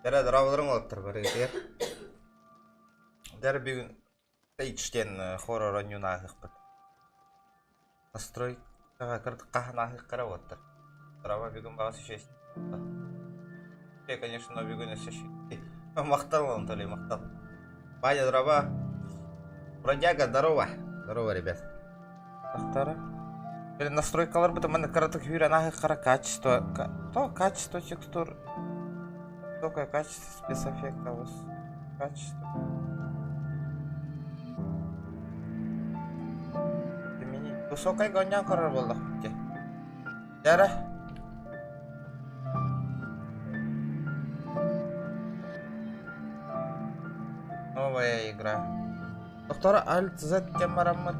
Дьэ, дорооболоруҥ уолаттар барыгытыгар. Дьэ, бүгүн Stage диэн хоррор оонньууну ааһыахпыт. Настройкаҕа хаһан ааһыаххара уолаттар. Дорообо, бүгүн баҕас үчүгэй конечно, но бүгүн өссө Махтал, Анатолий, махтал. Ваня, здорово. Бродяга, здорово. Здорово, ребят. Тахтара. Блин, настройкаларбыт манна кыратык үүрэн ааһыаххара качество... То качество текстур... Высокое качество спецэффекта Качество. Изменить. Высокай гоннян көрөр буоллахпыт дии. Дьэ Новая игра. Доктор Alt Z диэн бараммыт.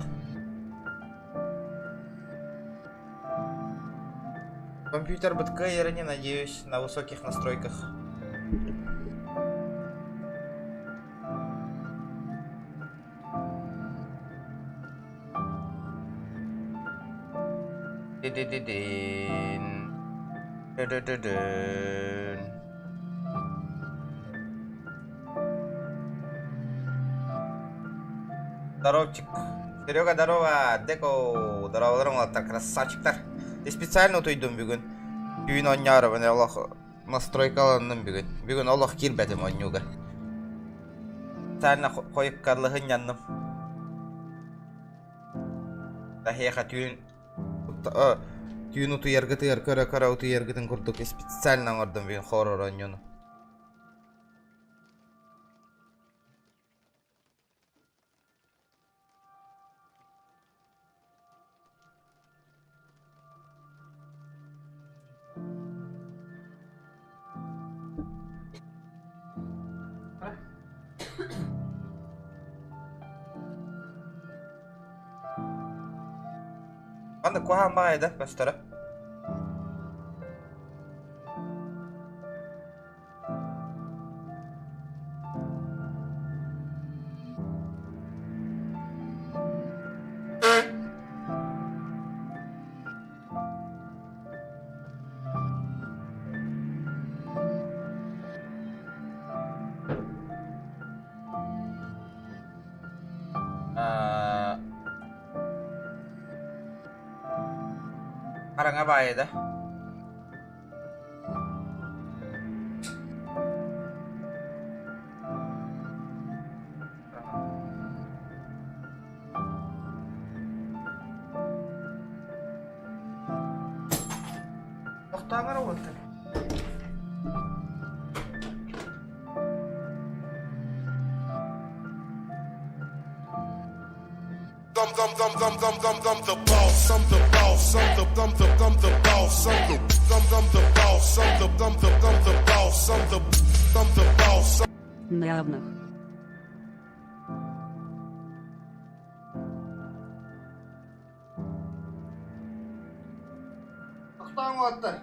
Компьютербыт кыайарыне, надеюсь, на высоких настройках. Ди-ди-ди-дин. Ды-ды-ды-дын. Здоровчик. Серега, здорово. Деко. Здороваларым уолаттар, красавчиктар. Ты специально утуйдум бүгүн. Түүн оонньоорубун олох настройкаланным бүгүн. Бүгүн олох киирбэтим оонньууга. Специально хойуккаллыһынньанным. Таһиэхэ түүн түүн утуйаргытыгар көрө-көрө утуйаргытын курдук специально оҥордум бүгүн хоррор оонньууну. Манна куһаҕан баҕайы да көстөрө. Хараҥа баайы да. Тохтооҥор уолаттар. I'm, I'm, I'm, I'm, I'm, I'm, I'm the boss. I'm the boss. I'm the, I'm the, I'm the boss. I'm the, I'm, I'm the boss. I'm the, I'm the, I'm the boss. I'm the, I'm the boss. На равных. Тохтооҥ уолаттар.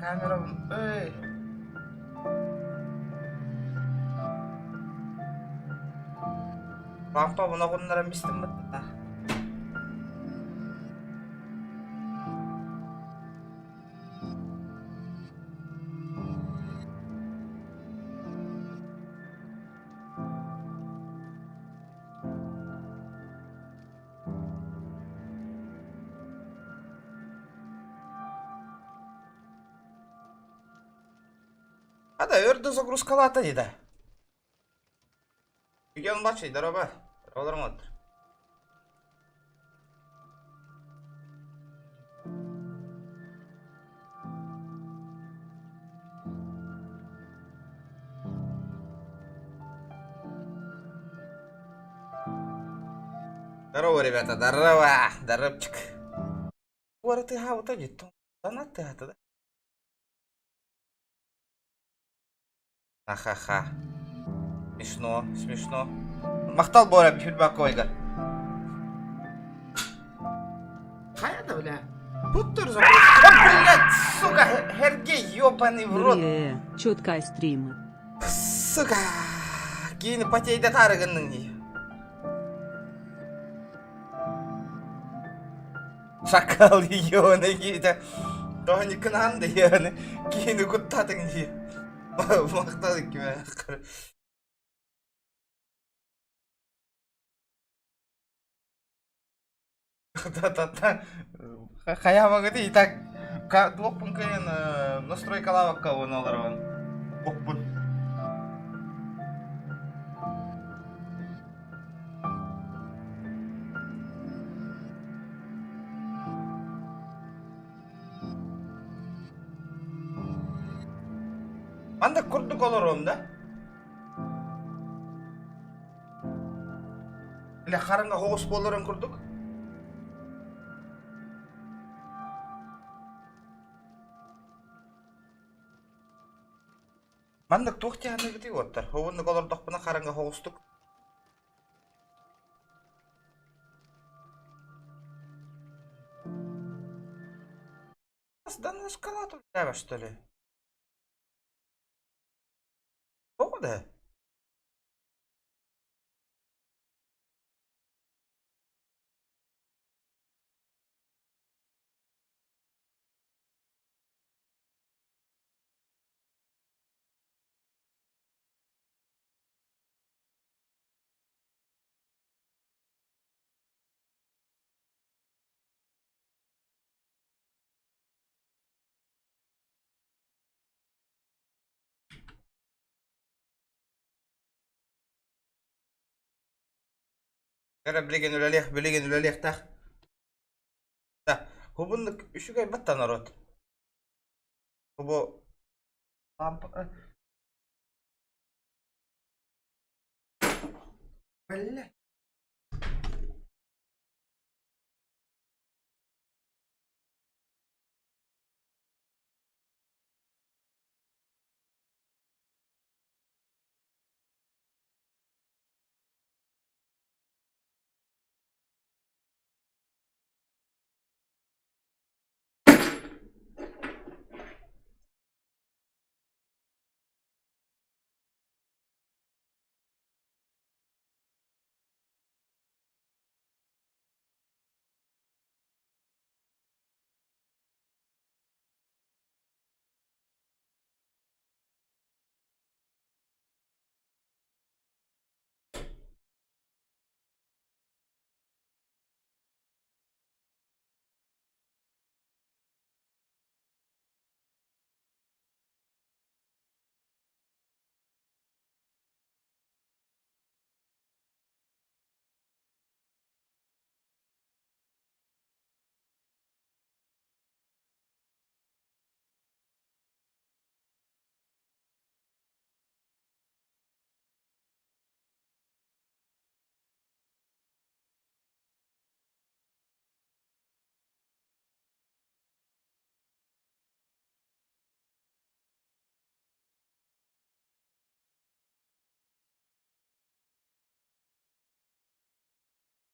Камера, эй! Лампабын оҕуннаран бистим бытта. Ада өр да загрузкалаата дии да. Үгэн младший, здорово. Здорово, оттор. Здорово, ребята, здорово, здоровчик. Куоратыһаабыта дии, тонат тыһата да. Ха-ха-ха. Смешно, смешно. Махтал Боря Бюльбаковайга. Хайа да, бля. Тут тоже Да, блядь, сука, Хергей, ёбаный в рот. Бля, чёткай стримы. Сука. Киини потейде тарыгынның дии. Шакал ёны киите. Тони кынанды ёны. Киини куттатың дии. Махтал киме. Та-та-та. Хайаамагыт и так туохпун кыайан настройкалаабакка уонна олоробун. Охпун. Анда курдук олоруом да. Или хараҥа оҕус буоларын курдук. Маннык туох дьаһаныгытый уоттар? Уоннук олордохпуна хараҥа оҕустук. Да шоколад что ли? Тоҕо да? Эрэ билигин үлэлиэх, билигин үлэлиэхтээх. Да, хубуннук үчүгэй батта народ. Бу лампа Бля.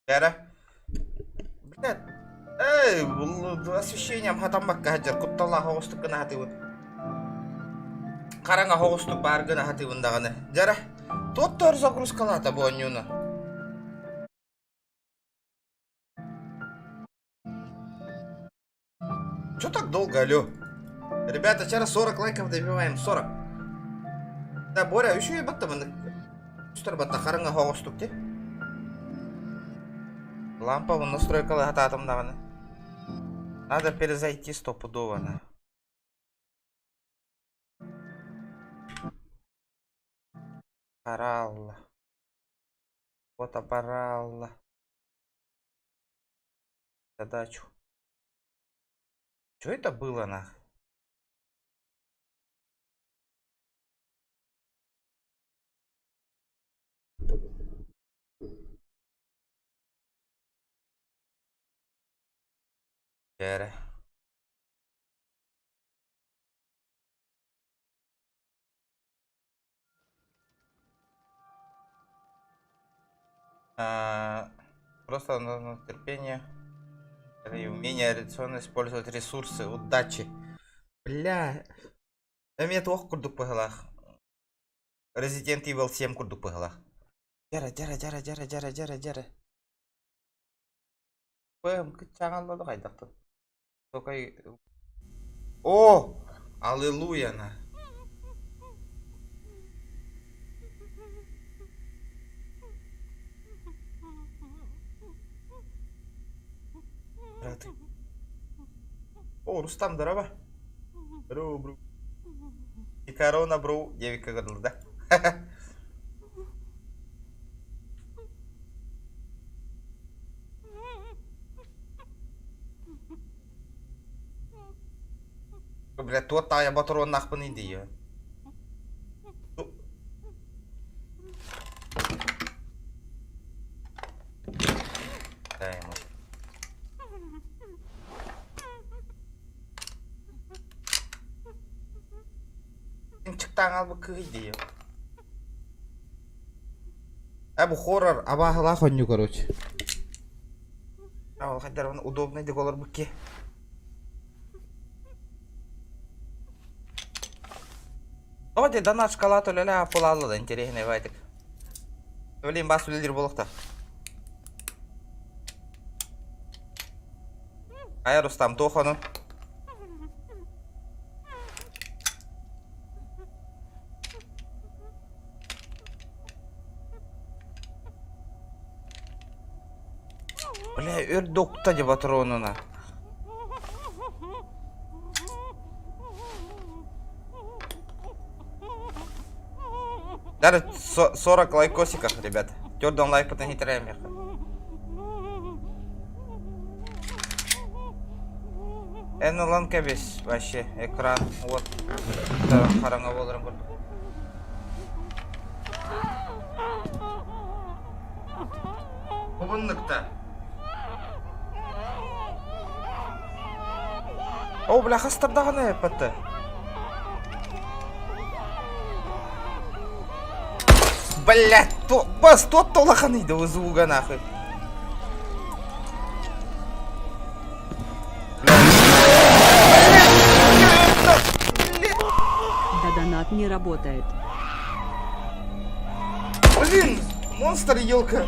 Эрэ. Блядь. Эй, освещением хатаммакка сылдьар кутталлаах оҕустук гына сатыыбын. Хараҥа оҕустук баар гына сатыыбын даҕаны. Дьара, туох загрузкалаата бу оонньууну? Чё так долго, алло? Ребята, вчера 40 лайков добиваем, 40. Да, Боря, еще и батта маннык. Үстэр батта хараҥа оҕустук ти. Лампа настройкала хатаатым даҕаны. Надо перезайти стопудово. Хараалла. Вот оборалла. Задачу. Что это было нах? Эрэ. А, просто нужно терпение и умение рационально использовать ресурсы. Удачи. Бля. Эмиэ туох курдук быһыылаах. Resident Evil 7 курдук быһыылаах. Дьара, дьара, дьара, дьара, дьара, дьара, дьара. Бэм, кыччаҥаллады хайдахтын. Только... О! Аллилуйя на. Браты. О, Рустам, здорово. Здорово, бро. И корона, бро, девика говорил, да? Бля, туох таайа ботуруоннаахпыный дии. Дай ему. Чыктаан албы кыһый дии. Э, бу хоррор абааһылаах онньу, короче. Ол хайдар оны удобный деп олорбут ки. Тоҕо дии донат шоколад үлэлээ аппылаалла да интересный байтык. Блин, бас үлэлиир буолуохта. Хайа Рустам, туох ону? Бля, өр докта дии патронуна. Даже 40 лайкосиков, ребят. Төрдөн лайкпытын хитрэм Эн ылан кэбис вообще экран вот хараҥа буоларын курдук. Бубуннукта. О, бля, хастардаҕына эппэтте. Блядь, то, бас, тот улаханый да звуга нахуй. Да донат не работает. Блин, монстр елка.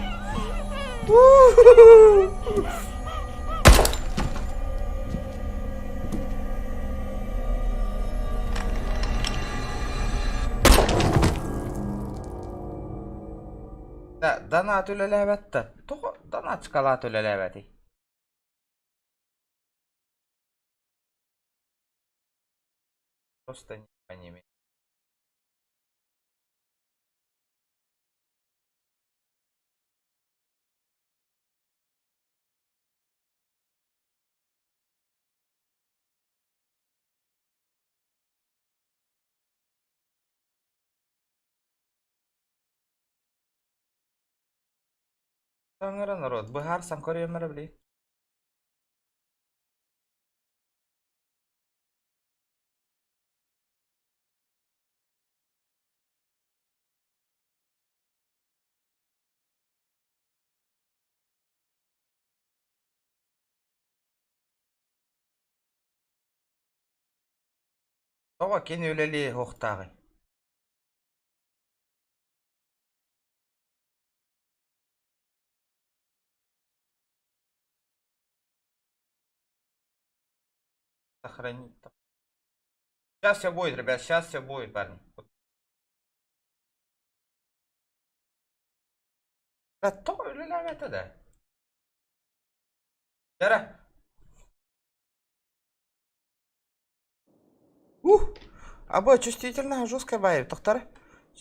Да, донат үлэлээбэт да. Тоҕо донат шоколад үлэлээбэтий? Просто не понимаю. Таҥара народ, быһаарсан көрүөм эрэ били. Тоҕо кини үлэлиэ суохтааҕый? Сохранить. Сейчас все будет, ребят, сейчас все будет, парни. Да то үлэлээбэтэ да. Дара. Ух! Аба чувствительная жесткая баайы тохтар.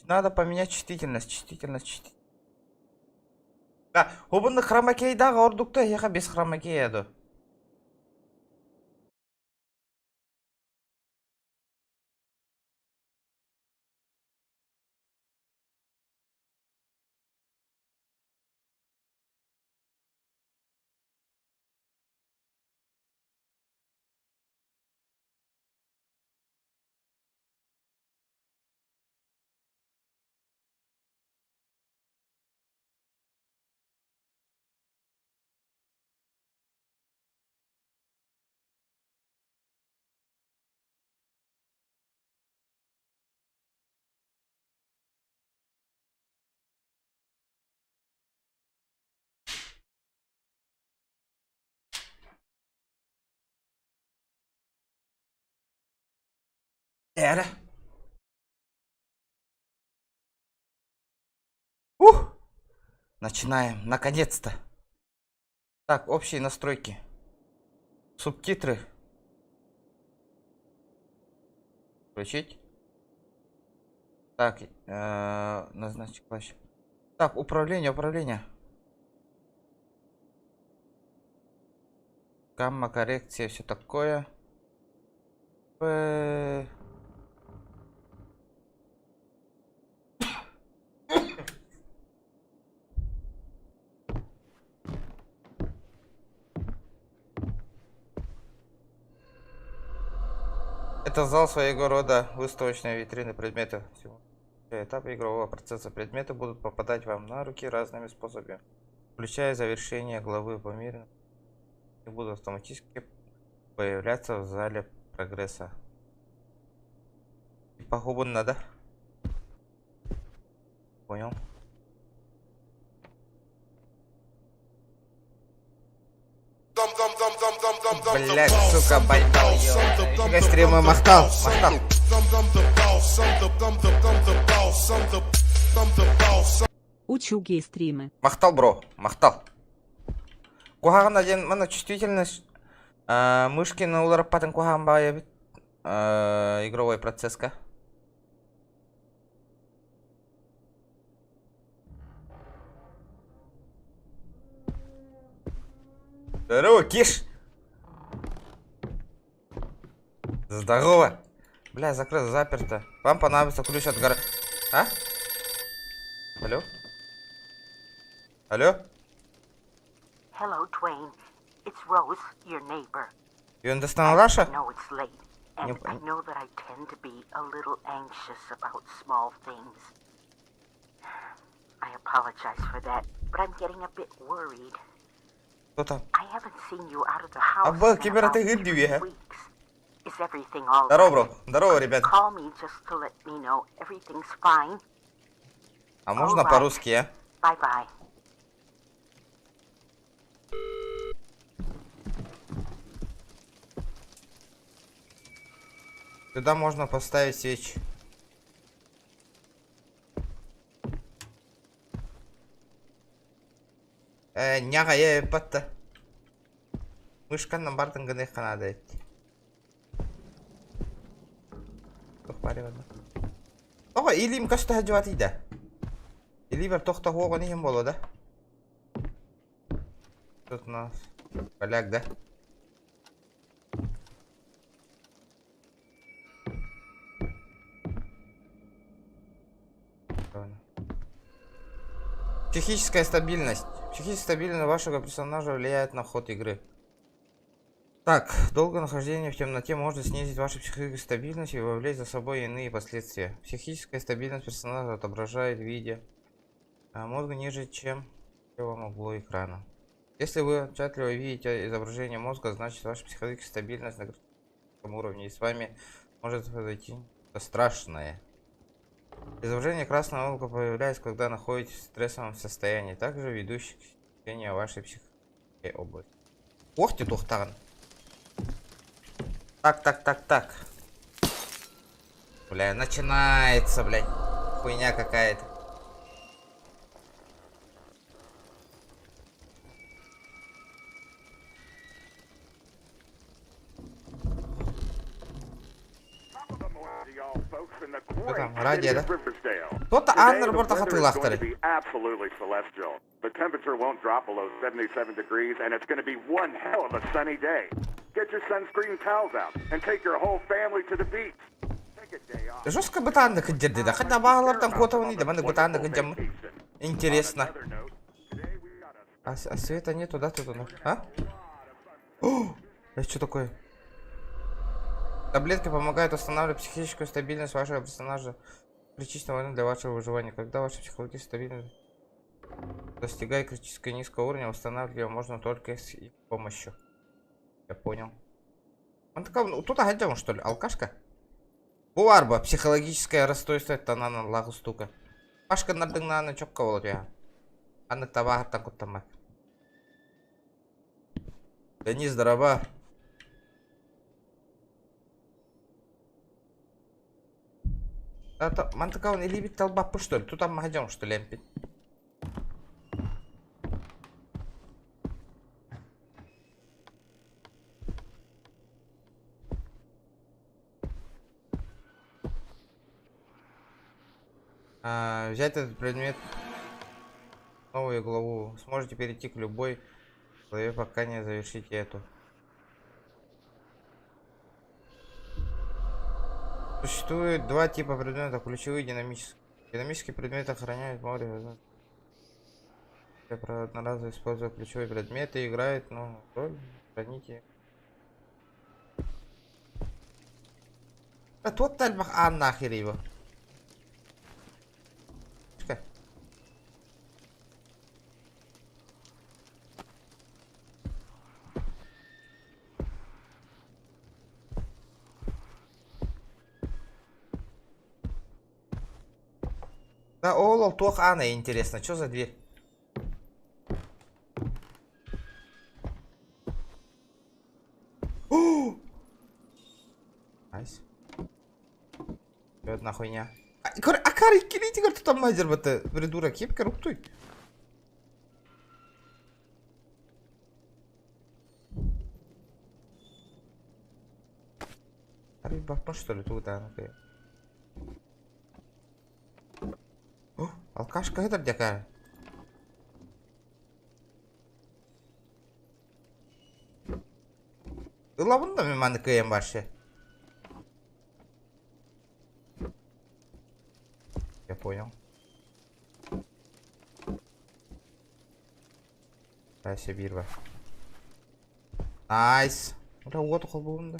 Надо поменять чувствительность, чувствительность, чувствительность. Да, обунна хромакейдаах ордукта эһиэхэ без хромакея ду. Эрэ. Ух! Начинаем, наконец-то. Так, общие настройки. Субтитры. Включить. Так, назначить клавиш. Так, управление, управление. Гамма, коррекция, все такое. П... Это зал своего рода выставочная витрина предметов. Этап игрового процесса предметы будут попадать вам на руки разными способами, включая завершение главы по миру, и будут автоматически появляться в зале прогресса. Похуй надо. Понял. Блять, сука, байбал, Нифига стримы махтал, махтал. Учугей стримы. Махтал, бро, махтал. Куһаҕан диэн манна чувствительность мышкины уларыппатын куһаҕан баҕайы эбит игровой процесска. Здорово, Киш! Здорово! Бля, закрыто, заперто. Вам понадобится ключ от гора... А? Алло? Алло? Hello, Dwayne. It's Rose, your neighbor. You understand Russia? I know it's late, and Не I know that I tend to be a little anxious about small things. I apologize for that, but I'm getting a bit worried. Кто там? I haven't seen you out of the house Абба, in кибер about ты 3 гырдюе. weeks. Is everything all Здорово, right? бро. Здорово, ребят. Call me just to let me know everything's fine. А можно Alright. по-русски, а? Bye-bye. Сюда можно поставить свечи. Няга я патта. Мышканнан бартын гына канада эт. Тоҕо илиим көстө сылдьыбатый да? Илиибэр туох да суоҕун иһин буолуо да? Тут у нас поляк, да? Психическая стабильность. Психическая стабильность вашего персонажа влияет на ход игры. Так, долгое нахождение в темноте может снизить вашу психическую стабильность и повлечь за собой иные последствия. Психическая стабильность персонажа отображает в виде мозга ниже, чем в левом углу экрана. Если вы отчетливо видите изображение мозга, значит ваша психологическая стабильность на критическом уровне, и с вами может произойти что-то страшное. Изображение красного облака появляется, когда находитесь в стрессовом состоянии, также ведущий к снижению вашей психической области. Ох ты, тухтаган. Так, так, так, так. Бля, начинается, блядь. Хуйня какая-то. Радио, да? Тот ааннар борта хатыылаахтары. The temperature won't drop below 77 degrees, and it's going to be one hell of a sunny day. Get your sunscreen towels out and take your whole family to the beach. Take a day off. Жестко бытааннык кыдьырды да. Хотя баалартан куотабын да, маннык бытааннык кыдьаммын. Интересно. А, а света нету, да, тут оно? А? О! Это что такое? Таблетки помогают восстанавливать психическую стабильность вашего персонажа. Критично важны для вашего выживания. Когда ваша психологическая стабильность достигает критически низкого уровня, восстанавливать ее можно только с их помощью. Я понял. Он такая, ну, тут агентом, что ли? Алкашка? Бу психологическое расстройство танана лагу стука. Пашка нардыңнааны чокка болот я. Аннык табаһаттан куттаммак. Денис, здорово. Мантыкаун илибит талбаппы что ли? Тут там махадем что ли эмпит? А, взять этот предмет новую главу. Сможете перейти к любой главе, пока не завершите эту. Существует два типа предметов, ключевые и динамические. Динамические предметы охраняют море. Я одноразово использую ключевые предметы, играет, но роль храните. А тот тальбах, а нахер его. Да, ол туох аана интересно, что за дверь? Найс. Одна хуйня. Акари килити тут там мазер бата придурок, кепка руктуй. Ари баппын что ли тут да. О, алкашка это дякая. Ылабын да мен маны кыйын баршы. Я понял. Дальше бирба. Найс. Бля, вот холбуында.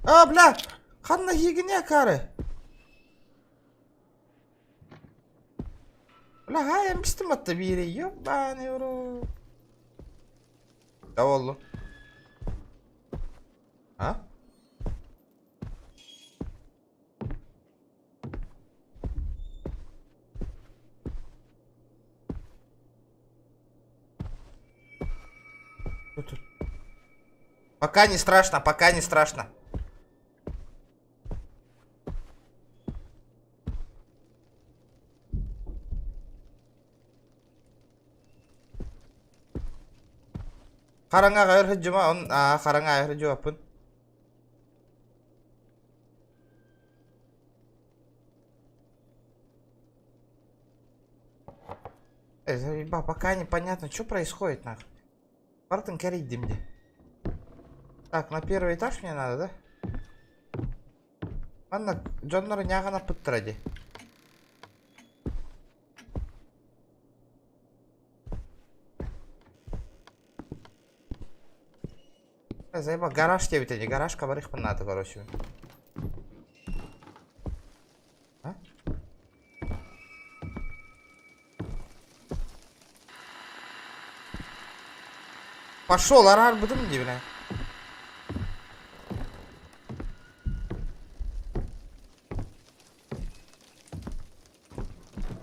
А, бля! Ханна хигине кары. Бля, хай эмистим атта бири. Ёбаный в Да oldu. А? Тут. Пока не страшно, пока не страшно. Хараҥа өр он хараҥа өр жуаппын. Пока непонятно, что происходит нахуй. Бартын кәрейдім де. Так, на первый этаж мне надо, да? Манна дьоннор няҕана пыттыра ди. Заеба гараж тебе гараж барыхпын надо, короче. А? Пошел, арар будем не, бля.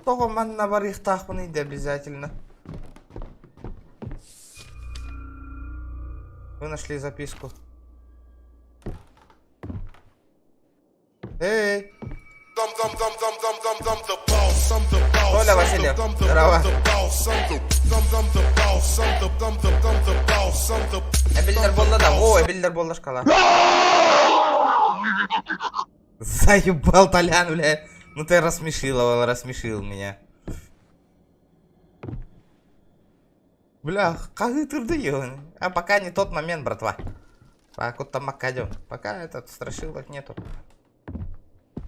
Тоҕо манна барыахтаахпын иди обязательно. Вы нашли записку. Эй! Толя Васильев, здорово. Эбиллэр буолла да? О, эбиллэр буолла шкала. Заебал Толян, бля. Ну ты рассмешил, он рассмешил меня. Бля, хаһыытырды ебаный. А пока не тот момент, братва. Пока там макадем. Пока этот страшилок нету.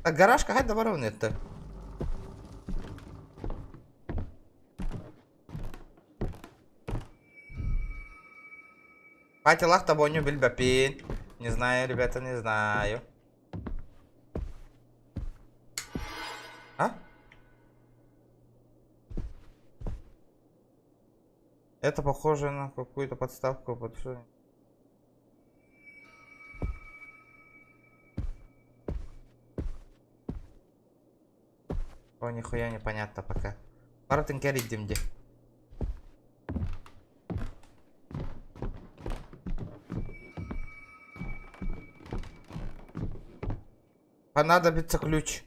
Так, гараж какая доворовный это? Патилах тобой билбэппин. Не знаю, ребята, не знаю. А? Это похоже на какую-то подставку под О, нихуя непонятно пока. Барытын кэрийдим дии. Понадобится ключ.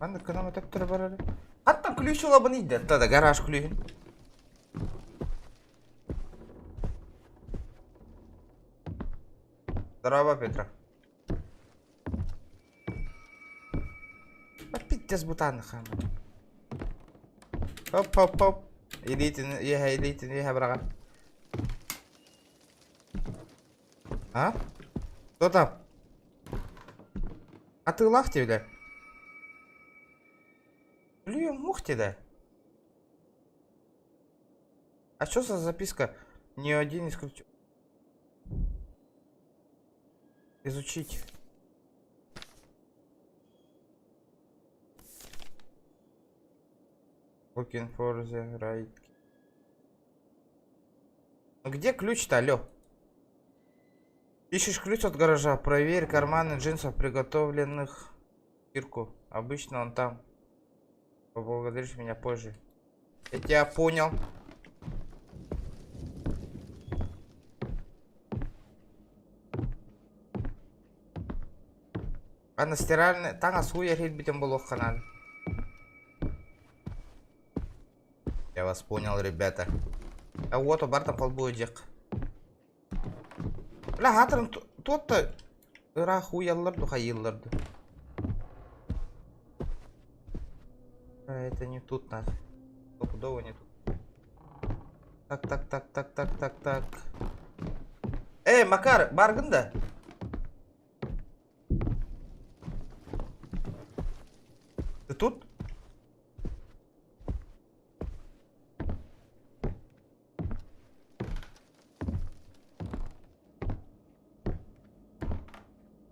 Маннык гынан төптөрө барар. Хаттан ключ ылабын иде. Да, гараж ключ. Здорово, Петра. Пиздец бутан хам. Хоп, хоп, хоп. Илиитин, иэһэ, илиитин, иэһэ быраҕар. А? Кто там? Атыылаах диэбилэр. Блин, мух да. А что за записка? Ни один из ключ... Изучить. Looking for the right... Ну где ключ-то, алло? Ищешь ключ от гаража? Проверь карманы джинсов, приготовленных кирку. Обычно он там. Поблагодаришь меня позже. Я тебя понял. А на стиральный... Таҥас сууйар иһиппитин буолуохха наада. Я вас понял, ребята. А вот барта холбуу дьиэх. Бля, хаатырын туотта ыраах уйаллар ду хайыыллар ду. А, это не тут нахуй. Стопудово не тут. Так, так, так, так, так, так, так. Эй, Макар, бааргын да? Ты тут?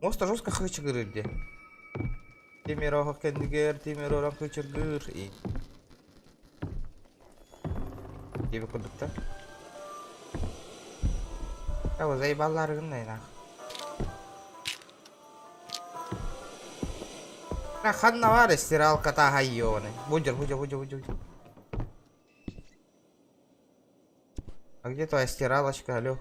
Муоста жестко хычыгырыр дии. Тимир оһох кэннигэр тимир орон хычыргыыр и диэбит курдуктар. Ээ заебаллар гынна нах. Ханна баар стиралка тааһаййоны. Будер, будер, будер, будер. А где твоя стиралочка, алло?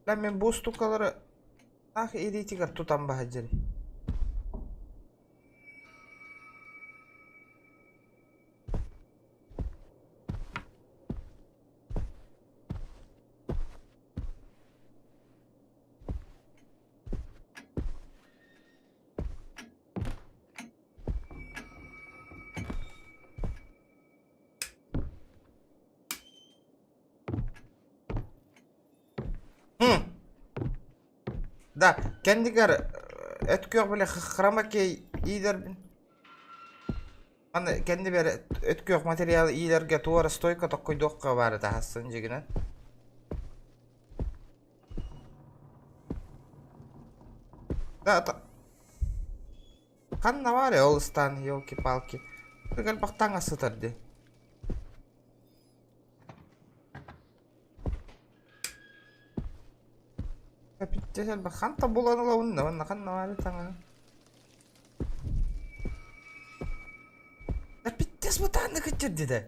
Бля, мин бу штукалары ах илиитигэр тутан баһадьыр. Хм. Да, кэннигэр эт күөх били хромакей иилэрбин. Аны кэннибэр өт күөх материал иилэргэ туора стойка токкуйдуохха баара таһассын дьигинэн. Да, та... Ханна баар ол ыстаан, елки-палки. Кэлбэх таҥас сытар дии. Хантан булан ылабын да уонна ханна баары таҥаһы. Питтес бытаанны кытчырдыда.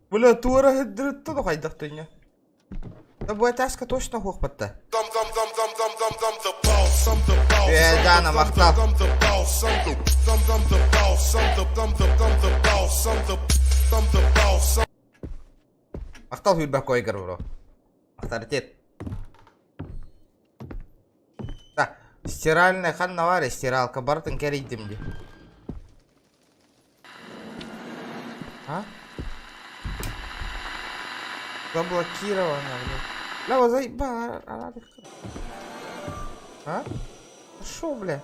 Бля, туора сырдырытта да хайдах төннө. Да бу этажка точно хуохпатта. Ээ, Дана, махтал. Махтал Хүрбэх койгар бро. Авторитет. Да, стиральная ханна баар стиралка барытын кэрийдим дии. А? Заблокировано, блядь. Бля, вот заебала. А? Шо, бля?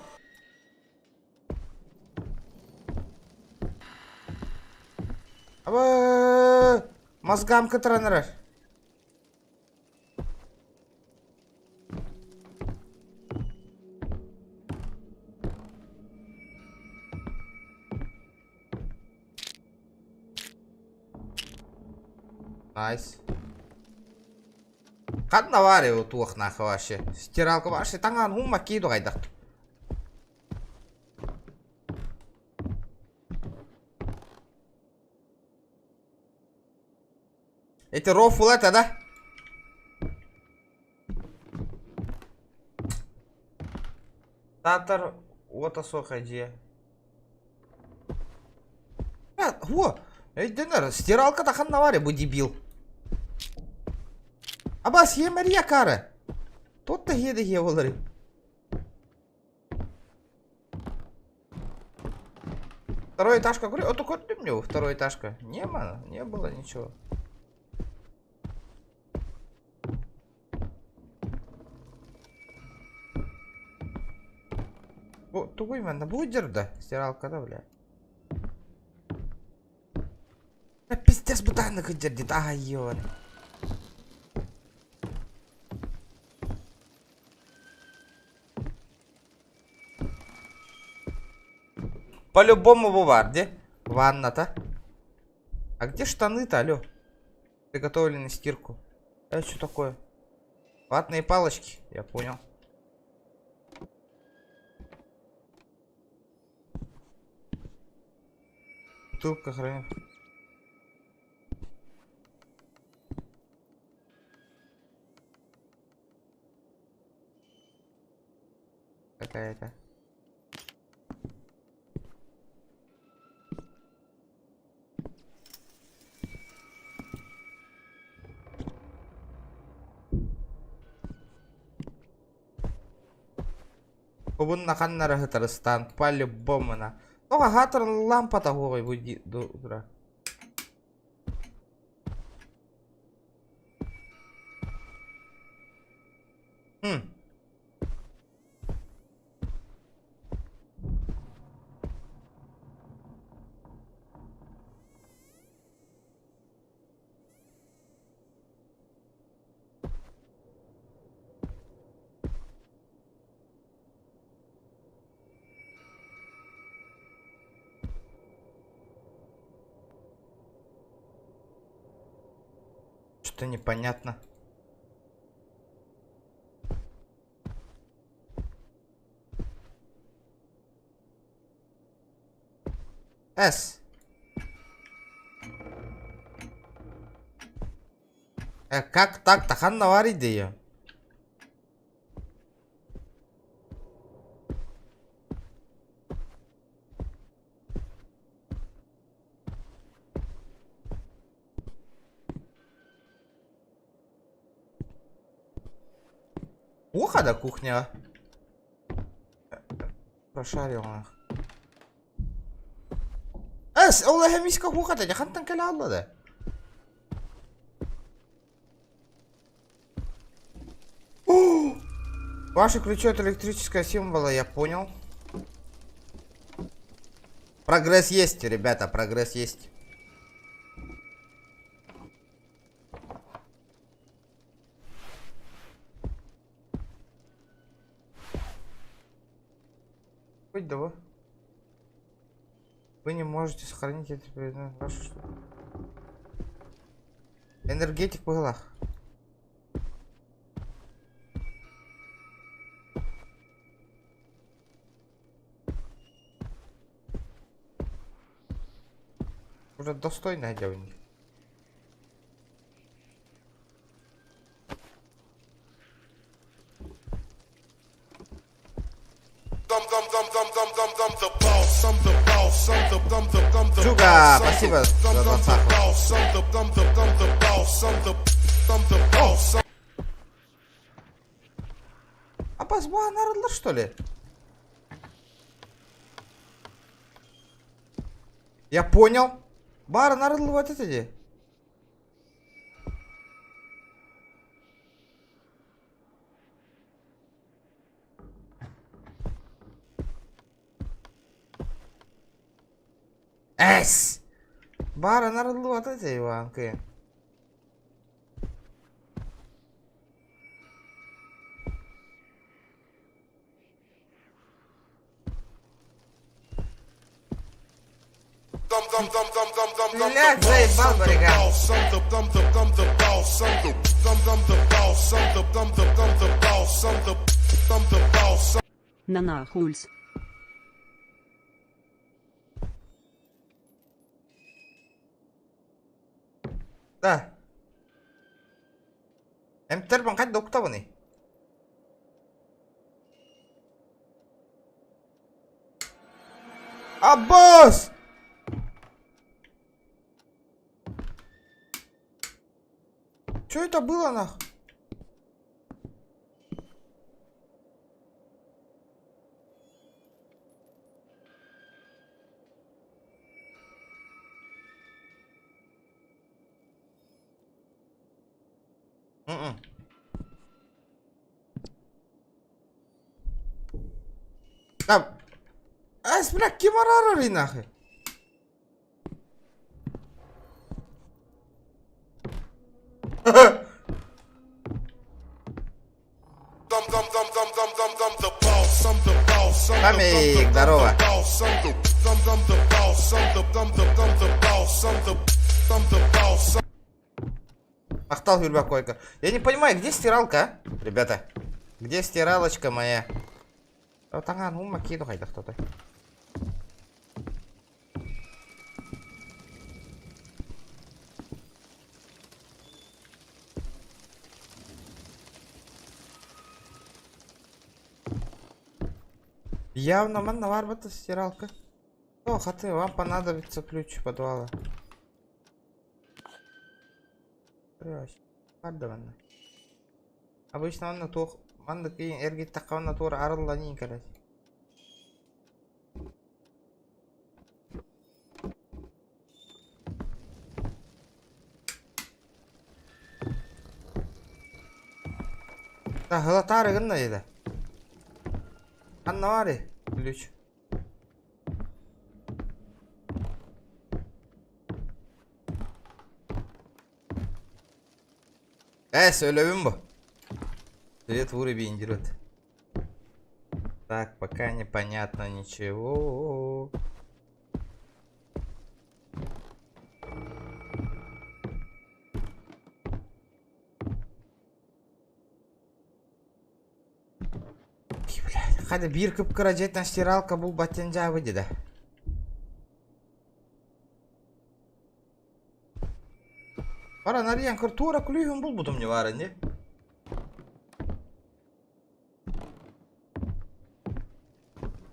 Аба, мозгам кытаран эрэр. Найс. Ханна баар туох нахуй вообще? Стиралка вообще таҥаан хумма кииду хайдах. Эти рофл это, да? Татар уота суох дьиэ. Во! Өйдөнөр, стиралка ханна баар бу дебил. Абас Мария кара. Тот-то хеде хе болар. Второй этажка, говорю, это көрдүм мне второй этажка. Не было, не было ничего. О, тугуй манна будет да? Стиралка да, бля. Да пиздец бытааны кыдьар дит, ай ёбаный. По-любому бу баар дии. Ванната. А где штаны-то, алло? Приготовили на стирку. Это что такое? Ватные палочки, я понял. Бутылка хранит. Какая-то. Бу ханнара хытарыстаан по-любому на. Тоҕо хаатыр лампата хуоҕай бу дура. Хм. Что-то непонятно. С. Как так-то? Ханна бар идея. Уха да кухня. Прошарил нах. Эс, ол эмискэ кухата дьэ хантан кэлэ алла да? Ваши ключи от электрического символа, я понял. Прогресс есть, ребята, прогресс есть. Хоть давай. Вы не можете сохранить это предмет. Вашу... Энергетик быһыылаах. Уже достойная дьэ у них. Жуга, спасибо за двадцатку. Апас арыллар что ли? Я понял. Баарын арыллыбат этэ дии. Эс! Баарын арыллыбат этэ Иван кыйын. Блядь, заебал, барыга. На нахульс. Да. Эмтэрбин хайда уктабыный? Аббас! Что это было нах? М-м. Да. Эс, бля, ким араарарый нахуй? Хамик, здорово. Махтал Юрбак койка. Я не понимаю, где стиралка, а? Ребята, где стиралочка моя? Таҥаһын умма киин хайдах кто-то. Явно манна баар стиралка. О, хаты, вам понадобится ключ подвала. Манна. Обычно манна туох маннык эргиттэххэ манна туора арыллан иин кэлэр. Да, хылатаары гынна диэтэ. Ханна баарый ключ? Эс, өлөбүн бу. Свет уровень идет. Так, пока непонятно ничего. Блядь, хада биир кып-кыра дьиэттэн стиралка булбаттан дьаабы дии да. Баран арыйан көр туора күлүүһүн булбутум не баар ини.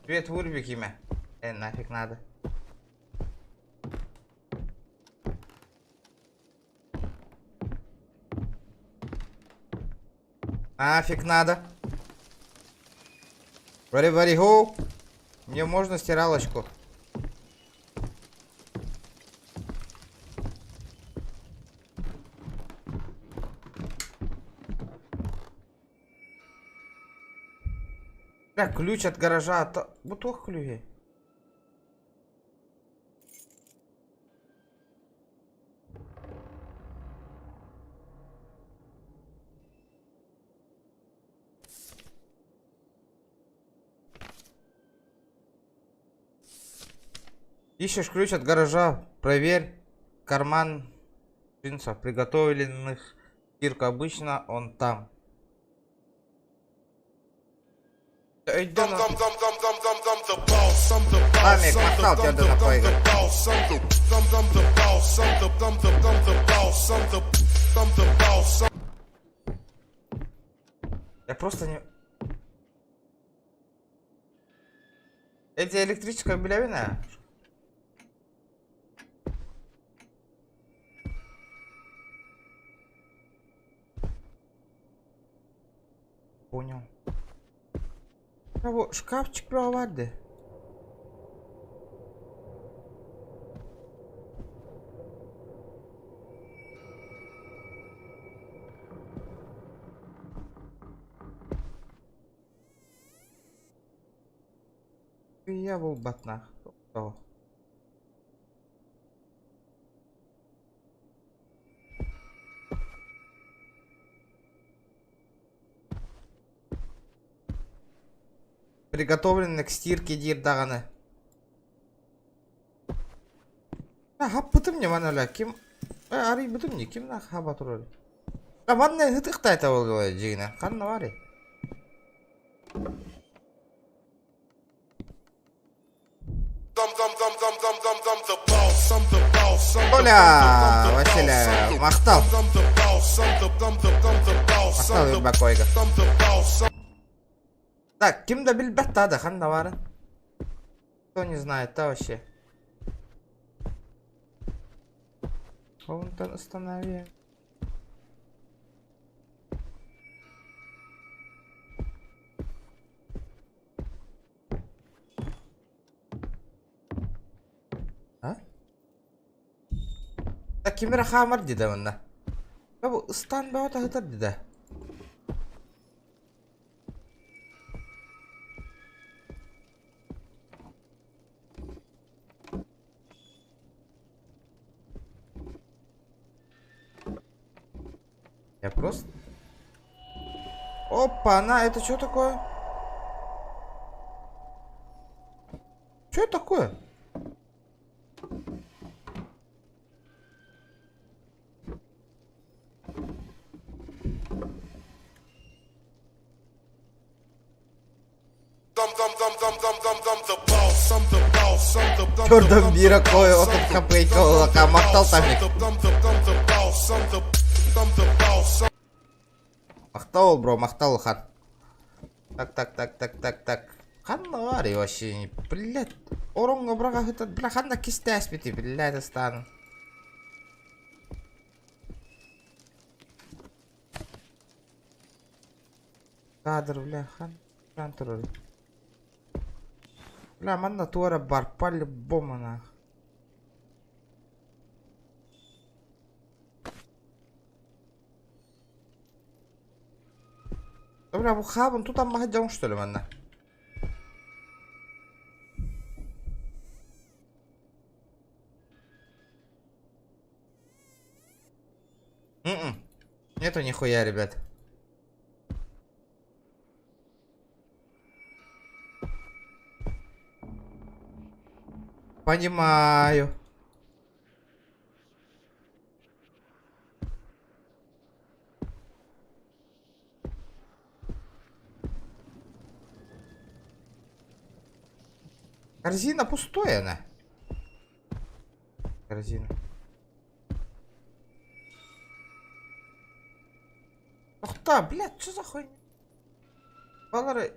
Привет, вырубик имя. Нафиг надо. Нафиг надо. Вари, вари, гоу. Мне можно стиралочку? Бля, ключ от гаража. Бу туох ключи. Ищешь ключ от гаража, проверь карман. Джинсов, приготовленных стирку обычно он там. Өйдөн Тамик, махтал тебе на поигр. Я просто не... Эти электрическая билэбин Понял. Бу шкафчик бөҕө баар дии. Ийэ булбатнах. Приготовлены к стирке диир даҕаны. Хаппытым не манала ким арыйбытым не ким хаба турар. Манна ытыктайта буолла дьиҥинэ. Ханна барый? Оля, Василя, махтал. Махтал Юрбакойга. Так, ким да билбэт да ханна баарын? Кто не знает, та вообще. Онтон установи. А? Так ким эрэ хаамар дии манна. Бу ыстаан бөҕө таһытар дии да. Я просто... Опа, на, это что такое? Что такое? Көрдüm биирэ кой отут копейка улака махтал тамик. Махтал, бро, махтал хан. Так, так, так, так, так, так. Ханна баар вообще, блядь. Ороҥҥо быраҕаһыта, бля, ханна кистээспити, блядь, ыстаан. Кадр, бля, хан турар. Бля, манна туора бар, по-любому нах. Бля, бу хаабын тутан маһа что ли манна? М-м. Нету нихуя, ребят. Понимаю. Корзина пустая она. Корзина. Ах та, блядь, что за хуйня? Балары...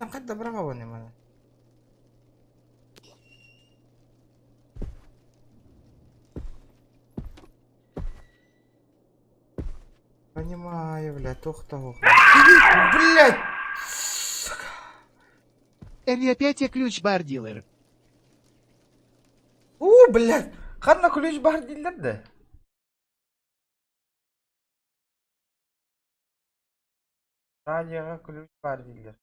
Там хайда быраҕабын маны? Понимаю, бля, туох да Блядь! Сука. Эмми опять ключ баар дииллэр. У, блядь! Ханна ключ баар дииллэр да? Радиоҕа ключ баар дииллэр.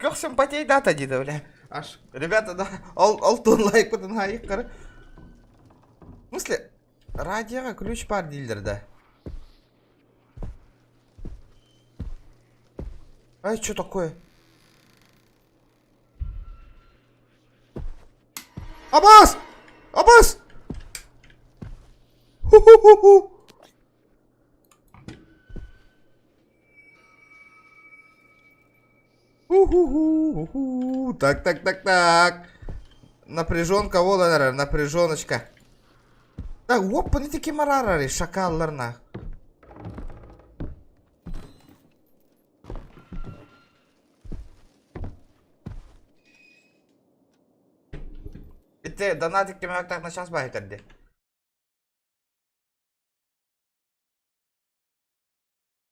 Көхсүм потейдата дии бля. Аж, ребята, да, ол, ол тун лайкпытын хайыққары. В смысле, радиоҕа ключ баар дииллэр да? Ай, что такое? Абас! Абас! Ху-ху-ху-ху! Ху-ху-ху-ху. Так, так, так, так. Напряженка, вот она, напряженочка. Так, опа, не такие марарары, шакаллар нах. Ити донатик кемеһэктаах на час баһытар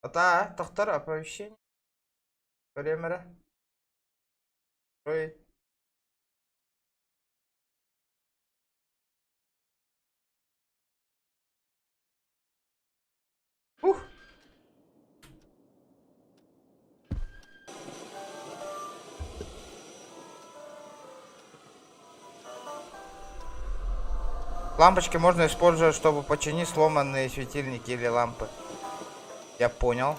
Ата, тохтор оповещение. Время. Ой. Ух. Лампочки можно использовать, чтобы починить сломанные светильники или лампы. Я понял.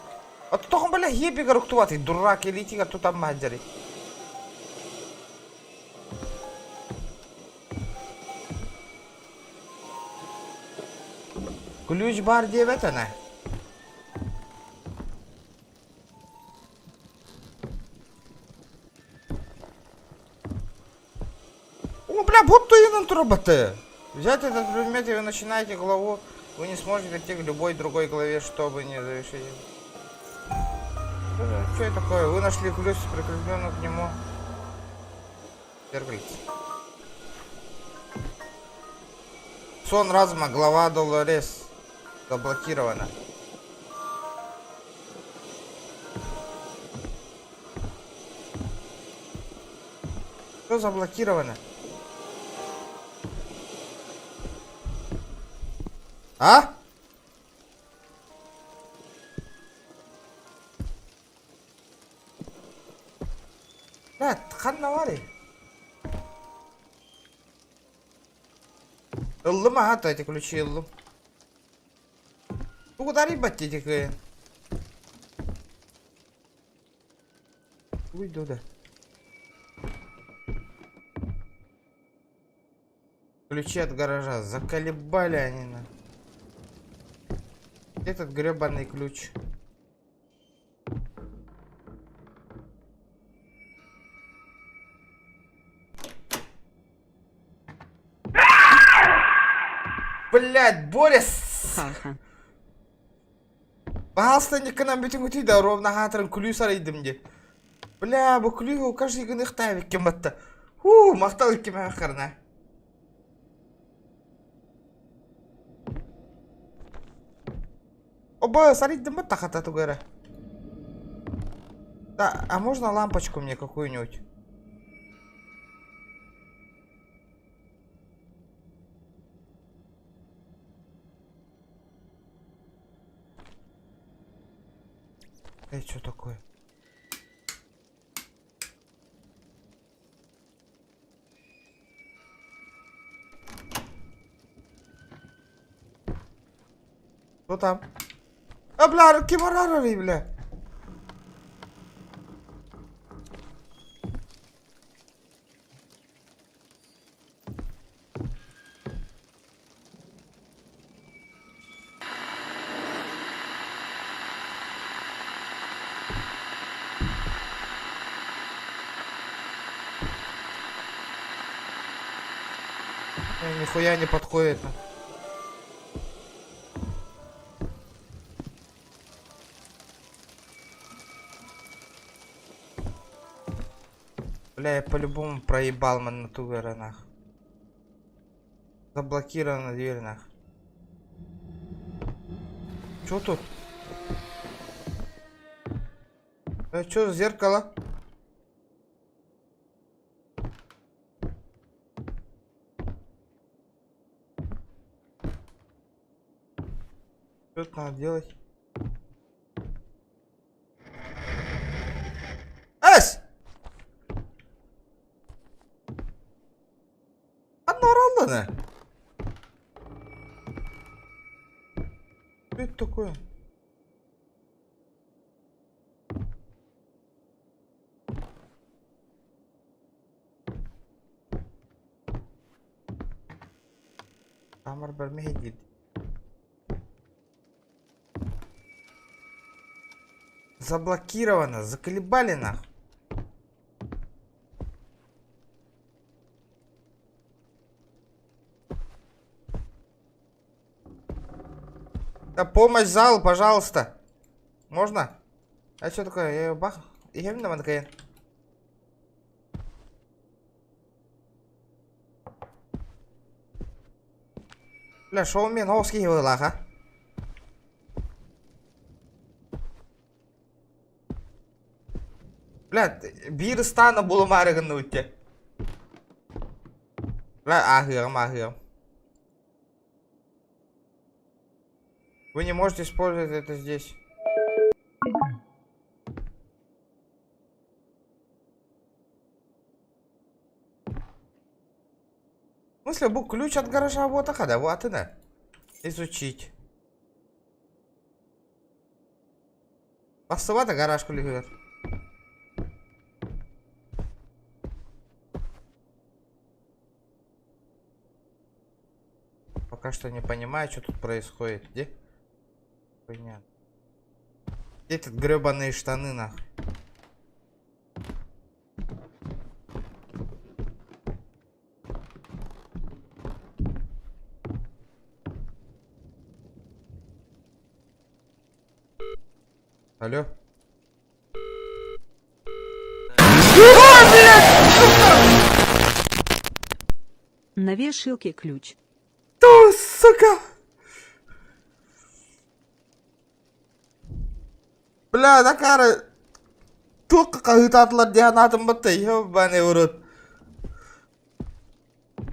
А тут бля, ебига руктуватый, дурак, или тигр, тут там маджари. Ключ бар диэбэт ана. О, бля, будто и роботы. Взять этот предмет и вы начинаете главу. Вы не сможете перейти к любой другой главе, чтобы не завершить. Что это такое? Вы нашли ключ, прикрепленный к нему. Зеркальце. Сон разума, глава Долорес. Заблокирована. Что заблокировано? А? Бля, ханна баарый? Ыллым аха, эти ключи ыллым. Тугу дарыйбат диэки. Уйду да. Ключи от гаража. Заколебали они на. Этот гребаный ключ. Блять, Борис! Ха-ха. Пожалуйста, никогда бүтүн да ровно хаатырын күлүү сарайдым де. Бля, бу күлүү каждый күн ыхтаабит кем батта. Ху, махтал кем ахарна. Оба, сарайдым батта хата тугара. Да, а можно лампочку мне какую-нибудь? Эй, что такое? Что там? А, бля, ким арарый, бля? Нихуя не подходит. Бля, я по-любому проебал на тугара нах. Заблокирована дверь нах. Чё тут? Чё за зеркало? Что тут надо делать? Эс! Одно Что это такое? Хаамарбар мэһэйдиир. Заблокировано, заколебали нахуй. Да помощь зал, пожалуйста. Можно? А что такое? Я ее бах. Я именно такая. Бля, шоумен оски а? Бля, биир ыстаана булумаары гынныбыт дьэ. Бля, ааһыаҕым, ааһыаҕым. Вы не можете использовать это здесь. В смысле, бу ключ от гаража вот да, вот она. Изучить. Тахсыбата гараж күлүгэр. Пока что не понимаю, что тут происходит. Где? Понятно. Где этот гребаные штаны нахуй? Алло? На вешалке ключ. Да, сука! Бля, акаары туох хаһыытаатылар диэн аатын батта ебаный в рот.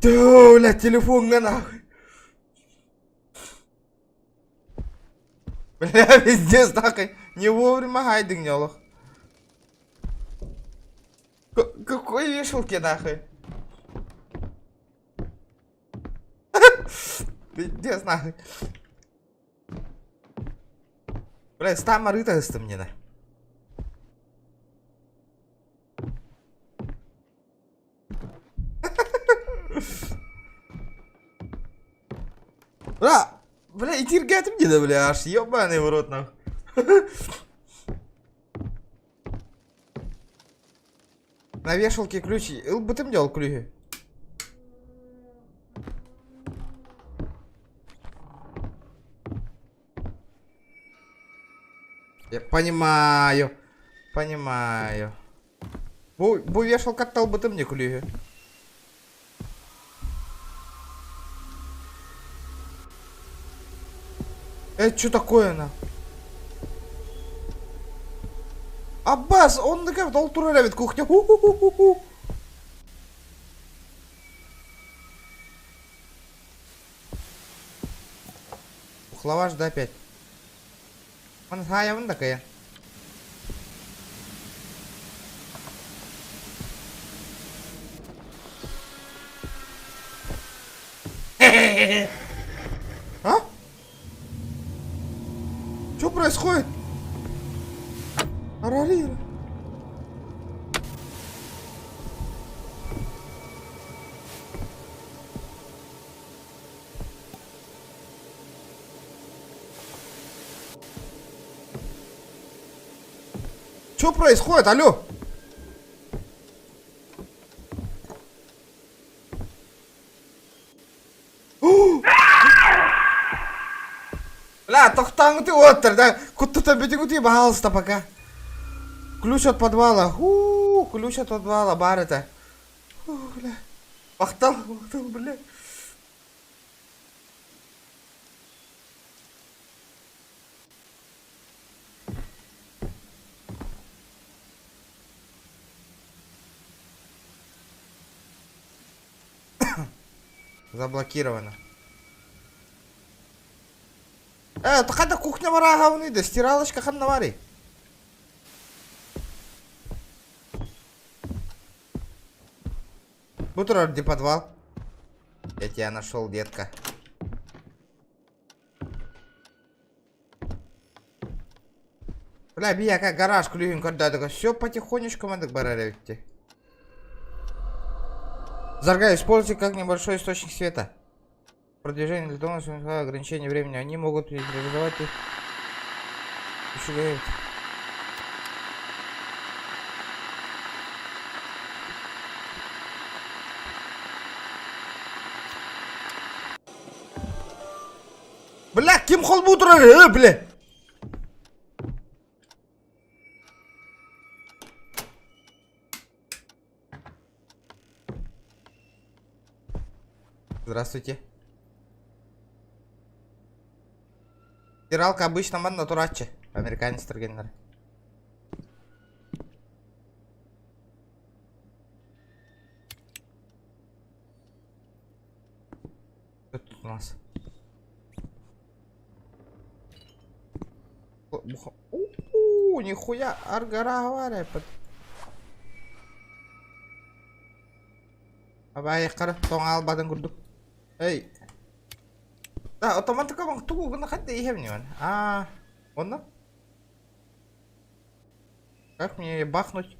Төө, бля, телефоҥҥа нахуй. Бля, пиздец, нахуй. Не вовремя хайдыҥ не олох. Какой вешалки нахуй? Пиздец, нахуй. Бля, стам арыта ыстым мне на. Бля, бля, итиргээтим дии бля, аж ебаный в рот нахуй. На вешалке ключ, ылбытым дьол ключи. Я понимаю, понимаю. Бу, бу вешалкаттан ылбытым дии күлүүһү. Это что такое на? Аббас, он как ол турар эбит кухня. Ху-ху-ху-ху-ху. Ухлаваш, да, опять? Манхаявын такая. А? Что происходит? Аралира. Что происходит? Алло! Бля, тохтааҥҥытый уоттар, да? Куттата бүтүҥүтүй, баһаалыста пока. Ключ от подвала. Ху, ключ от подвала, бар это. Фу, бля. Махтал, махтал, бля. Заблокировано. Э, ханна кухня барааҕа да стиралочка ханна баарый? Бу турар ди подвал. Я тебя нашел, детка. Бля, бияка гараж күлүүһүн көрдөөтөкө все потихонечку маннык барар эбит Заргай, используйте как небольшой источник света. Продвижение для дома ограничение времени. Они могут реализовать их. Үчүгэй. Бля, ким холбуу турар, э, бля? Здравствуйте. Стиралка обычно манна турааччы. Американец түргэннэр. Что тут у нас? У, нихуя, аргара авария. Абайыккар тоҥ аалбатын курдук. Эй. Да, автоматика тугу гына хатта иһэбин А, онно? Как мне бахнуть?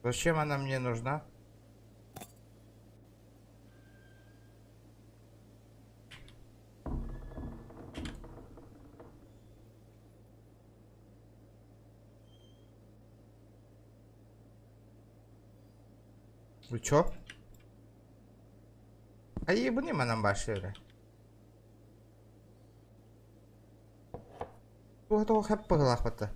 Зачем она мне нужна? Вы чё? А ебани манан башыры. Туга тоҕо хэп быһылаахпыта.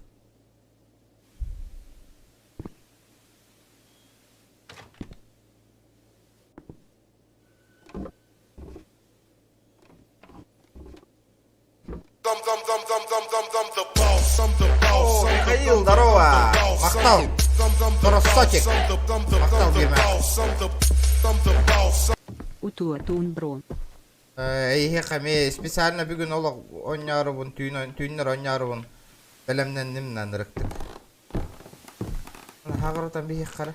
О, Михаил, здорово! Махтал! Красотик! Махтал, Дима. Утуотуун бро. Эйиэхэ эмиэ специально бүгүн олох оонньоорубун, түүн түүннэр оонньоорубун бэлэмнэнним нанырыктык. Хаҕырытан биһиэххэ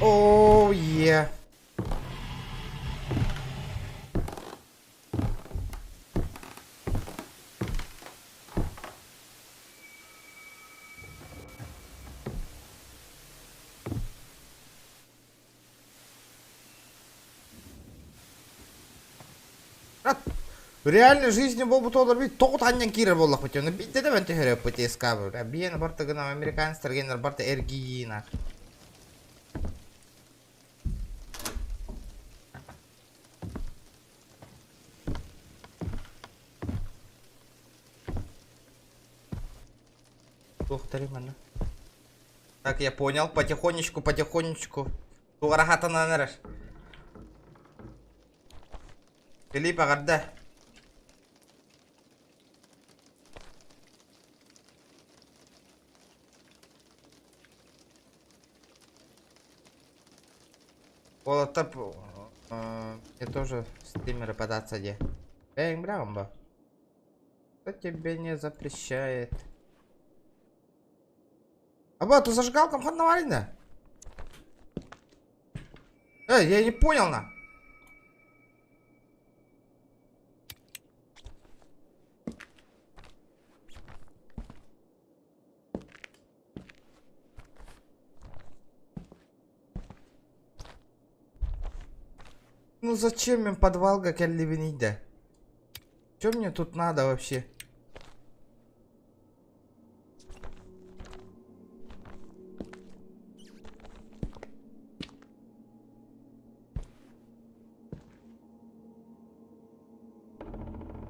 Оо, е. В реальной жизни буолбут олор бит тоҕут анньан киирэр буоллахпыт оны биирдэ да мен түһэреппит СК биэн барта гына американецтар геннер барта эргийиина Туохтарый манна? Так, я понял. Потихонечку, потихонечку. Тугарахатанан эрэр. Филипп аҕарда. Уолаттар мне тоже стримеры податься де. Эй, брамба. Кто тебе не запрещает? Аба, ты зажигалкам ханна Эй, я не понял на. Ну зачем им подвалга кэллибиний Что мне тут надо вообще?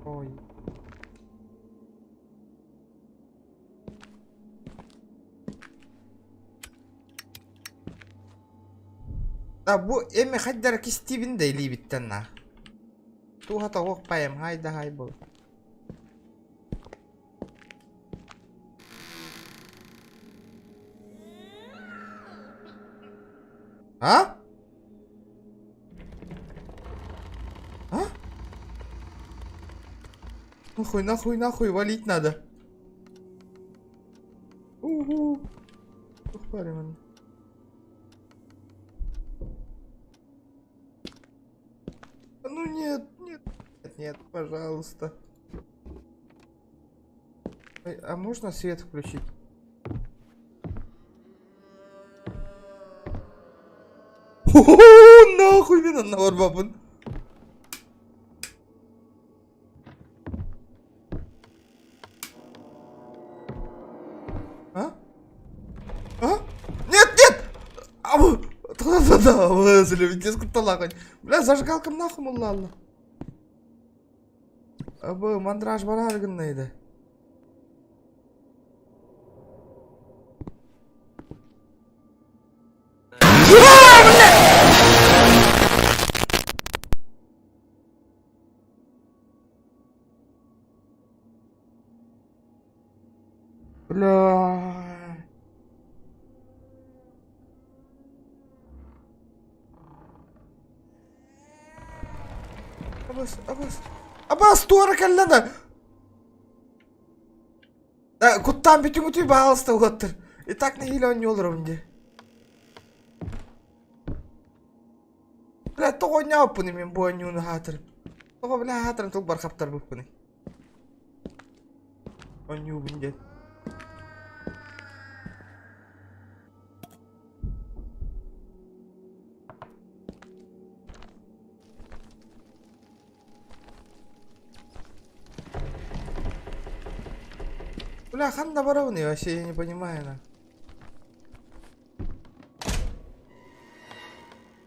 Ой. Да бу эми хайдара кистибин да илиибиттэн на. Туһата ох пайым хай да хай был. А? А? Нахуй, нахуй, нахуй, валить надо. Угу. Ухваливан. Ну нет, нет, нет, нет, пожалуйста. Ой, а можно свет включить? Нахуй мин онно барбаппын. А? А? Нет, нет! Бля, зажигалкам нахуй муллалла. Абы, мандраж барар гыннайды. Бля. Абас, абас. Абас, туора кэллэ да. Куттаан бүтүн үтүй баалыста уоттар. И так нэһиилэ оонньуу олоробун дии. Бля, тоҕо оонньообуппунуй мин бу оонньууну аһаатарым. Тоҕо бля аһаатарым тылбар хаптарбыппыный. Оонньуубун диэн. Бля, ханна барабын я вообще я не понимаю на.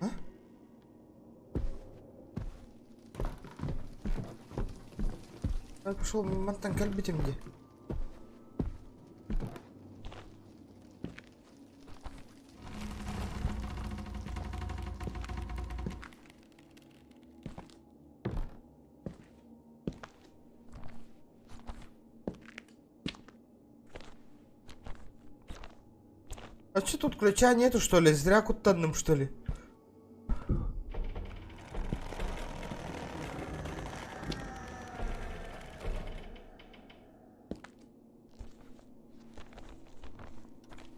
А? Я пошел мантан кэлбитим дии. А что тут ключа нету, что ли? Зря куттанным, что ли?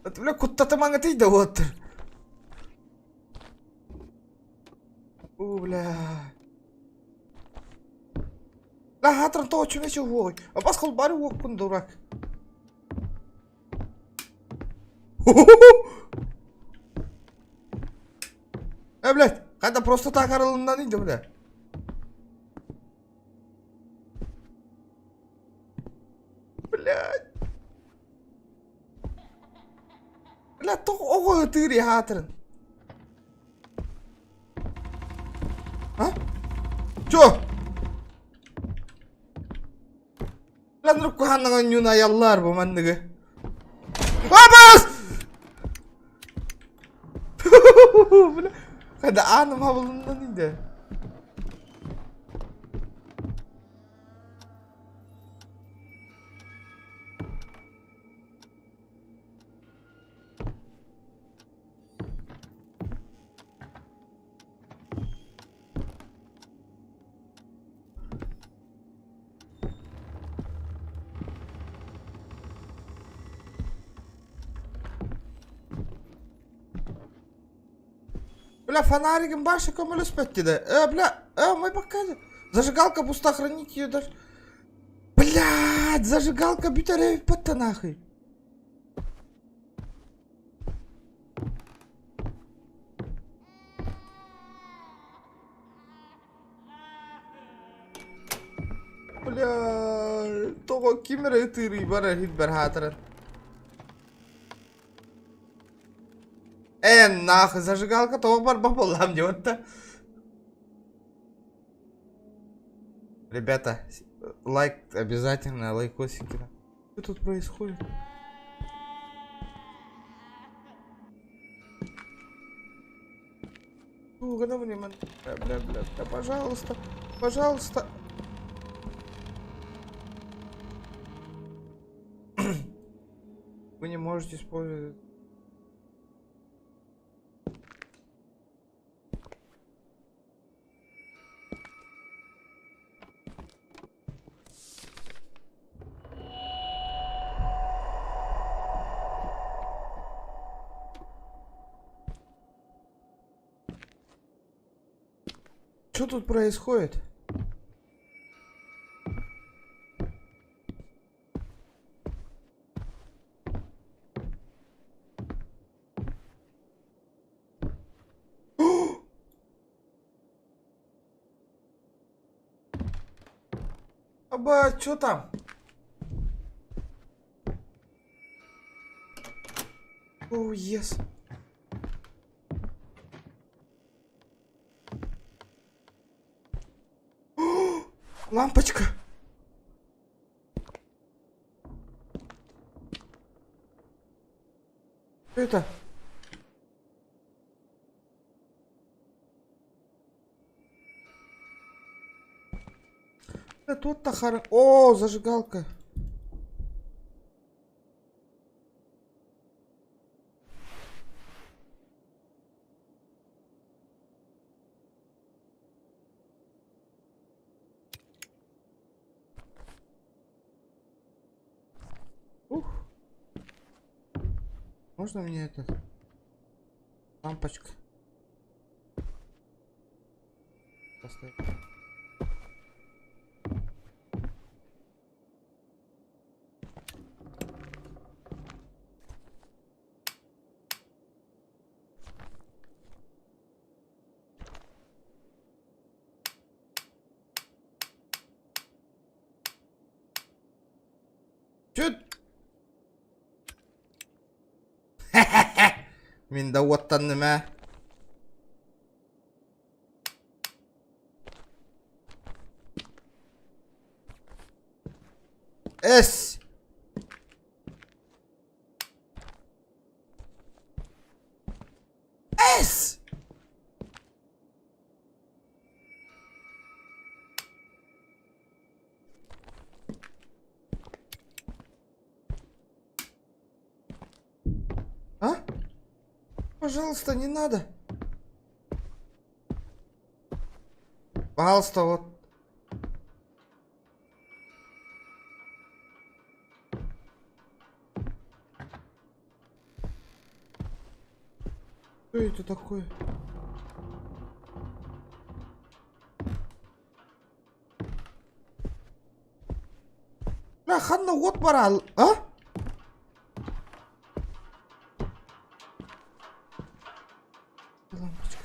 Бля, куттатымаҥытый да уоттар. Уу, бля. Бля, хаатыран тоҕо чүмэчи уһуоҕуй? Абас холбаары уоккун, дурак. Э, блядь, когда просто так арылыннан иди, бля. Блядь. Бля, тоҕо оҕо ытыыр хаатырын. А? Чё? Бля, нур куһааннаҥа ньуун айаллар бу манныгы. Абас! Бля, когда ааным хабылыннан инде. Бля, фонаригым баша көмөлөспөт диде. Э, бля, э, мой пока. Зажигалка пуста, хранить ее даже. Блядь, зажигалка бүтэр эбиппат нахуй. Бля, тоҕо ким эрэ ытыырый барар иһитбэр хаатыран. Э, нахуй, зажигалка тоҕо барбах буоллаҕым дии уотта. Ребята, лайк обязательно, лайкосики. Что тут происходит? Бля, бля, бля, бля, пожалуйста, пожалуйста. Вы не можете использовать... Что тут происходит? Аба, чё там? Oh, yes. Лампочка! Что это? Да тут-то хар... О, зажигалка. Ух. Можно мне этот? Лампочка. Поставить. Чё? Мин да уоттанным ээ. Эс! Эс! А? Пожалуйста, не надо. Пожалуйста, вот. Что это такое? Бля, ханна уот баар, а? Лампочка.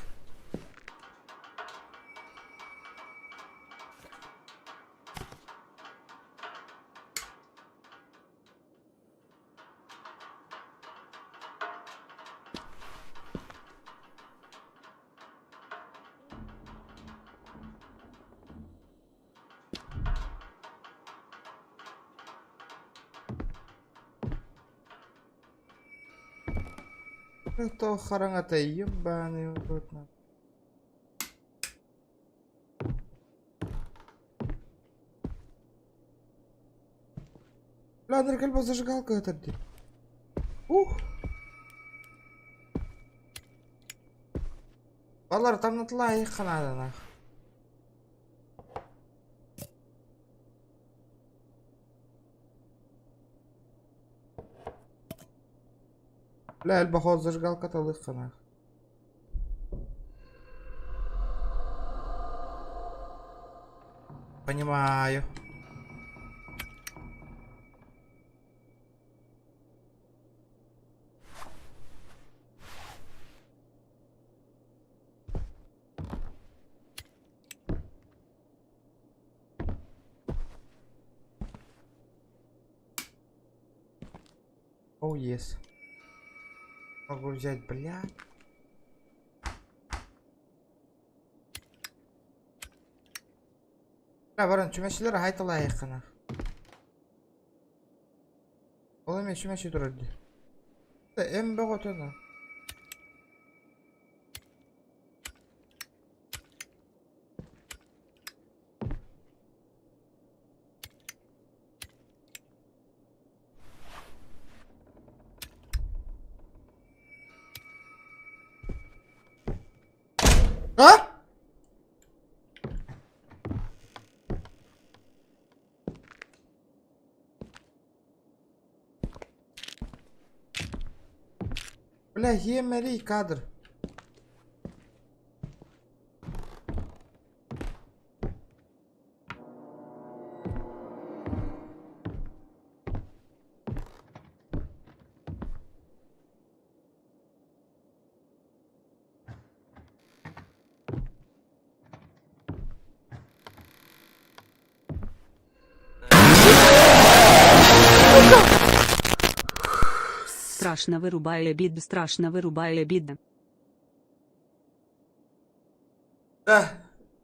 Это хараҥата ебаный в рот на. Бля, наркальба зажигалка это где? Ух! Балар там натла надо нах. Бля, элбэх зажигалка талыхха нах. Понимаю. Oh, yes. Могу взять, бля. Бля, баран, чүмэчилэр хайталаайыххана. Ол эмиэ чүмэчи турар дии. Эм бөҕөтө да. А? Бля, емерий кадр. Страшно вырубай обиду, страшно вырубай обида. Да,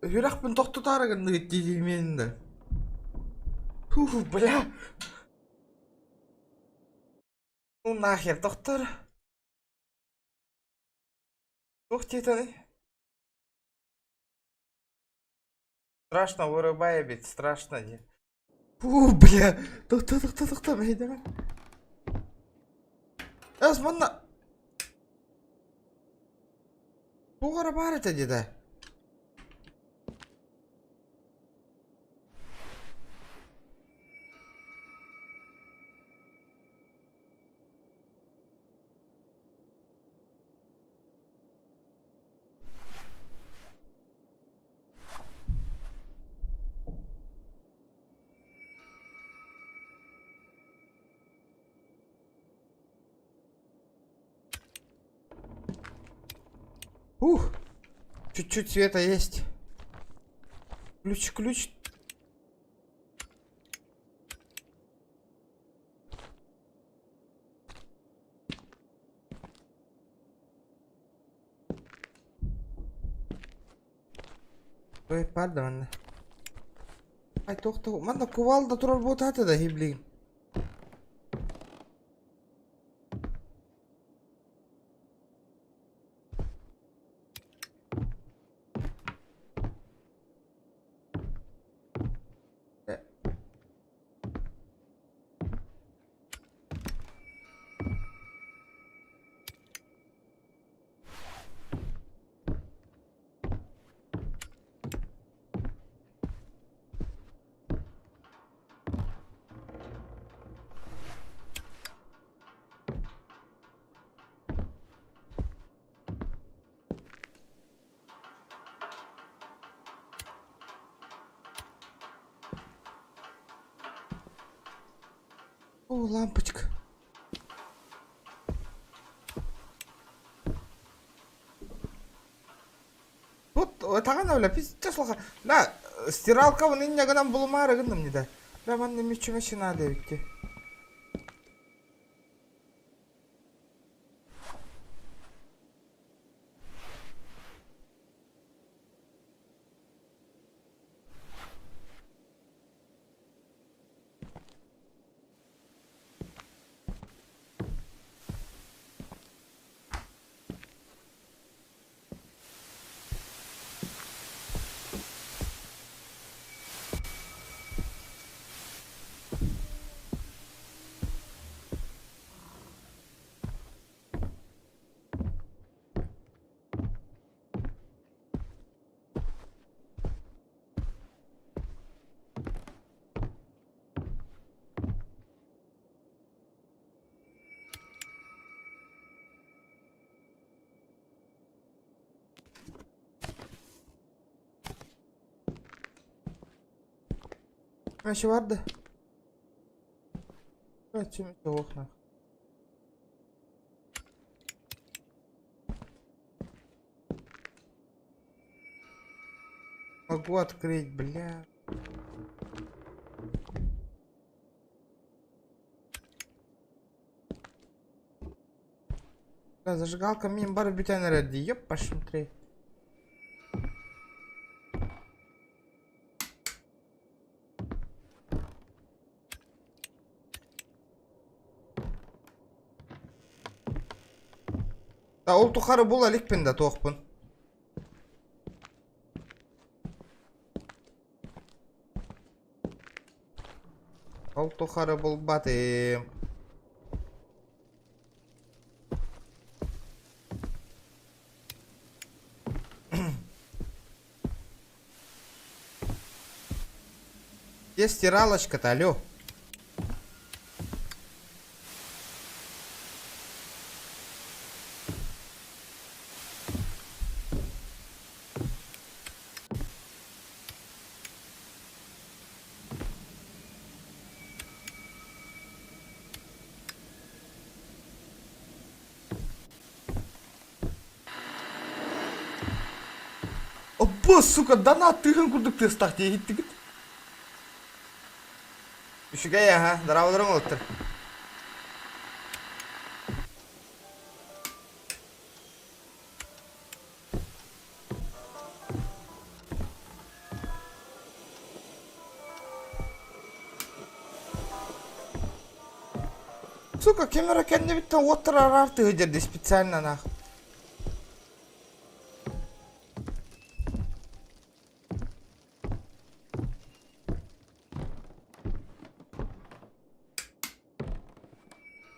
сүрэхпин тохтотаары гынныгыт дии миэнин да. Фу, бля. Ну нахер, доктор. Туох диэтэний? Страшно вырубай ведь, страшно дии. Фу, бля, тохто, тохто, тохто, мэйдэмэ. Эс, манна... Туох эрэ баар этэ дии да. Ух, чуть-чуть света есть. Ключ, ключ. Ой, пардон. Ай, туох манна кувалда турар буотаата да хиблигин. О, лампочка. Вот таҕана бля пиздец лаха. Да, стиралкабын инньэ гынан булумаары гынным да. Бля, манна мүччүмэ надо эбитти. Мачы бар да? Мачы ох Могу открыть, бля. Бля, зажигалка мин бар бүтэн эрэр дии, ёп посмотри. Да ол тухары була иликпин да туохпун. Ол тухары булбатым. Где стиралочка-то, алло? Опа, сука, донат тыгын курдук тыастаах дии иһиттигит? Үчүгэй аха, дорооболоруҥ уолаттар. Сука, ким эрэ кэннибиттэн уоттар араар тыһы дии специально нах.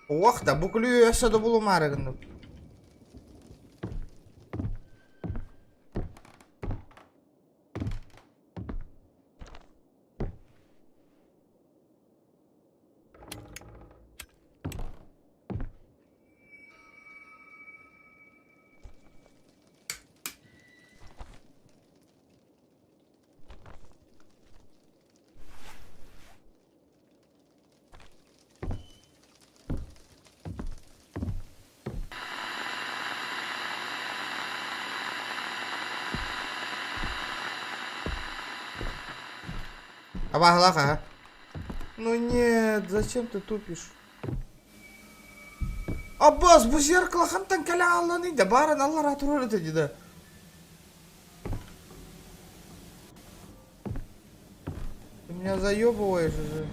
Уох да, бу күлүү өссө да булумаары гынным. Абааһылаах аһа. Ну нет, зачем ты тупишь? Аббас, бу зеркало хантан кэлэ аалланый да бааран аллараа турар этэ дии да. Ты меня заебываешь уже.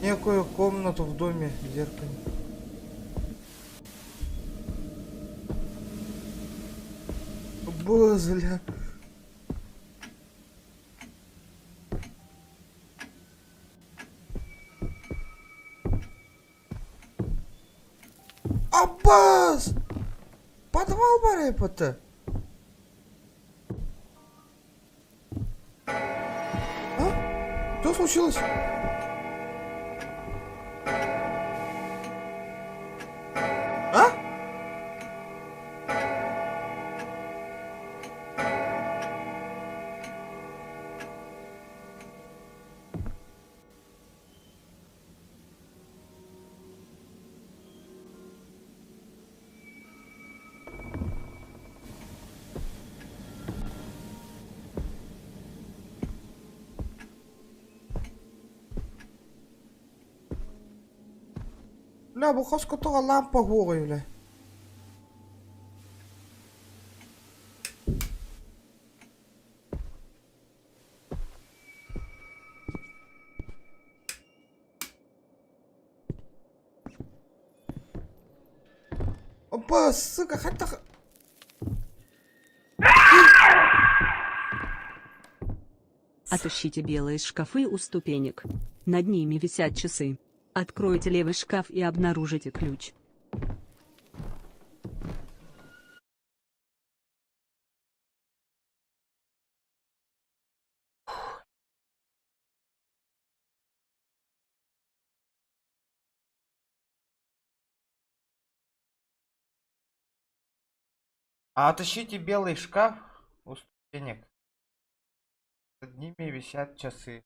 Некую комнату в доме в зеркале. Бозля. Аббас! Подвал бар эпоты. А? Что случилось? А? Бля, бу хоско тоҕо лампа уоҕуй, бля? Опа, сука, хантах... Отыщите белые шкафы у ступенек. Над ними висят часы. Откройте левый шкаф и обнаружите ключ. А отыщите белый шкаф у ступенек. Над ними висят часы.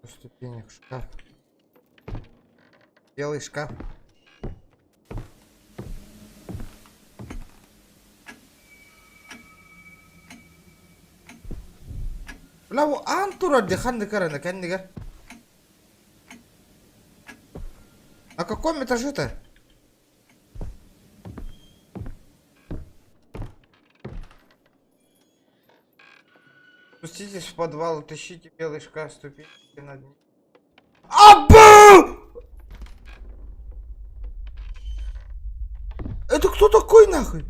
У ступенек шкаф. Белый шкаф. Бля, бу аан турар дии ханнык эрэ кэннигэр. На каком этаже-то? Спуститесь в подвал, утащите белый шкаф, ступите над ним. Абу! Это кто такой нахуй?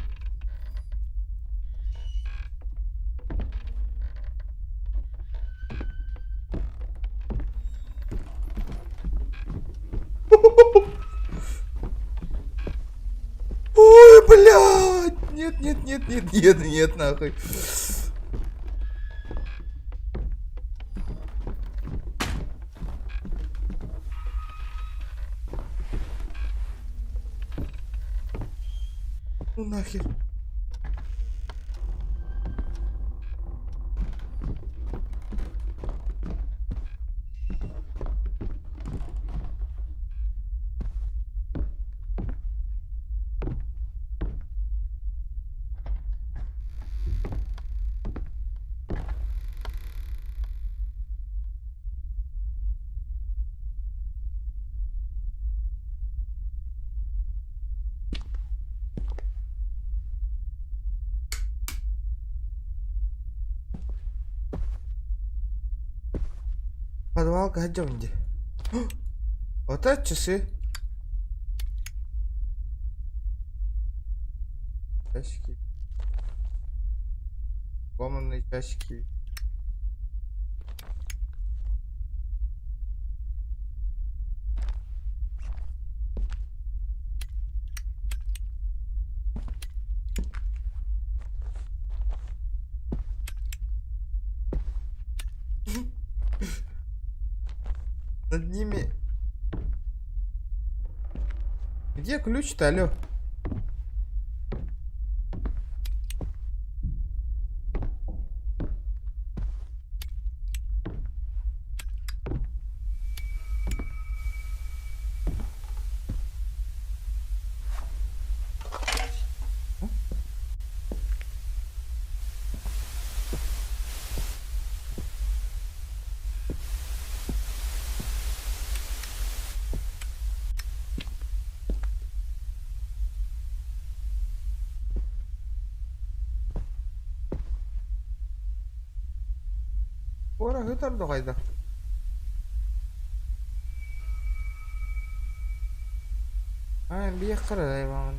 Ой, блядь! Нет, нет, нет, нет, нет, нет, нахуй. Ну нахер. Подвалга сылдьабын дии. Вот это часы. Часики. Сломанные часики. Над ними... Где ключ-то, алло? Куораһытар да хайдах? Аа, биэх хара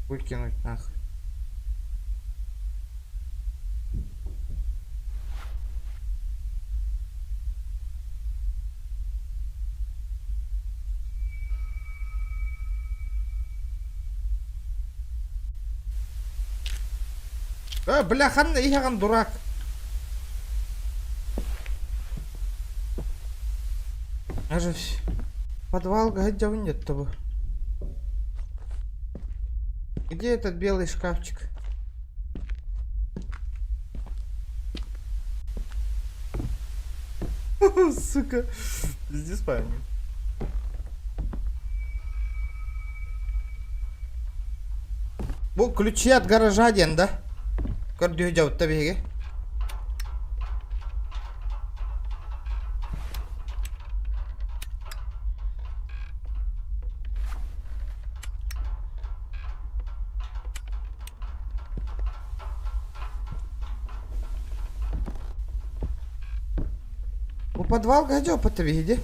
Выкинуть нахуй. Э, бля, ханна иһэҕин дурак. Аже подвалга сылдьабын диэтэ бу. Где этот белый шкафчик? Сука. Везде спальня. Бу ключи от гаража диэн да? Көрдүү дьабытта биһиги. Бу подвалга дьоппута биһиги.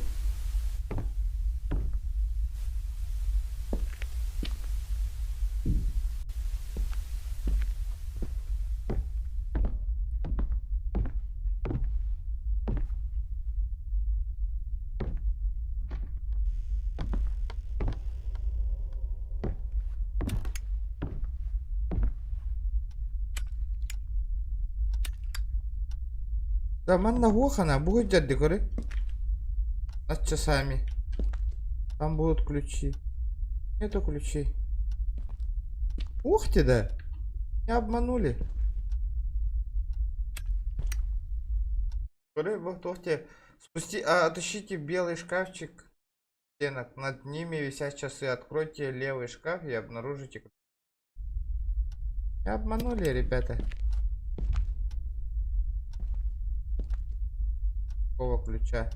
Да манна уохана будет дядя горы. Над часами. Там будут ключи. Нету ключей. Ух ты да! Меня обманули. Спусти, а, отыщите белый шкафчик стенок. Над ними висят часы. Откройте левый шкаф и обнаружите... Меня обманули, ребята. Какого ключа?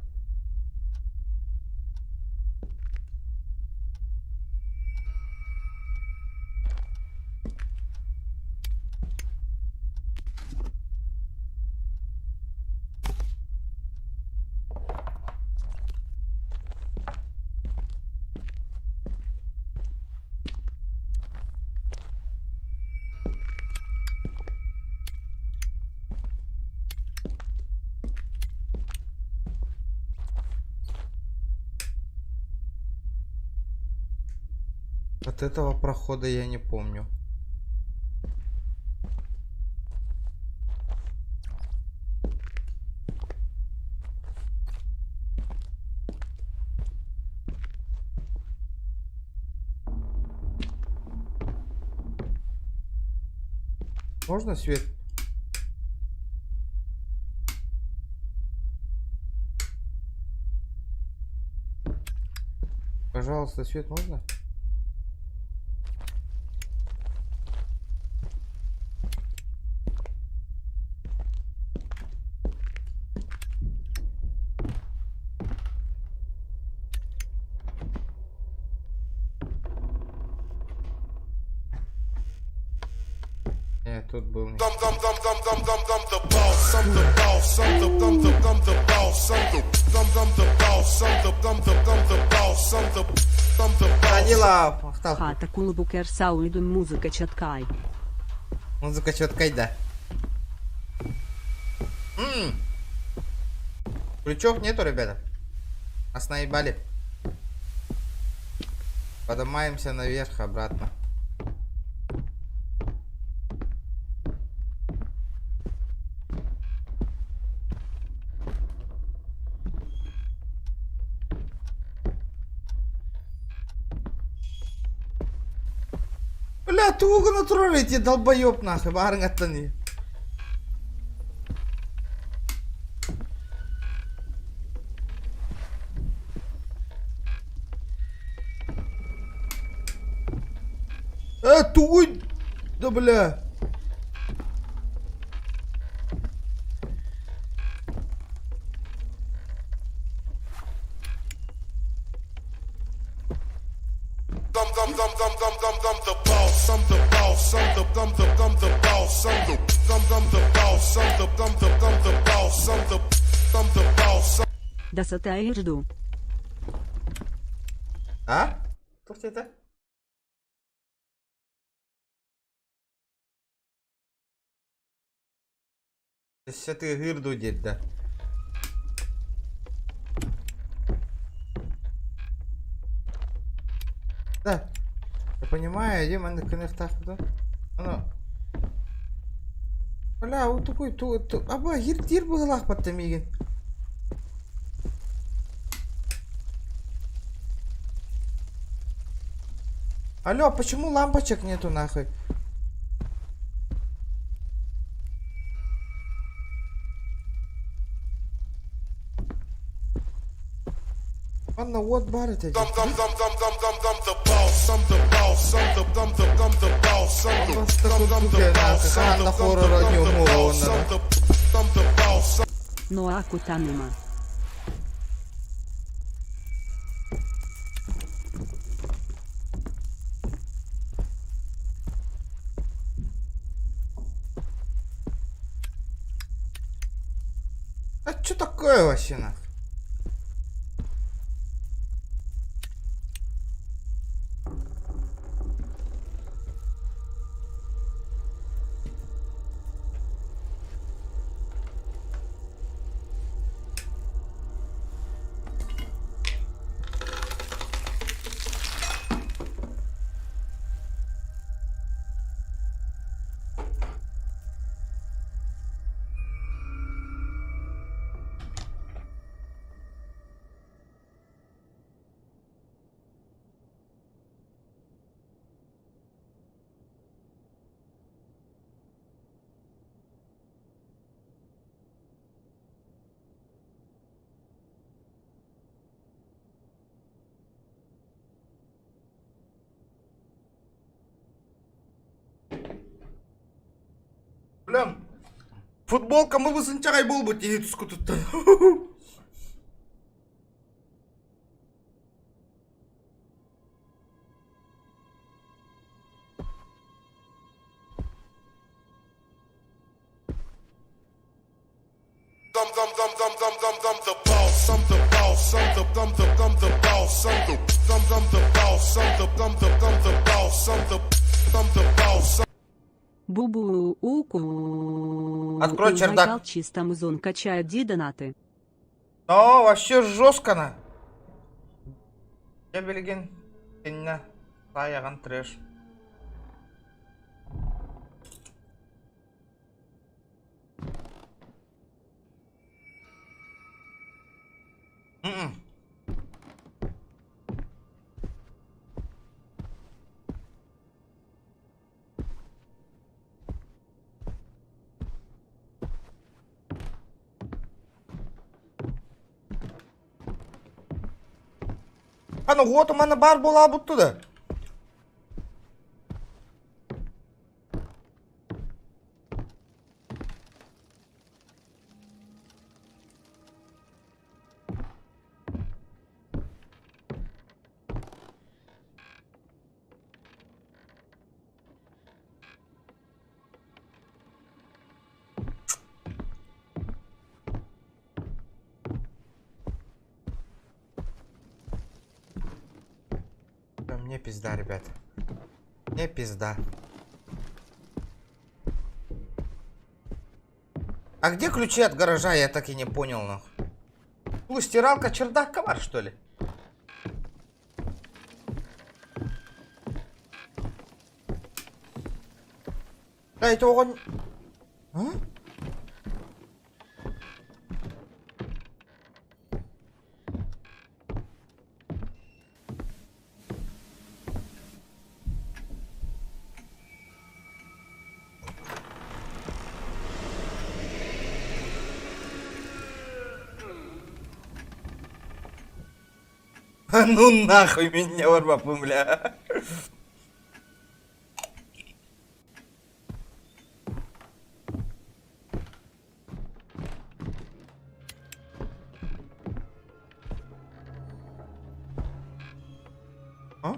От этого прохода я не помню. Можно свет? Пожалуйста, свет можно? Нет, тут был не. Данила, махтал. Хата кулубукер сауидун музыка чаткай. Музыка четкай, да. М. Ключов нету, ребята. Нас наебали. Поднимаемся наверх обратно. Бля, тугу натуралите, долбоеб нахуй, барыңаттан. Э, тугуй! Да бля! Да сатаир жду. А? Туох диэтэ? Өссө тыаһыыр дуу диэтэ. Да, я понимаю, иди маннык гыныахтаахпыт Ону Бля, ол тугуй ту ту аба иһирдиир быһыылаахпат да миигин. Алло, почему лампочек нету нахуй? Манна уот баар этэ дии. Албаста курдук нахуй, хаһан да хоррор оонньуоҕа уонна Ноа кутаныма. А что такое вообще нахуй? Бля, футболка мыбысынчаҕай буолбут киһи тускутуттан. Бу-бу-у-ку. Открой чердак. Байкал чисто музон качает ди донаты. Но вообще жестко на. Дьэ билигин иннэ таайаҕын трэш. М-м. Аны уот манна баар буолаабыт да. Мне пизда, ребят. Мне пизда. А где ключи от гаража, я так и не понял, нахуй. Ну, стиралка, чердак, комар, что ли? Да, это он... А? Ну нахуй меня барбаппын бля. А?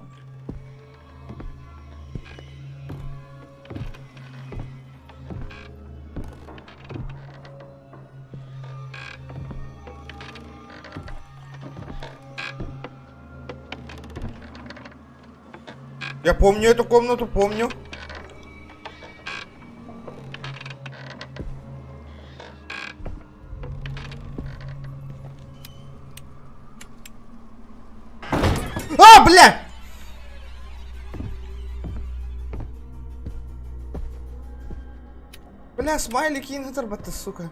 Я помню эту комнату, помню. А, бля! Бля, смайлики ты, сука.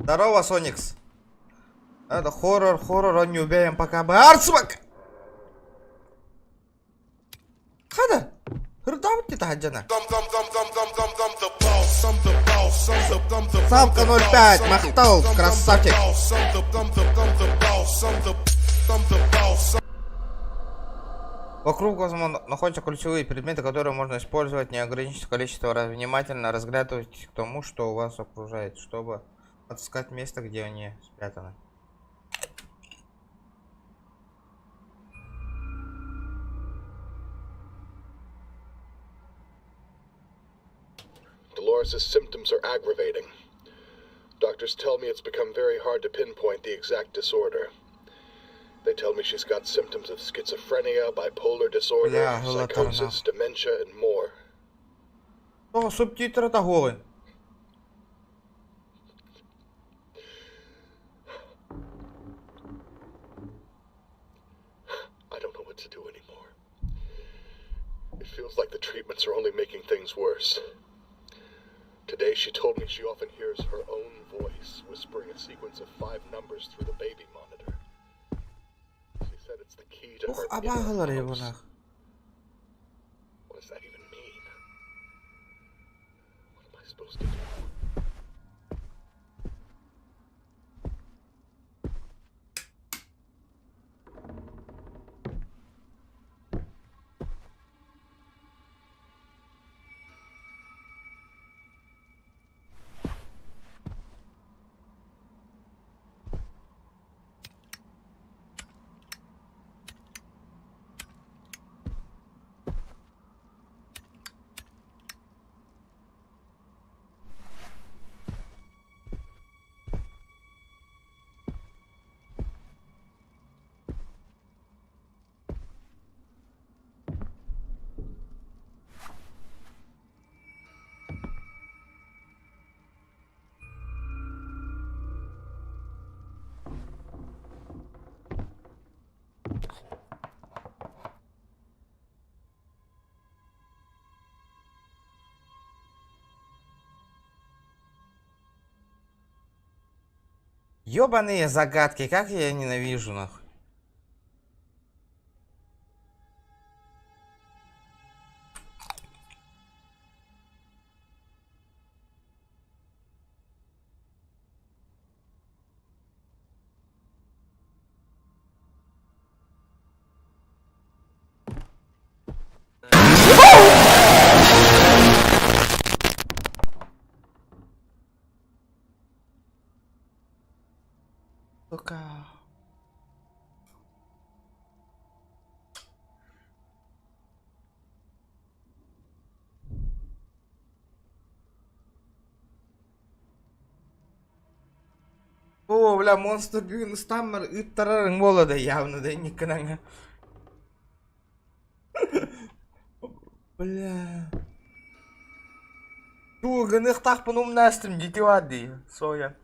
Здорово, Соникс. Это хоррор, хоррор, не убеем пока бы. Арцмак! Хада! Хырдаут не таһаджана. Самка 05, махтал, красавчик. Вокруг возможно, находятся ключевые предметы, которые можно использовать неограниченное количество раз. Внимательно разглядывайте к тому, что у вас окружает, чтобы отыскать место, где они спрятаны. Dolores' symptoms are aggravating. Doctors tell me it's become very hard to pinpoint the exact disorder. They tell me she's got symptoms of schizophrenia, bipolar disorder, Бля, голотарна. psychosis, dementia, and more. О, субтитры это голый. I don't know what to do anymore. It feels like the treatments are only making things worse. Today she told me she often hears her own voice whispering a sequence of five numbers through the baby monitor. She said it's the key to Ух, her inner абагалар house. ебанах. What does that even mean? What am I supposed to do? Ёбаные загадки, как я ненавижу, нахуй. Сука. Сука. О, бля, монстр бүгүн ыстааммар ыыттарарыҥ буолла да явно да инниккинэн. Бля. Туу гыныахтаахпын умнаастым дьити баар дии, соя.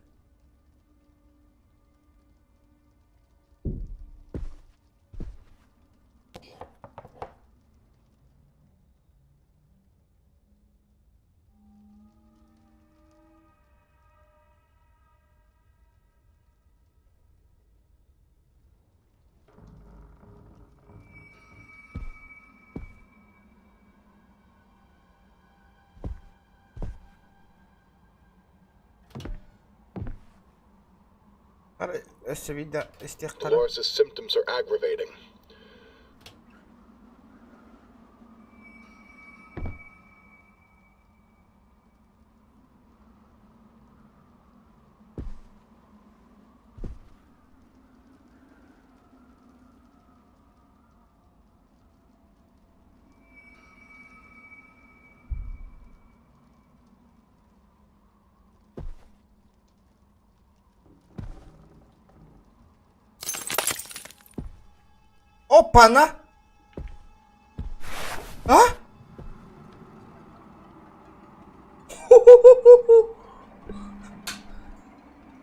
Арай өссө биирдэ истиэхтэрэ. Dolores' symptoms are aggravating. Опа-на! А?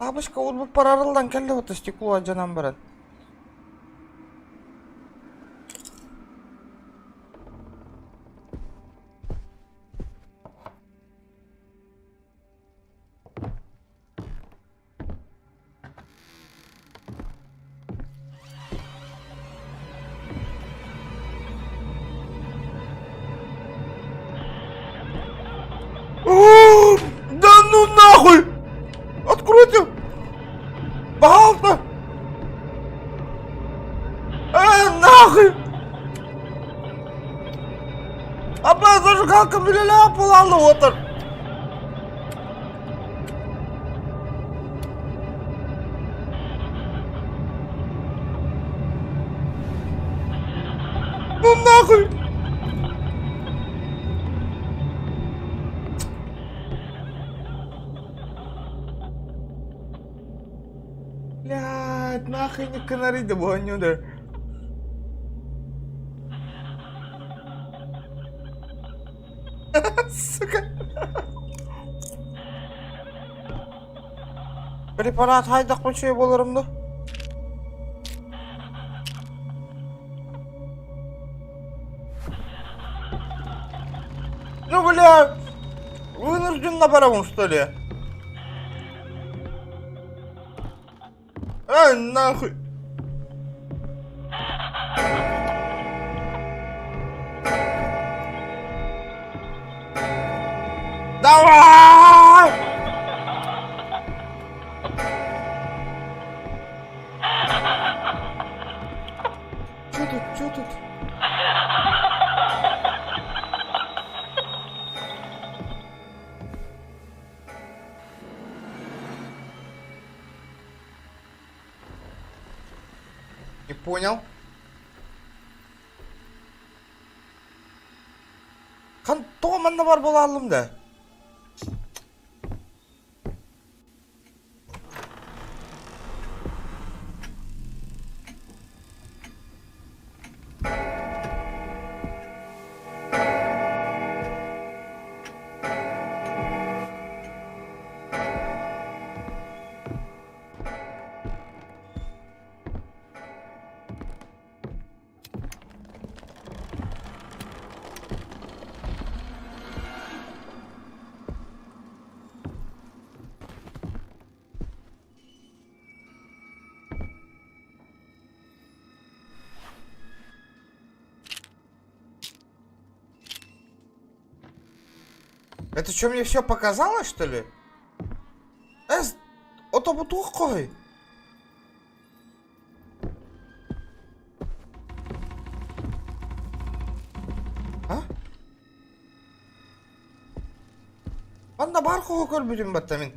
Бабушка урбут парарыллан кэллэ вот стекло алдьанан баран. О, Да ну нахуй! Откройте! Пожалуйста! Э, нахуй! Апа, зажигалка билэлээх буолаалы отыр. Ну нахуй! Блядь, нахуй не канарида буонньудар. Сука. Препарат хайдах үчүгэй буоларым да? Ну, бля, вынужден на барабан, что ли? Ай, нахуй! Давай! Чё тут, чё тут? Не понял. Хан тоҕо манна бар буолааллым да? Это что, мне все показалось, что ли? Эс, ото бу туох хоһуй? А? Манна баар хоһу көрбүтүм батта мин.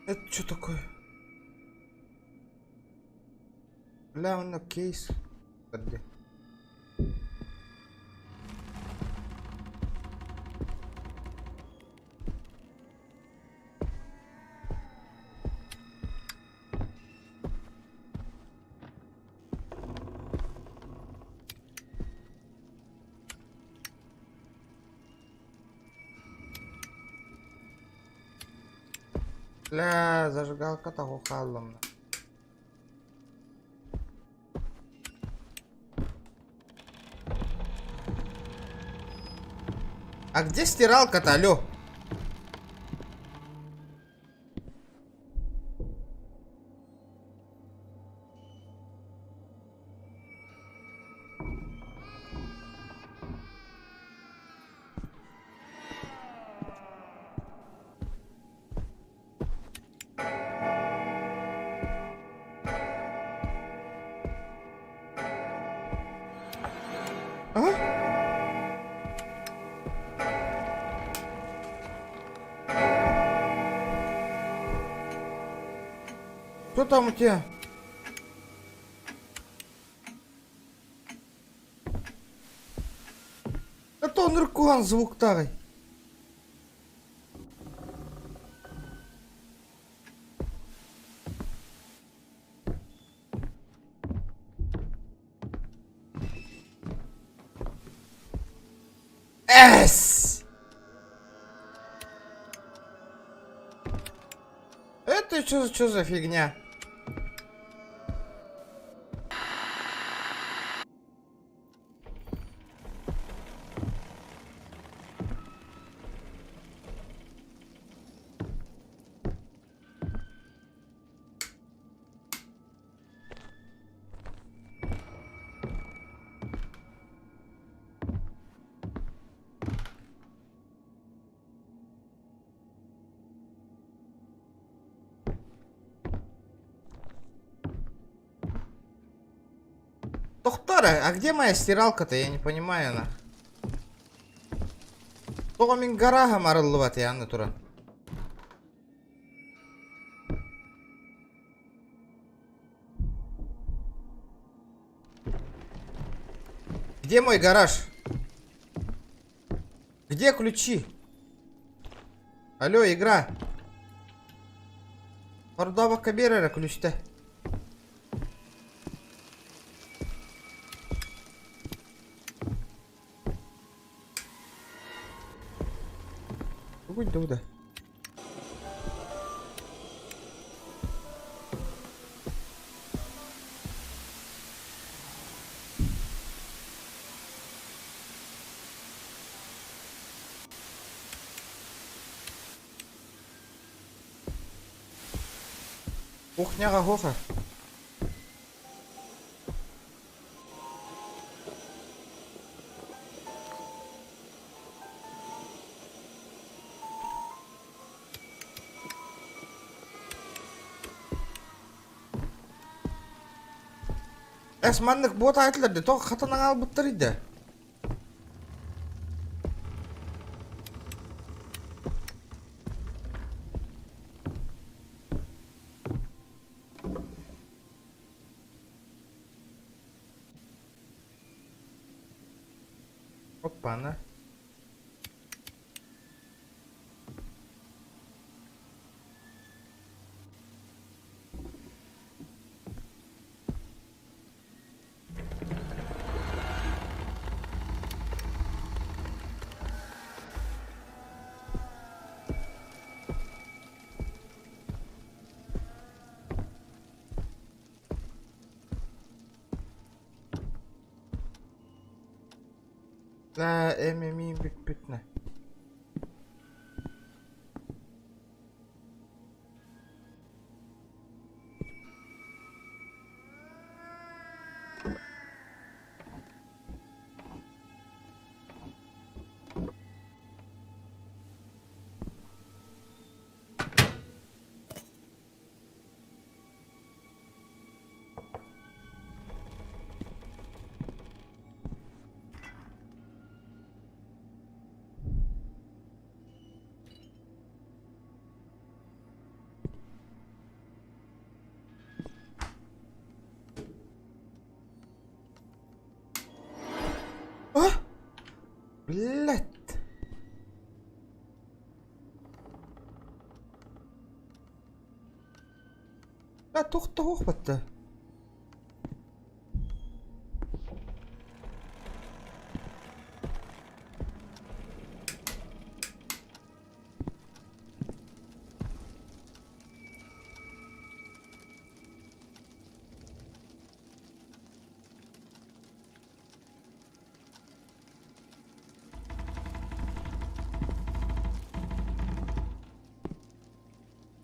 Это что такое? Бля, он на кейс. Подожди. Бля, зажигалка того хааллым. А где стиралка-то, алло? А? Что там у тебя? Это он ркуан звук тарый. Эс! Это что за фигня? Тохтоо, а где моя стиралка-то? Я не понимаю, на. Тоҕо мин гарааһым арыллыбат аны туран. Где мой гараж? Где ключи? Алло, игра. Ордообокко биэр эрэ ключтэ. Тугуй да Кухняҕа суох Эс маннык буот аайтылар дии, тоҕо хатан аҕалбыттарый да? Опа-на. Ээ, эми бүппүт на. Блядь. Бля, туох да суох батта.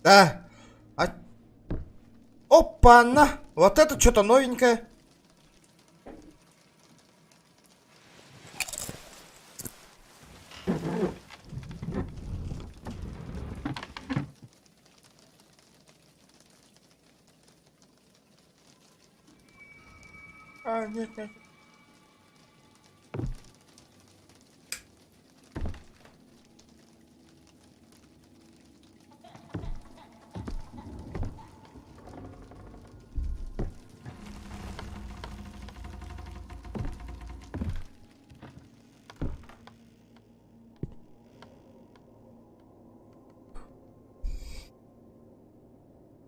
Да. А... Опа-на! Вот это что-то новенькое. А, нет, нет.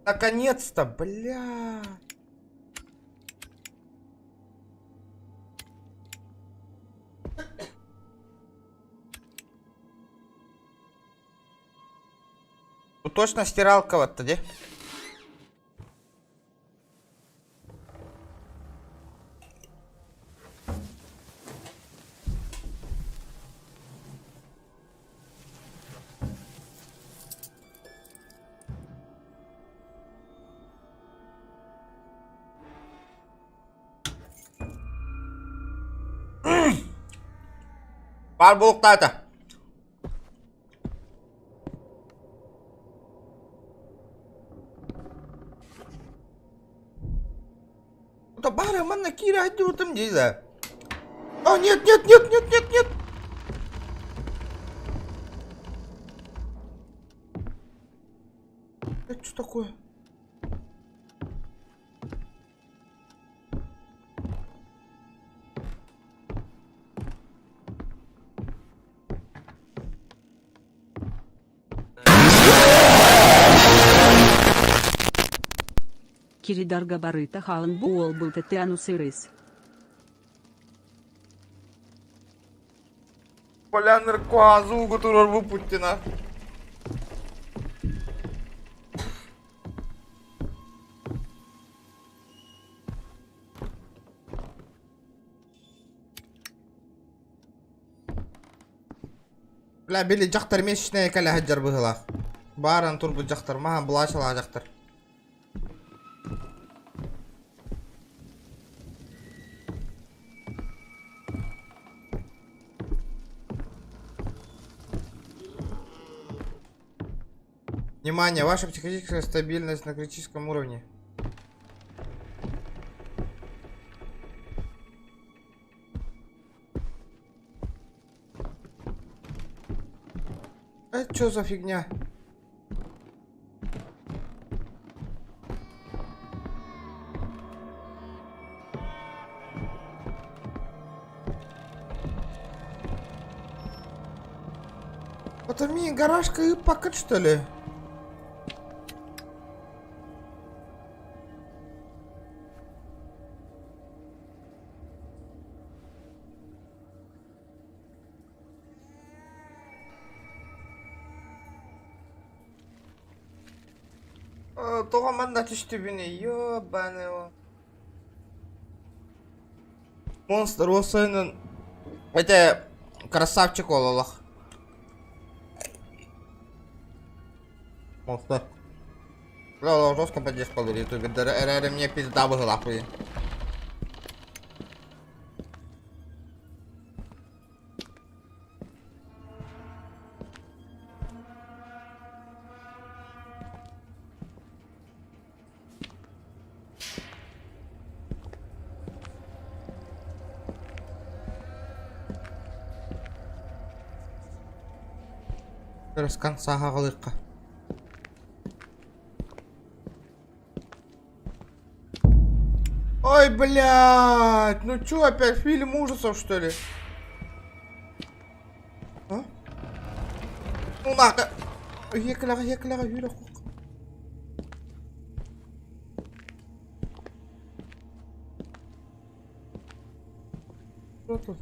Наконец-то, бля. Ну точно стиралка вот где? Баар буолуктаата. Да бары манна киирэ сылдьыбытым дии да. А, нет, нет, нет, нет, нет, нет. Это что такое? Киридарга барыта хаан буолбута тыанус ирыс. Поляныр куазугу турар Путина. Бля, били дьахтар месячная кэлэ сылдьар быһыылаах. Бааран турбут дьахтар, маһан былаачалаах дьахтар. Внимание, ваша психическая стабильность на критическом уровне. Это что за фигня? Это ми гаражка и пакет что ли? Тоҕо манна түстүбүнүй, ёбаный Монстр уосайынан это красавчик ололох. Монстр. Бля, жестко поддержка ютубер, эрээри мне пизда быһылаах Өрөскан сааһаҕалыахха. Ой, блядь, ну чё опять фильм ужасов, что ли? Улаата. Иһиэкилэҕэ, иһиэкилэҕэ, үүрэ охуох. Тут.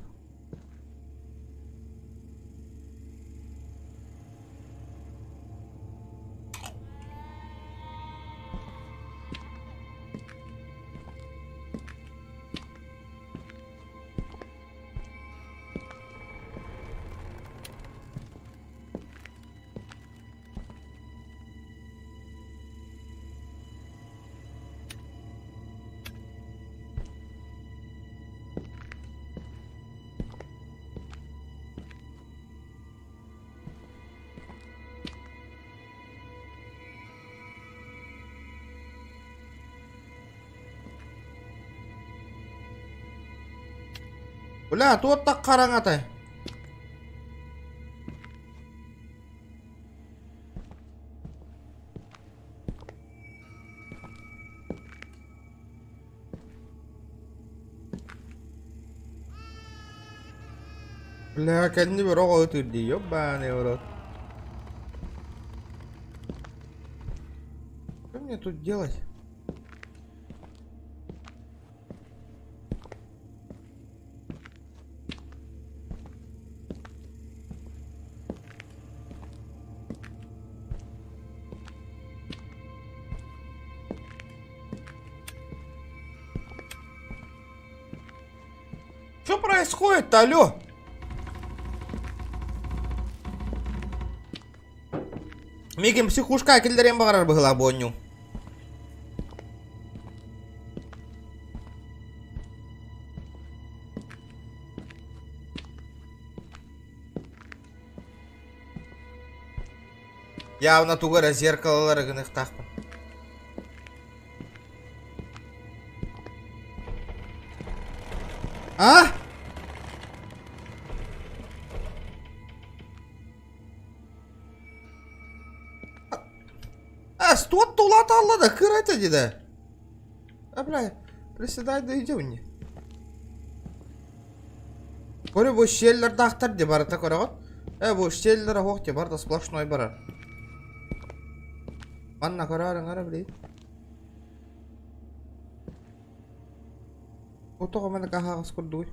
Бля, туох хараҥатай? Бля, кэннибэр оҕо ытыыр дии, ёбаный в рот. Что мне тут делать? Что происходит-то, алло? Мигин психушка киллэриэн баҕарар быһыылаах буонньу. Явно тугу эрэ зеркалалары гыныахтаахпын. А? А, стот тулата да кырата дида. А, бля, приседай да иди мне. Көрө бу щеллердаахтар де барыта көрөҕүт. Э бу щеллер оһох де барыта сплошной барар. Манна көрөөрүҥ эрэ билигин. Бу тоҕо маннык аһаҕас курдугуй?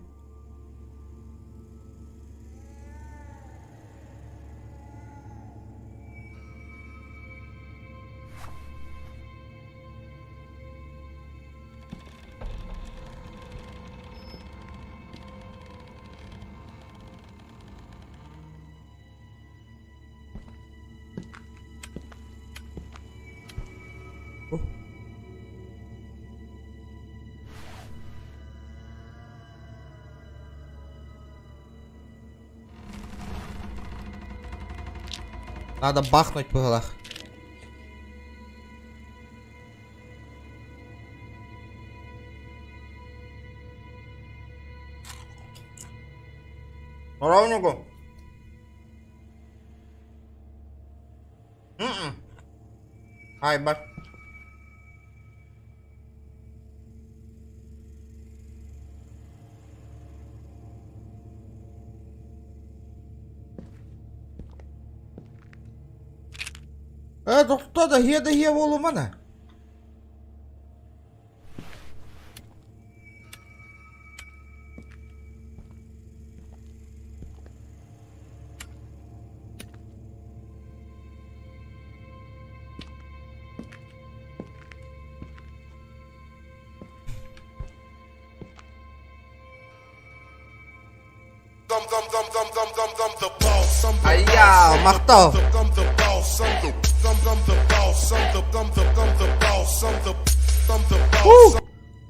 Надо бахнуть быһыылаах. Ровненько. М-м. Ай, бар. Э, тохто да хиэ да хиэ буолумана. Айя, махтал.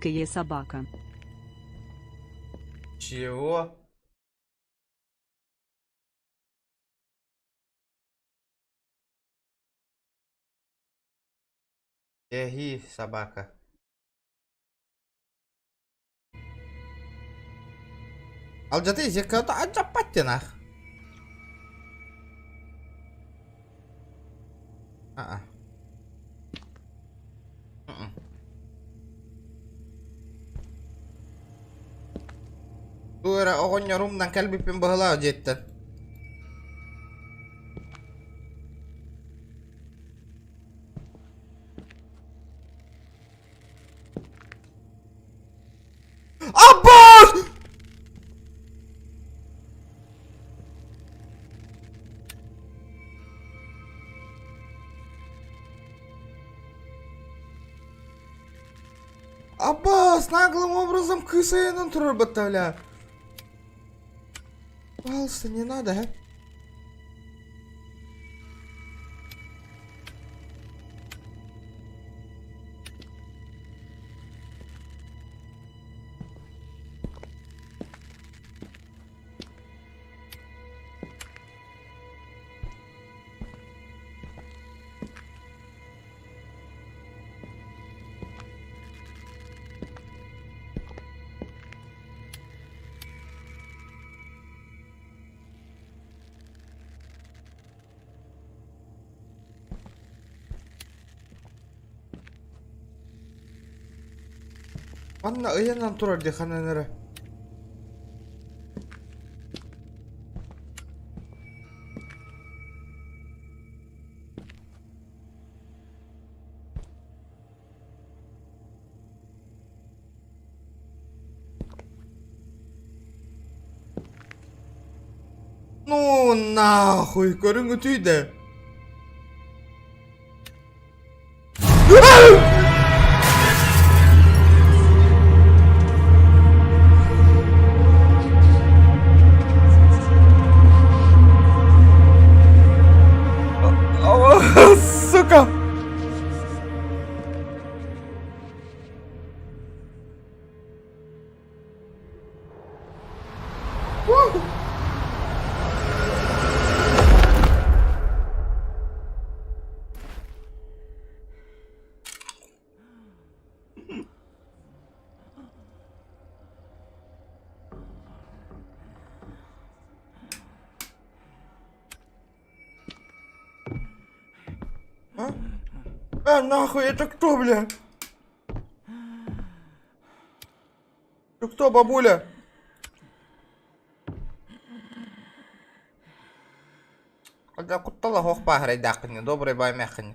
Кие собака. Чего? Эги, собака. Алдьатыы зеркалата алдьаппат диэн аах. Аа. Туу эрэ оҕонньорумнан кэлбиппин быһылаах дьиэттэн. Аббас, наглым образом кыыс айанын турар бля. Пожалуйста, не надо, а? Манна ыйанан турар дии ханан эрэ. Ну нахуй, көрүҥ үтүйдэ. Сука! А? А нахуй, это кто, бля? Ты кто, бабуля? Когда куттала хох пахрайдахни, добрый баймяхни.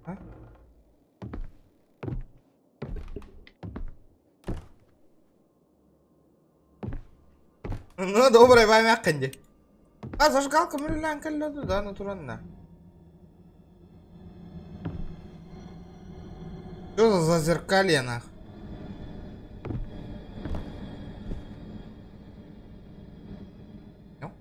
А? Ну, добрый баймяххин дии. А, зажигалка мүрүлээн кэллэ да, натурально. Что за зазеркалье, нах? Ну?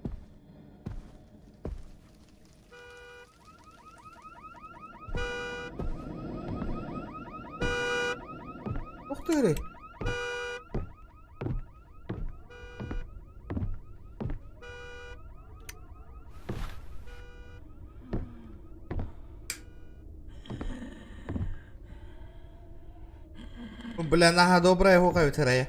Ух ты! Бля, наһаа добрая оһуохай үтэрэ.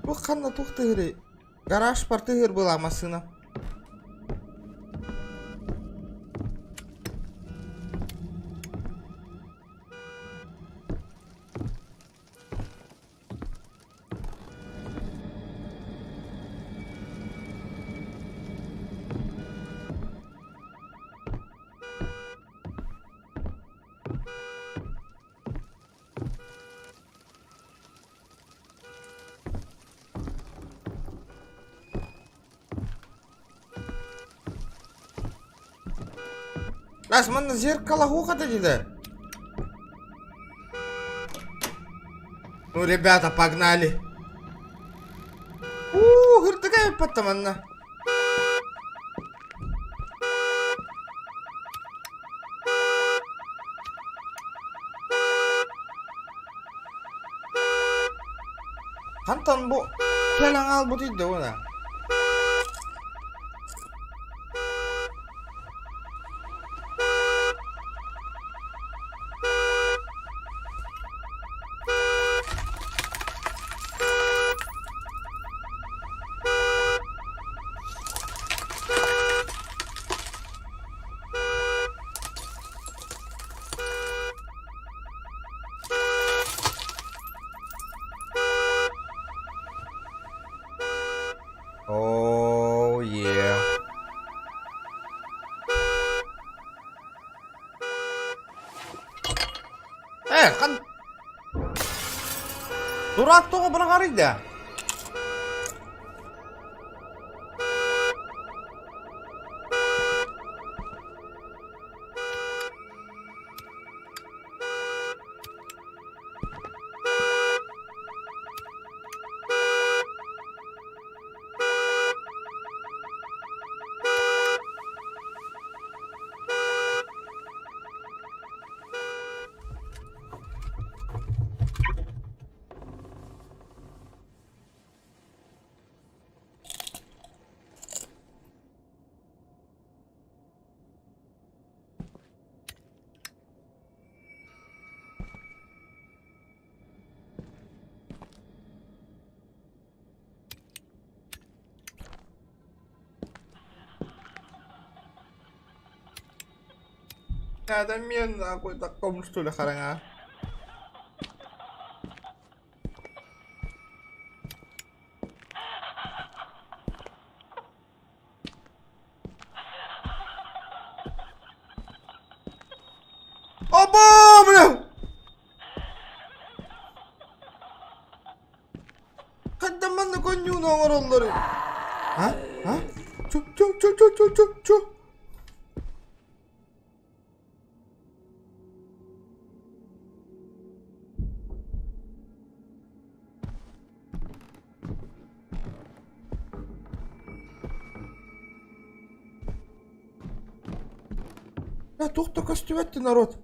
Туох ханна туох тыһырый? Гараж тыһыр была массыына. Раз, манна зеркало ухо деді. Ну, ребята, погнали. Уу, ырдыга эппэтэ манна. Хантан бу кэлэн хаалбыт да уона. Э, хан... Дурак тоҕо быраҕарый да? Это мен нахуй таком что ли хараҥа. Оба, бля! Ханна манна конньууну оҥороллору? А? А? Чу чу чу чу чу чу чу. А туох да көстүбэт народ.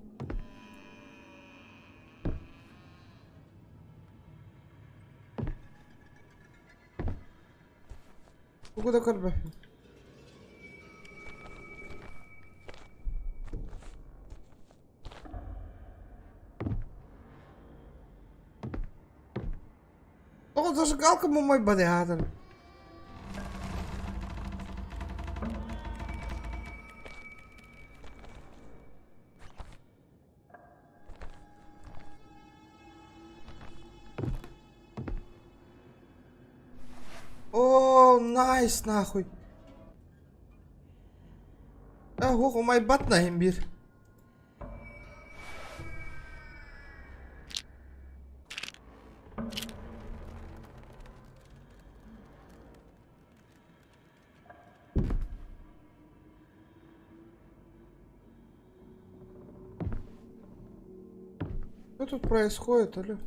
Тугу да көрбөппүн. Тоҕо зажигалка мумайбат аатым. О, найс нахуй. Э, ох, умайбат наһин биир. Что тут происходит, алло?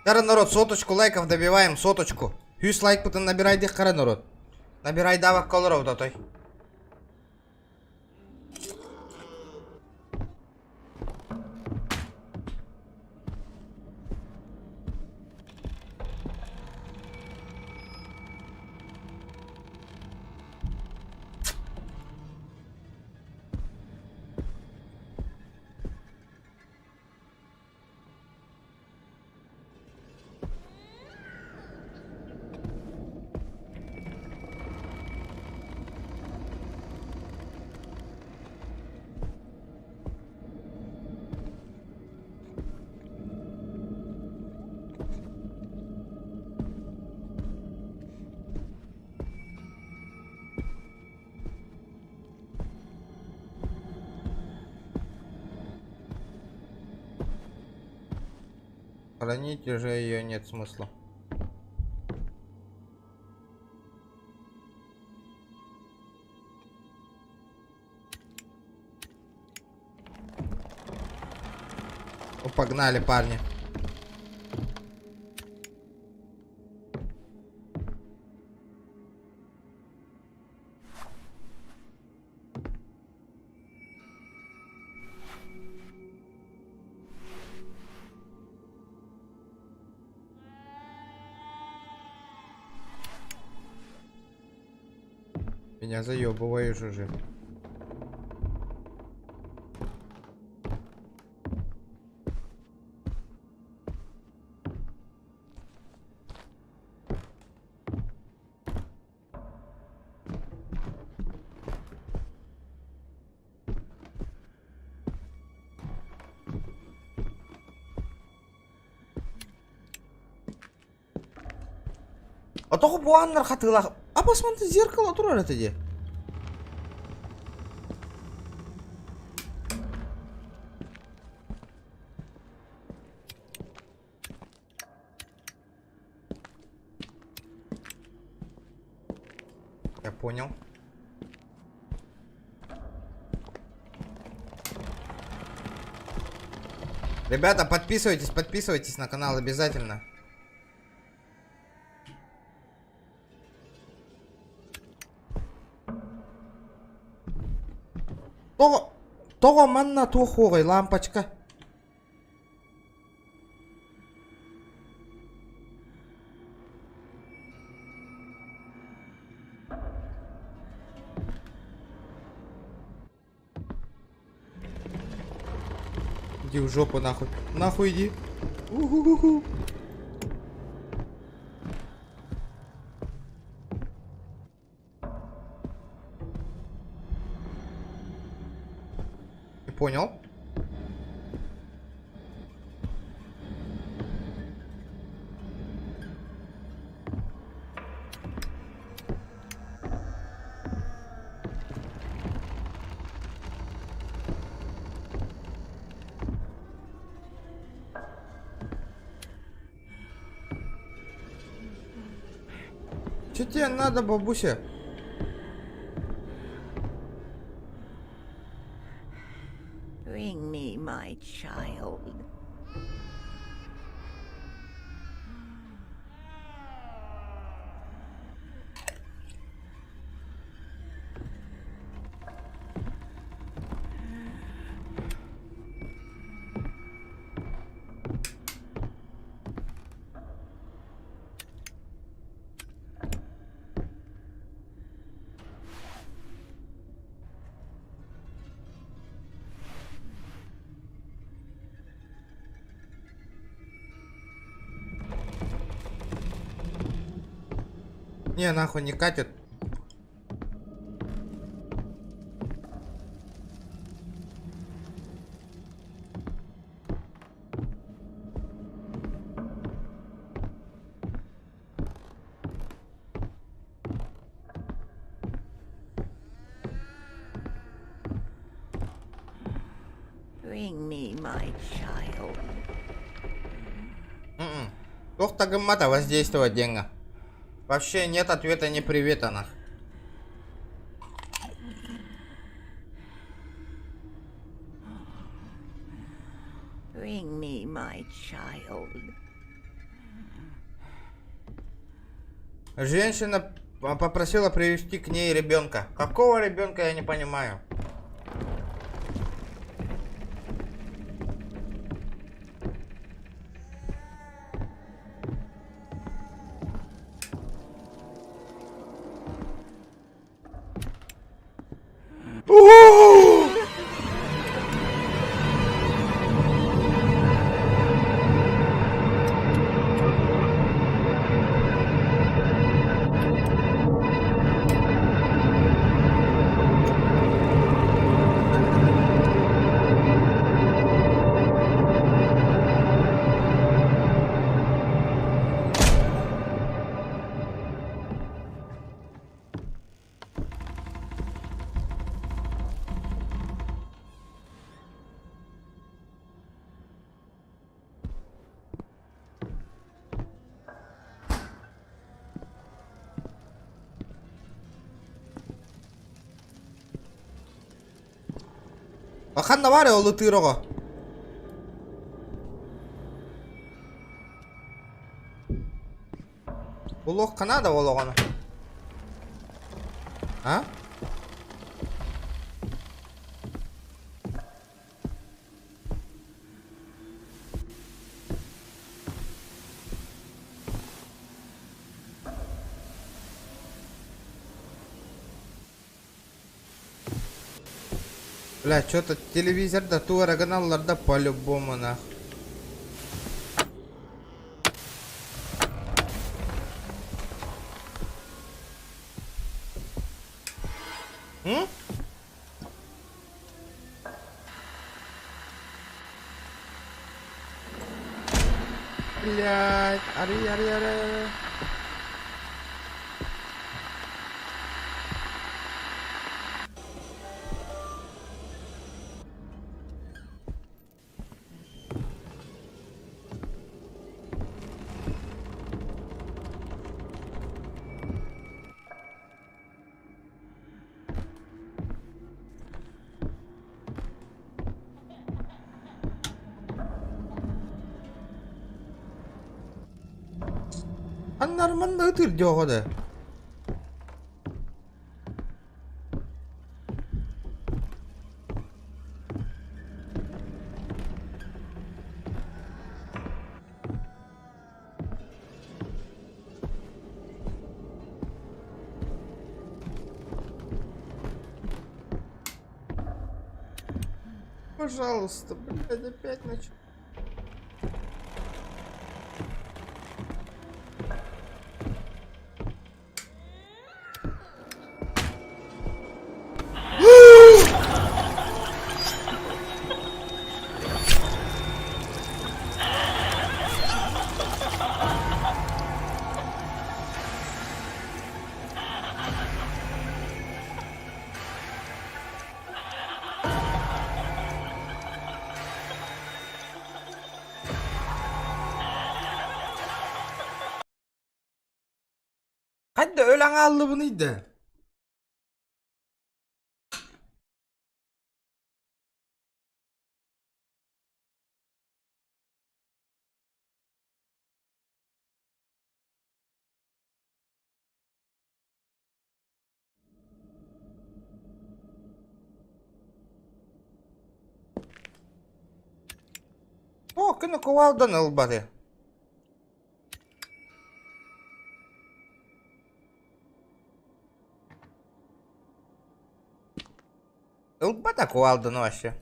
Кара народ, соточку лайков добиваем, соточку. Үс лайкпытын набирай кара народ. Набирай давак колоров той. Хранить уже ее нет смысла. О, погнали, парни. Меня заебываешь уже. Отоҕу буаннар хатыылаах. А посмотри, зеркало турар этэ дии. Я понял. Ребята, подписывайтесь, подписывайтесь на канал обязательно. Тоҕо, тоҕо манна туох хуоҕай лампочка? Иди в жопу нахуй. Нахуй иди. У-ху-ху-ху. Не понял. Че тебе надо, бабуся? Bring me my child. Не, нахуй не катит. Bring me my child. М-м. Туох да гыммата воздействовать деньга. Вообще нет ответа, не привет она. Bring me my child. Женщина попросила привести к ней ребенка. Какого ребенка, я не понимаю. Ханна баар ол ытыыр оҕо? Булуохха наада ол оҕону. А? Бля, что-то телевизор да туора гыналлар да по-любому нах. М? Блядь, ари, ари, ари, ари. Аннарман да ытыр диэҕэ да. Пожалуйста, блядь, опять начал. Ханна өлөн хааллыбыный да? О, күнү кувалдан ылбаты. Ылбата кувалданы вообще.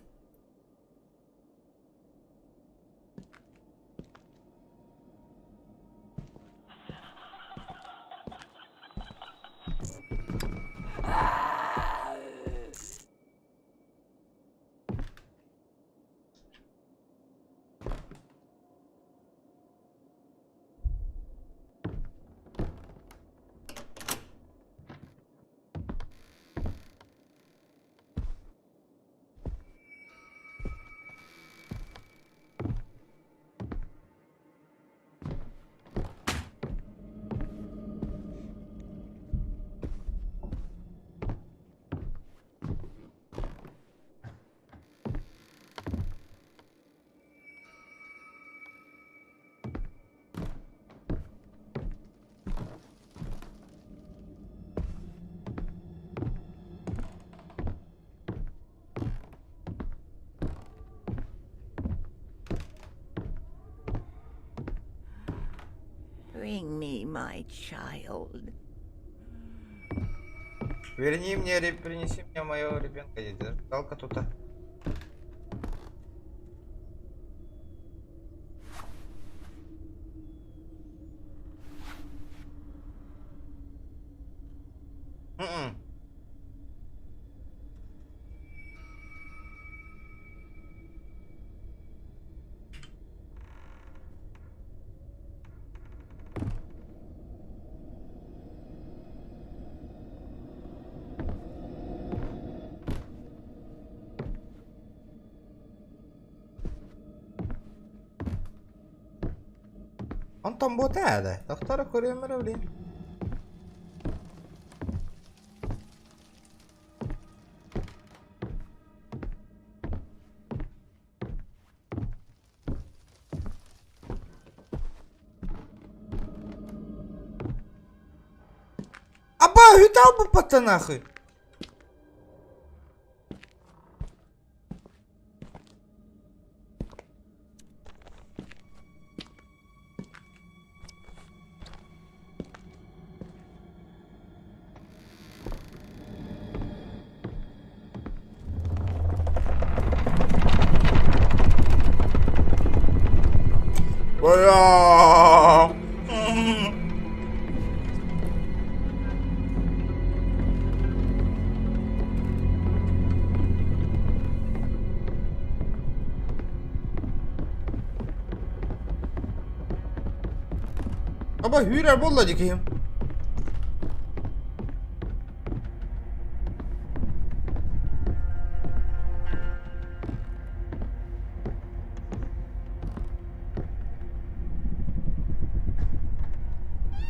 Bring me my child. Верни мне, принеси мне моего ребенка. Зажигалка тут. М-м. Онтон буота да. Тохтор көрүөм эрэ блин. Аба, үтал буппата нахуй. Аба hүүрэр буолла дии киһим.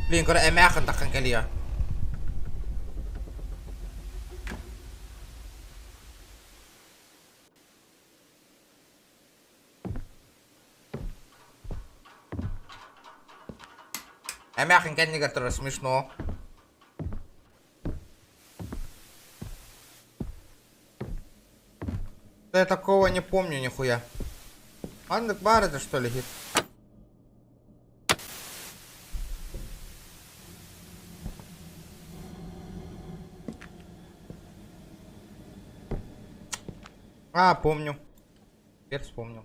Блин, көрө эмээхин таххан кэлиэ. Эмээхин кэннигэр турар смешно. Да я такого не помню нихуя. Андык бар это что ли хит? А, помню. Теперь вспомнил.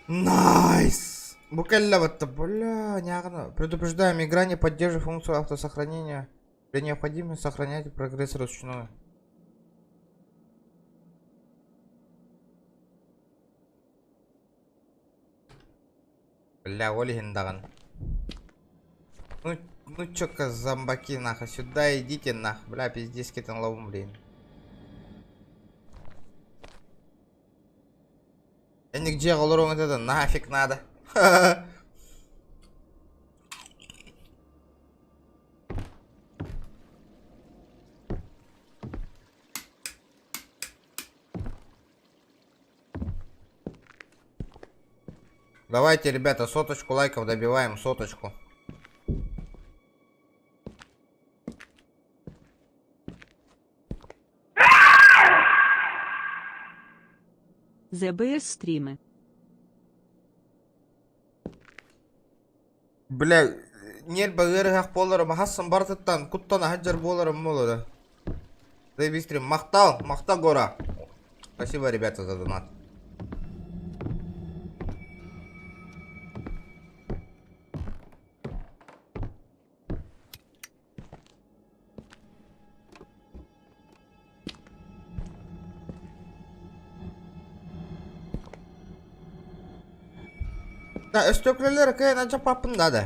Найс! Бу кэллэ батта, бля, ньааҕына. Предупреждаем, игра не поддерживает функцию автосохранения. При необходимости сохраняйте прогресс ручную. Бля, ол иһин даҕаны. Ну, ну чё-ка, зомбаки, нахуй, сюда идите, нахуй. Бля, пиздец, кетен ловым, блин. Я нигде олоруҥ этэ да нафиг надо. Давайте, ребята, соточку лайков добиваем, соточку. ЗБС стримы. Бля, ньиэрбэ ыарыһах буоларым, аһассын барытыттан куттана сылдьар буоларым буолара. Заебись стрим. Махтал, махтал гора. Спасибо, ребята, за донат. Да, өстөклөлөр кыайан ачаппаппын да да.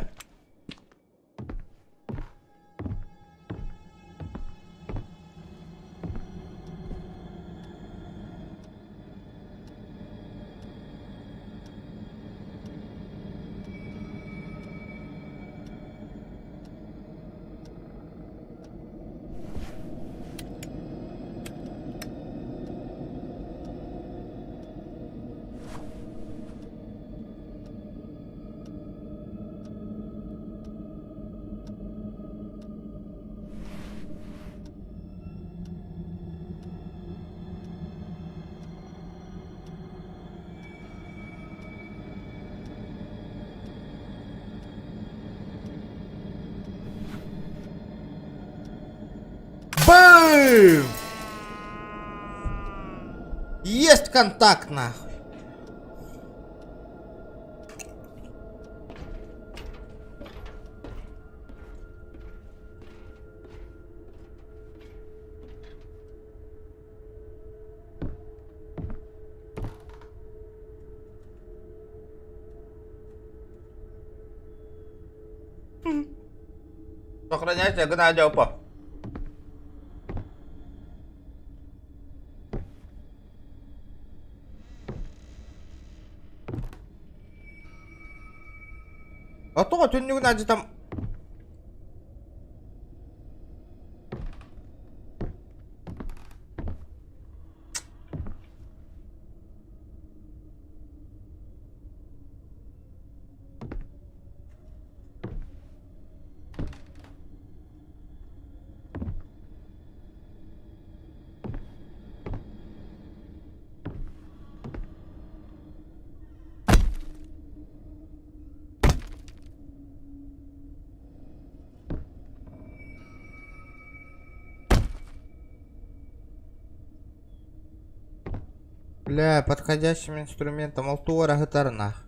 Бэм! Есть контакт, нахуй. Сохраняйте, Геннадий, опа. А то түннүгүн адьытам Бля, подходящим инструментом алтуора гытарнах.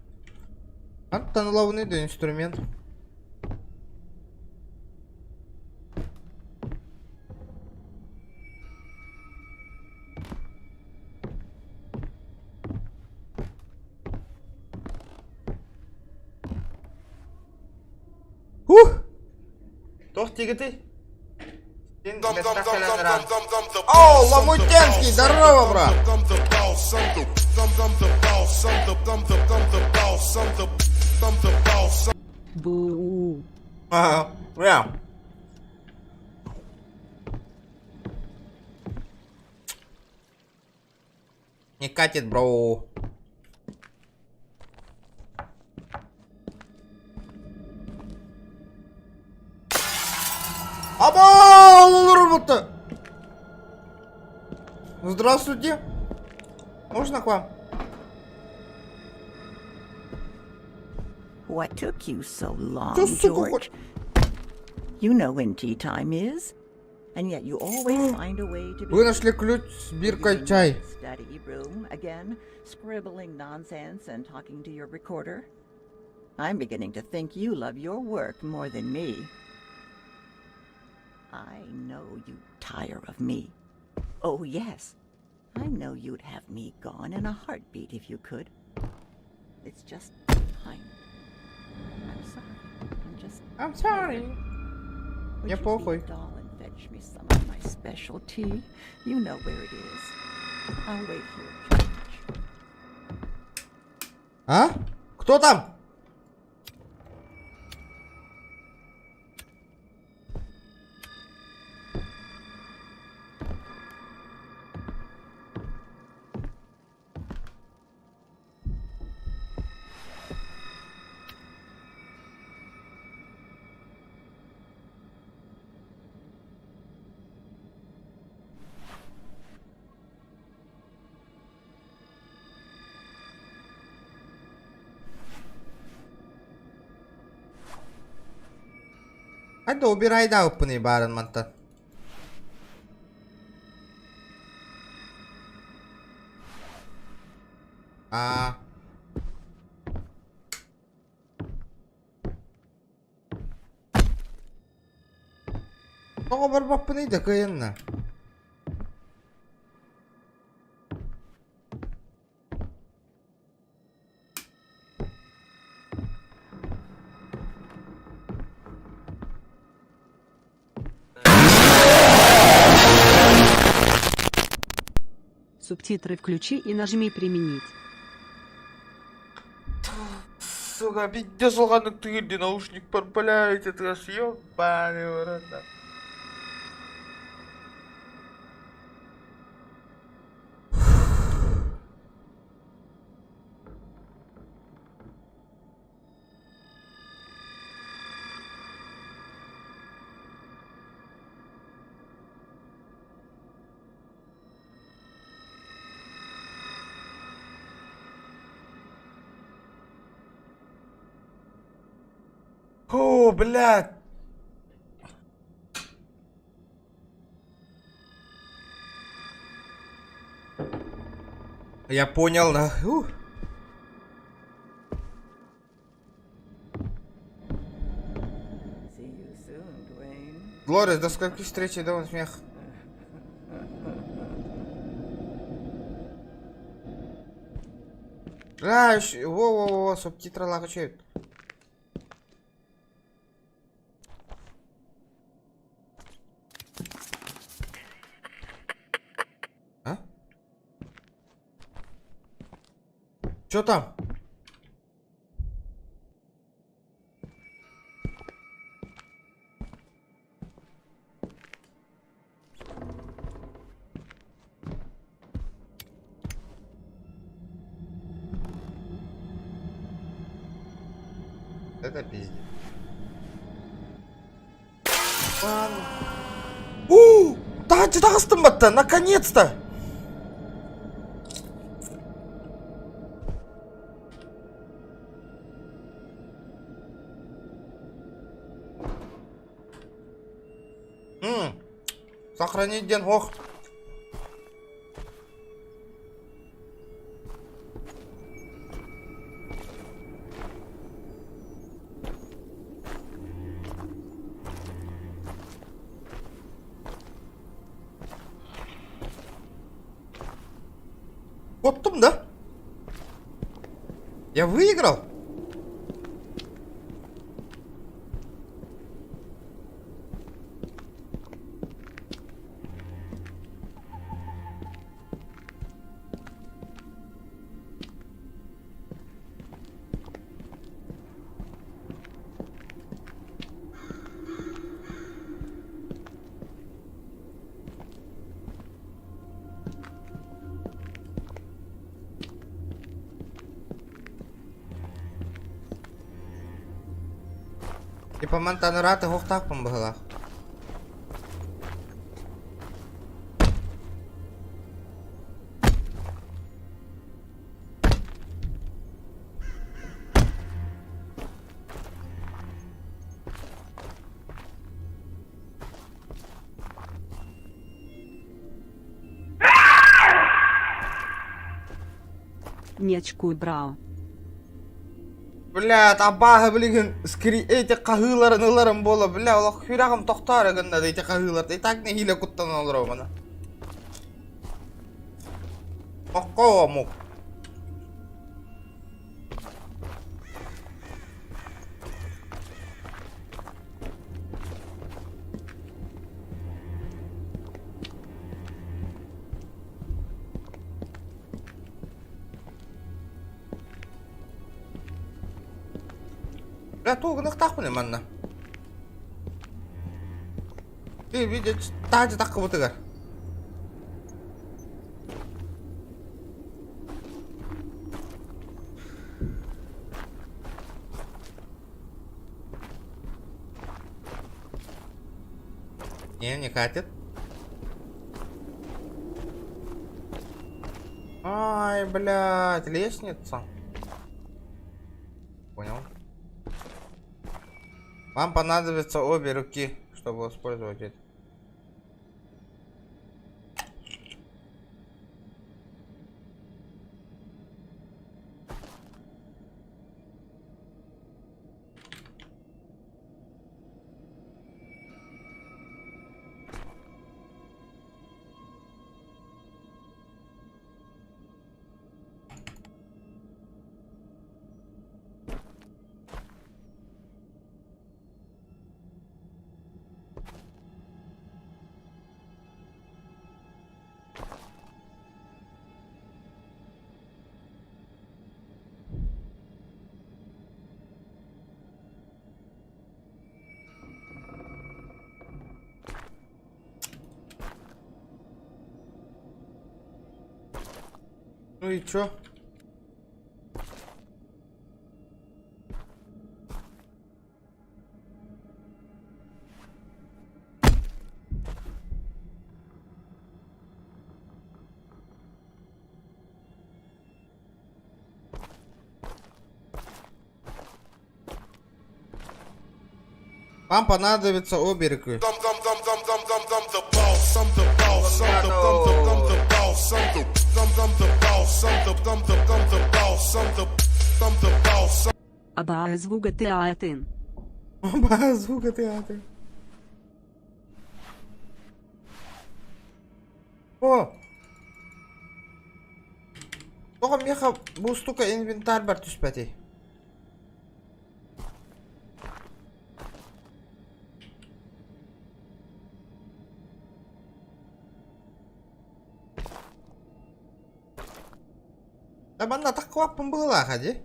Антон ловный да инструмент. Ух! Туох диигитий? О, Ламутенский, здорово, брат! Бу. Ага, бля. Не катит, бро. Аба, Здравствуйте. Можно к вам? What took you so long, Да, сука, George? You know when tea time is, and yet you always find a way to be Вы нашли ключ с Were you биркой in чай. your Study room again, scribbling nonsense and talking to your recorder. I'm beginning to think you love your work more than me. I know you tire of me. Oh, yes. I know you'd have me gone in a heartbeat if you could. It's just time. I'm sorry. I'm just. I'm sorry. Would Я you be похуй. a doll and fetch me some of my special tea? You know where it is. I'll wait here, George. А? Кто там? Хайда убирайдаабыппыный баарын мантан. Аа. Тоҕо барбаппыный да кыайынна. Субтитры включи и нажми применить. Сука, пиздец, улаханнык тыгырди наушник бар, блядь, это ж ёбаный в рот, да. Фу, блядь. Я понял, да. Ух. See you soon, Dwayne. Глория, до скольки встречи, да он смех. А, во-во-во, субтитры лагачают. А? Чё там? Это пиздец. Ладно. У, таһырдьа батта, наконец-то! М, Сохранить день, ох. Куоттум да? Я выиграл? Типа мантан ыраата уһуктаахпын быһыылаах. Не очкуй, браво. Бля, абааһы билигин скри эти хаһыыларын ыларым буола, бля, олох сүрэҕим тохтоору гынна да ити хаһыылар и так нэһиилэ куттанан олоробун. Окко омук. Бля, тугу гыныахтаахпыный манна? Таһырдьа таххыбытыгар. Не, не катит. Ай, блядь, лестница. Понял. Вам понадобятся обе руки, чтобы воспользоваться этим. Ну и чё? Вам понадобится обе руки. Абаа звуга ты атын. Абаа звуга ты атын. О! Тоҕо миэхэ бу устука инвентарьбар түспэтий? Да манна атаххыбаппын быһыылаах дии.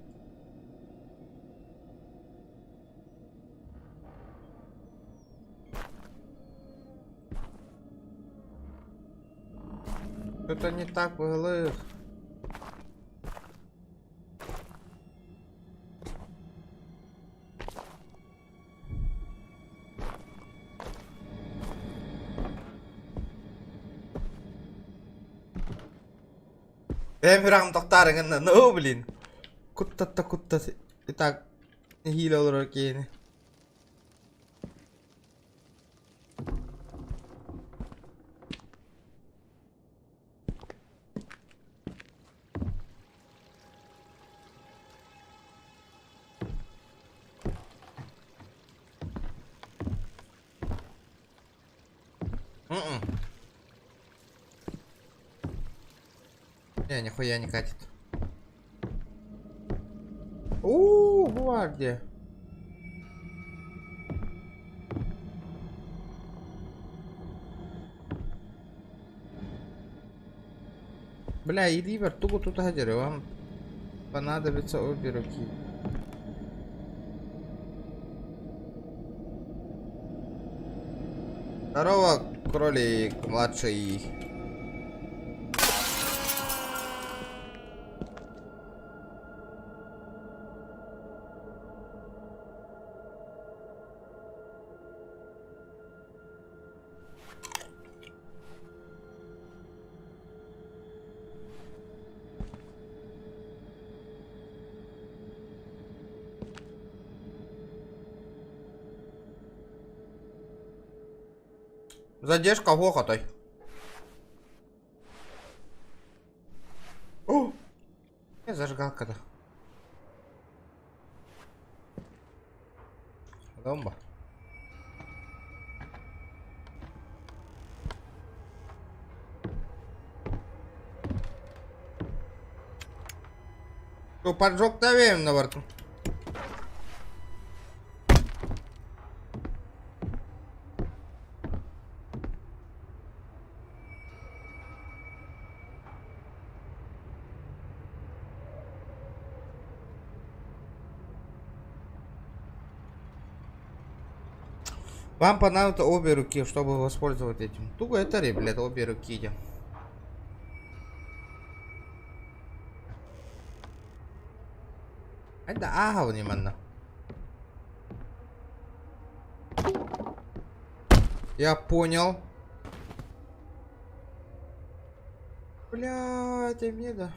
Что-то не так быһылыых. Бэйэм сүрэҕим тохтоору гынна, ну блин. Куттатта куттас итак нэһиилэ олорор киһини. Не, нихуя не катит. У, -у, где? Бля, и ливер, тугу тут гадеры, вам понадобится обе руки. Здорово, кролик младший. Задержка глухотой. О! Я зажигалка-то. Бомба. Что, поджог давим на борту? Вам понадобятся обе руки, чтобы воспользоваться этим. Туго это блядь, обе руки идем. Это ага, внимательно. Я понял. Блядь, а мне да.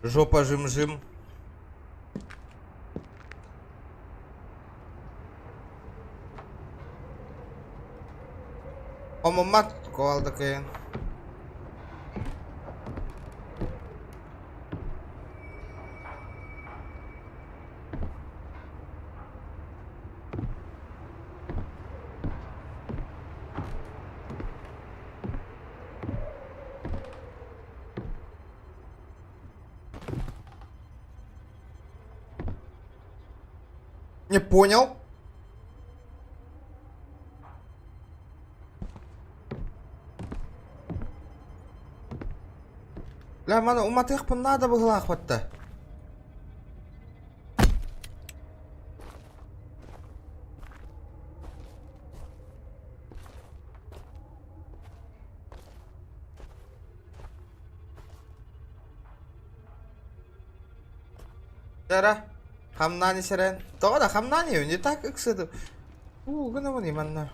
Жопа жим-жим. Омомат ковалдакайын. Не понял. Бля, маны уматыахпын наада быһыылаах батта. Дара, хамнаан исэрэн. Тоҕо да хамнаан не так ыксыды. Уу, гынабын иманна.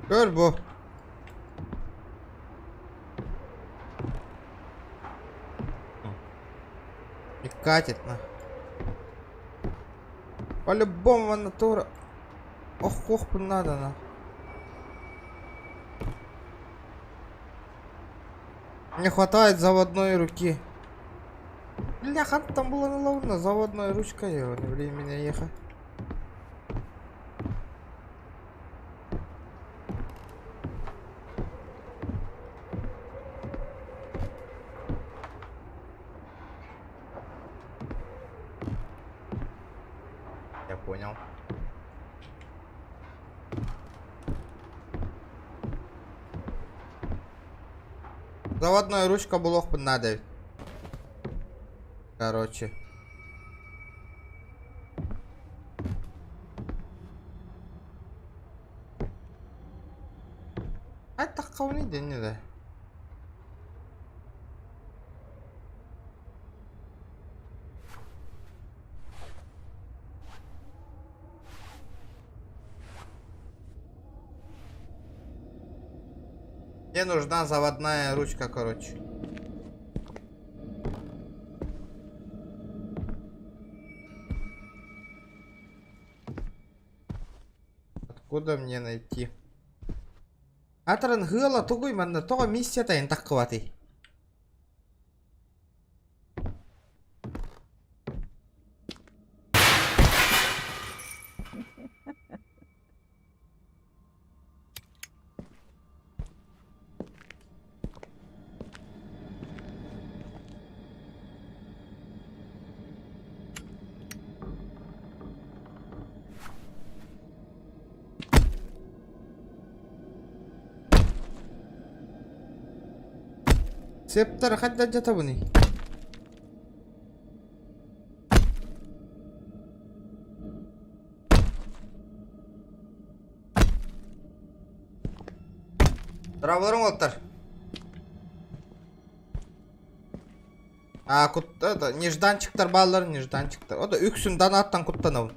Көр бу. Не катит на. По-любому натура. Ох, ох, надо на. Не хватает заводной руки. Бляха, там была наловлена заводная ручка, я не времени ехать. Я понял. Заводной ручка булуохпун наада эбит. Короче. Аттаххабыный дэннэ да. Мне нужна заводная ручка, короче. Откуда мне найти? Атран хыала тугуй манна тоҕо миссията эн таххыбатый? Септер хайдах дьатабыный? Дорооболоруҥ уолаттар. А, кут, это, нежданчиктар бааллар, нежданчиктар. Ото үксүн данааттан куттанабын.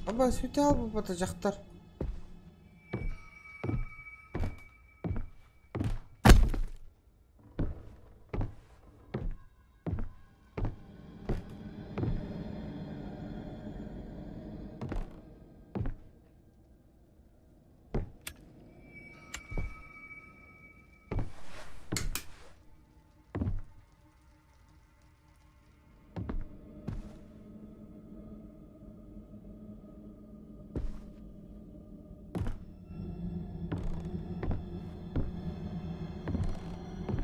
Аба сүтэ албапата дьахтар.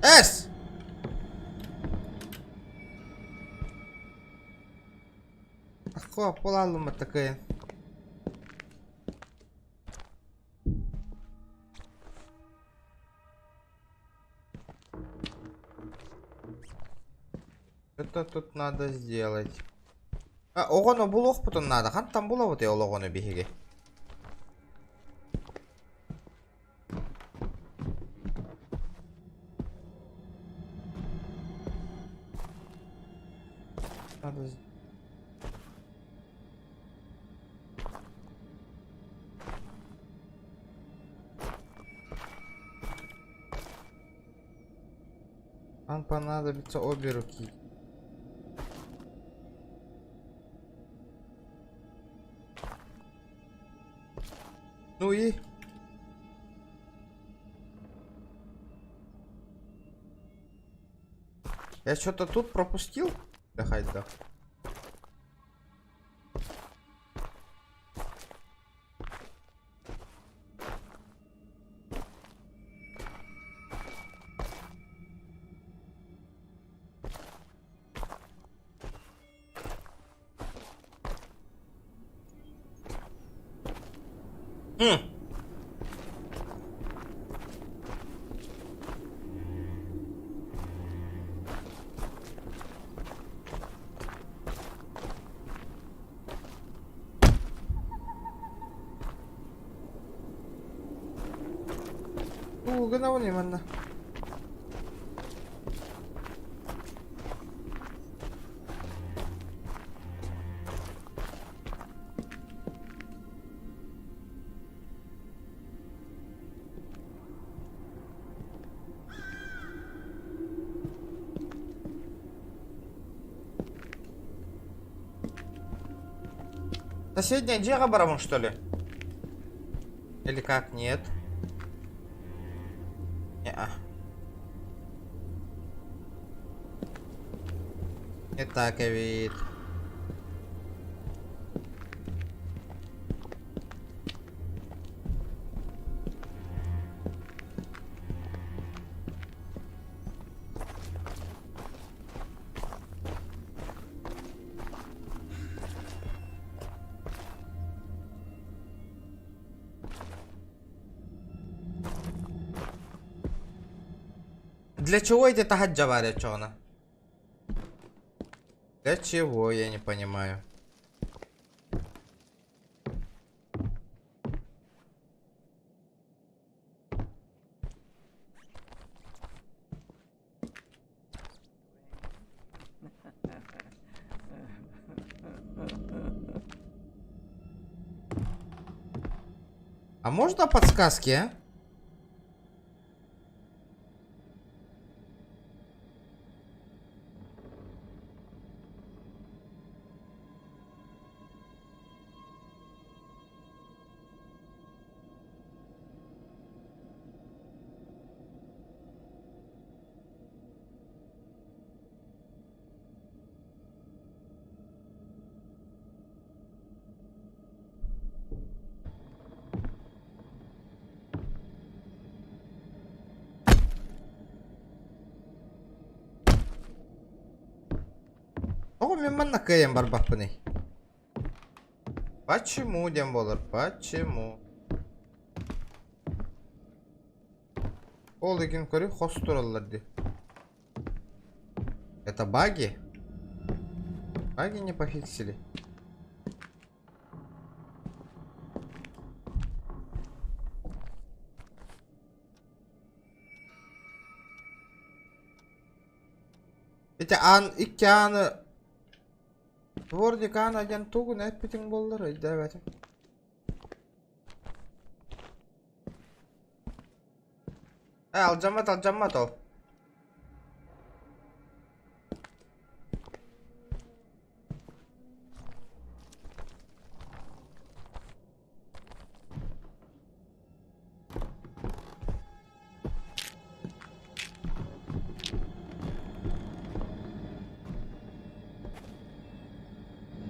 Эс! Аххо, буолааллым такая. Это тут надо сделать. А, оҕону булуохпутун наада. Хантан булабыт ол оҕону биһиги? Надо Нам понадобится обе руки. Ну и... Я что-то тут пропустил? Да да. Хм. Уу гынабын манна. Соседняя дьиэҕэ барабын что ли? Или как? Нет. Не-а. Не так эбит. Для чего эти таһырдьа баар оччоҕуна? Для чего, я не понимаю. А можно подсказки, а? Тоҕо мин манна кыайан барбаппыный? Почему диэн буолар? Почему? Ол игин көрү хос тураллар дии. Это баги? Баги не пофиксили. Ити аан икки ааны Дворник аана диэн тугун эппитиҥ буоллар өйдөөбөтүм. Э, алдьаммат, алдьаммат ол.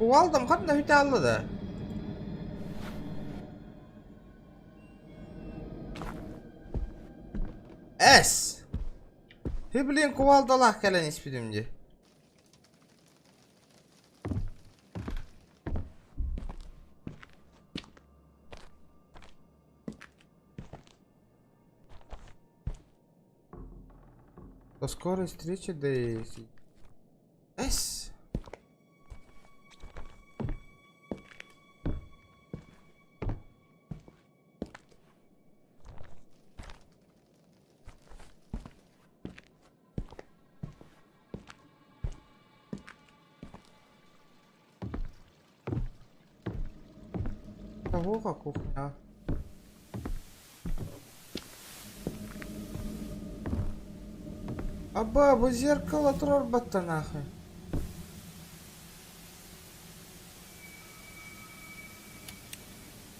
Кувалдам ханна бүтэ алла да? Эс! Ты, блин, кувалдалаах кэлэн испитим дии. До скорой встречи, Дейзи. Эс! Кого кухня? Аба, бу зеркало турарбатта нахуй.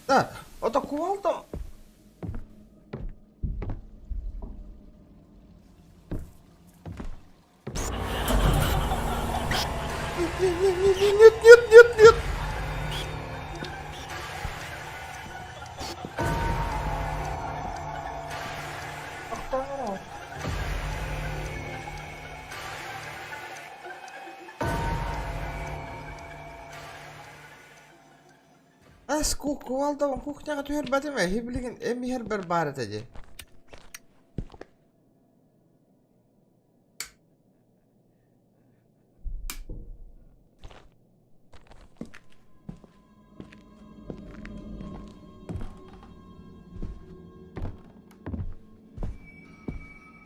Да, ото кувалдам Нет, нет, нет, нет, нет, нет. Эс кувалда кухняҕа түһэрбэтим эһи билигин эм иһэрбэр баар этэ дии.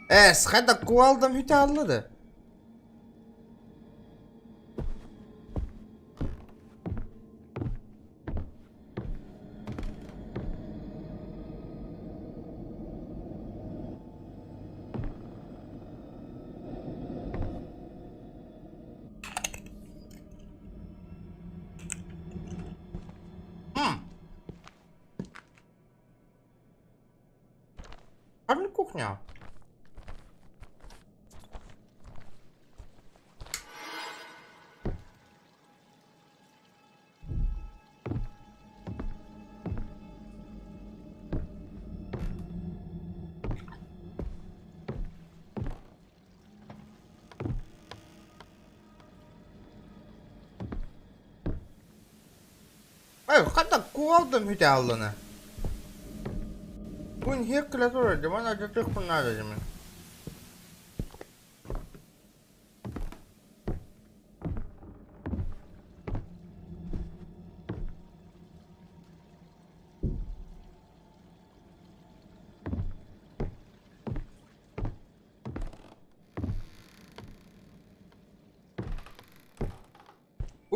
Эс, хайда кувалдам хүтэ аллады. Ханна кухня? Эй, хата кувалдам бүтэ аллана. Күн иһиэк кэлэ турар, дьэ, маны алдьатыахпын наада дьэ мин.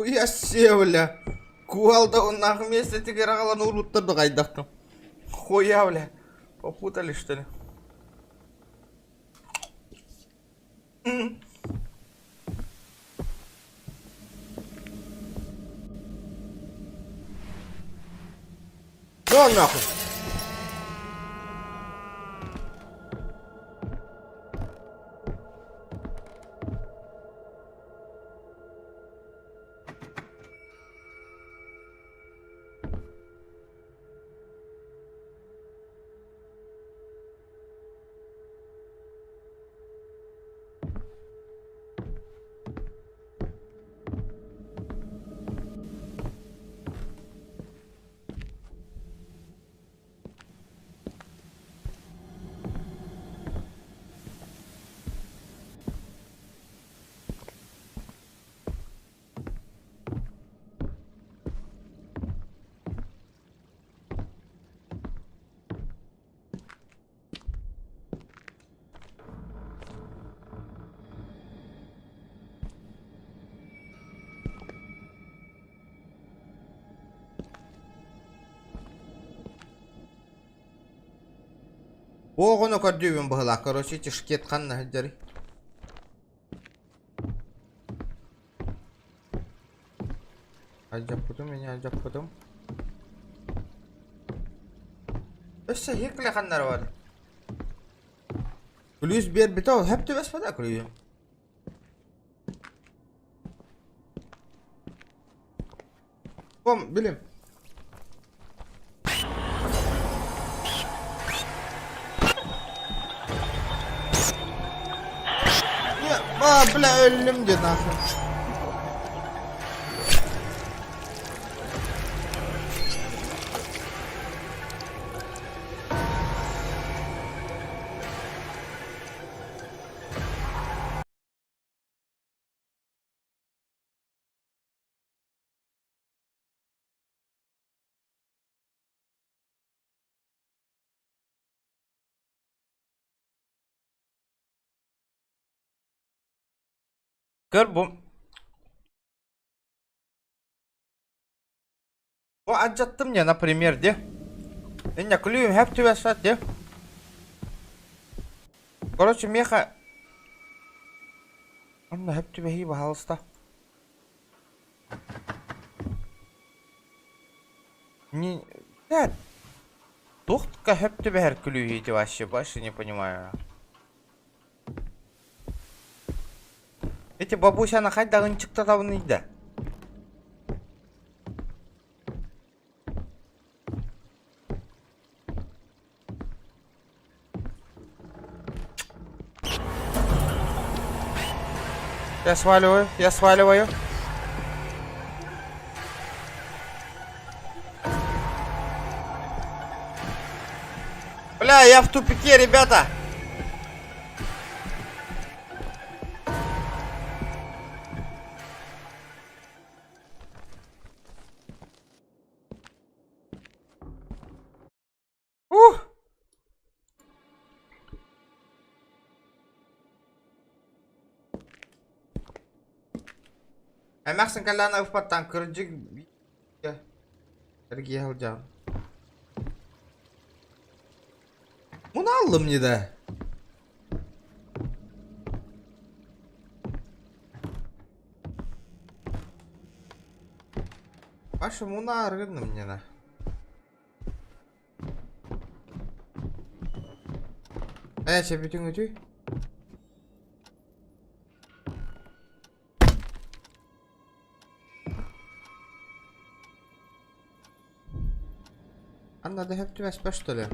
Хуя бля. Кувалда нахуй миэстэтигэр аҕалан уурбуттар да хайдахтым. Хуя, бля. Попутали, что ли? Да нахуй! Оҕону көрдүүбүн быһылаах, короче, тишкет ханна сылдьарый? Алдьаппытым, меня алдьаппытым. Өссө хикле ханнара бар. Плюс биэрбитэ ол хөп түбэспэтэ күлүүһүм. Бом, билим. А, бля, өллүм де нахуй. Көр бу. Бу алдьаттым не, например, де. Инньэ күлүүм хөп түбэспэт де. Короче, миэхэ Онно хөп түбэһии баһаалыста. Не... Блядь. Туохка хөп түбэһэр күлүүһүй вообще больше не понимаю. Эти бабусяны хайдах ынчыктатабыный да? Я сваливаю, я сваливаю. Бля, я в тупике, ребята. Ух! Эмээхсин кэллэҕинэ ыппаттаан кырдьык эргийэ сылдьаҕын. Мунааллым не да. Паша мунааргынным не на. Ээ, чэбитиҥ үтүй. Анна да хөп түбэспэ что ли?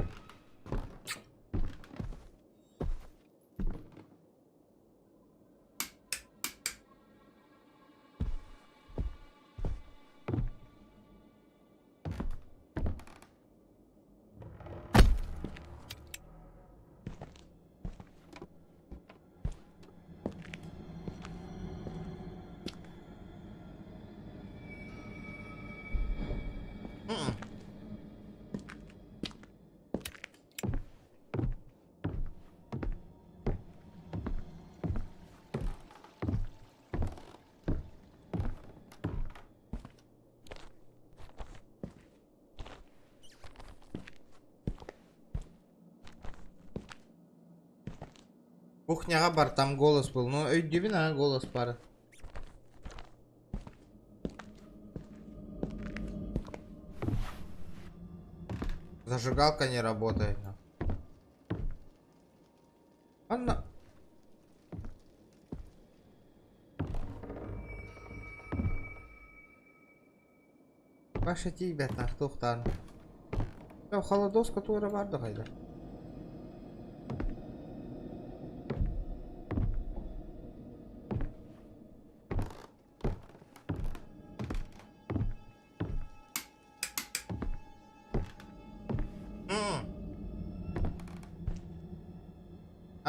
Кухняҕа бар, там голос был. Ну, өйдүүбүн, а, голос бар. Зажигалка не работает. Анна... Паша тиийбэт туохтаан. Холодоска туора бар да хайда.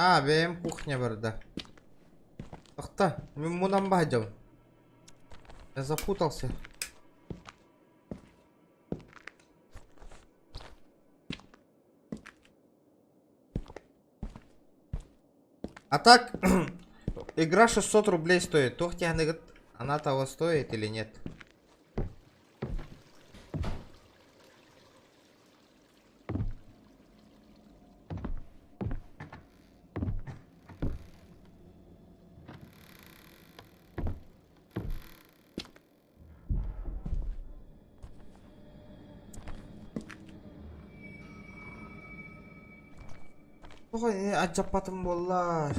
А, бэйэм кухня барда. Ахта, мин мунан баһдьабын. Я запутался. А так, игра 600 рублей стоит. Туох тиһаныгыт, она того стоит или нет? Тоҕо алдьаппатым буоллар.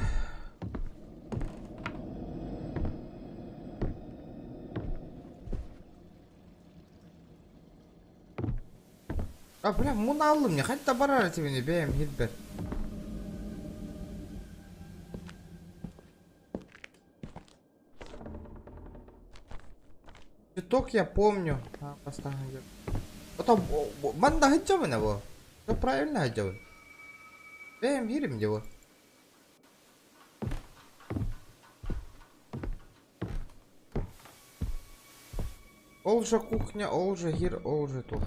А, бля, муналлым не хайда барар этибини бэйэм иһирбэр. Цветок я помню. А, поставлю. Потом, манда хыджабын его. Все правильно хыджабын. Бэйэм иһирим его. Ол же кухня, ол же хир, ол же тух.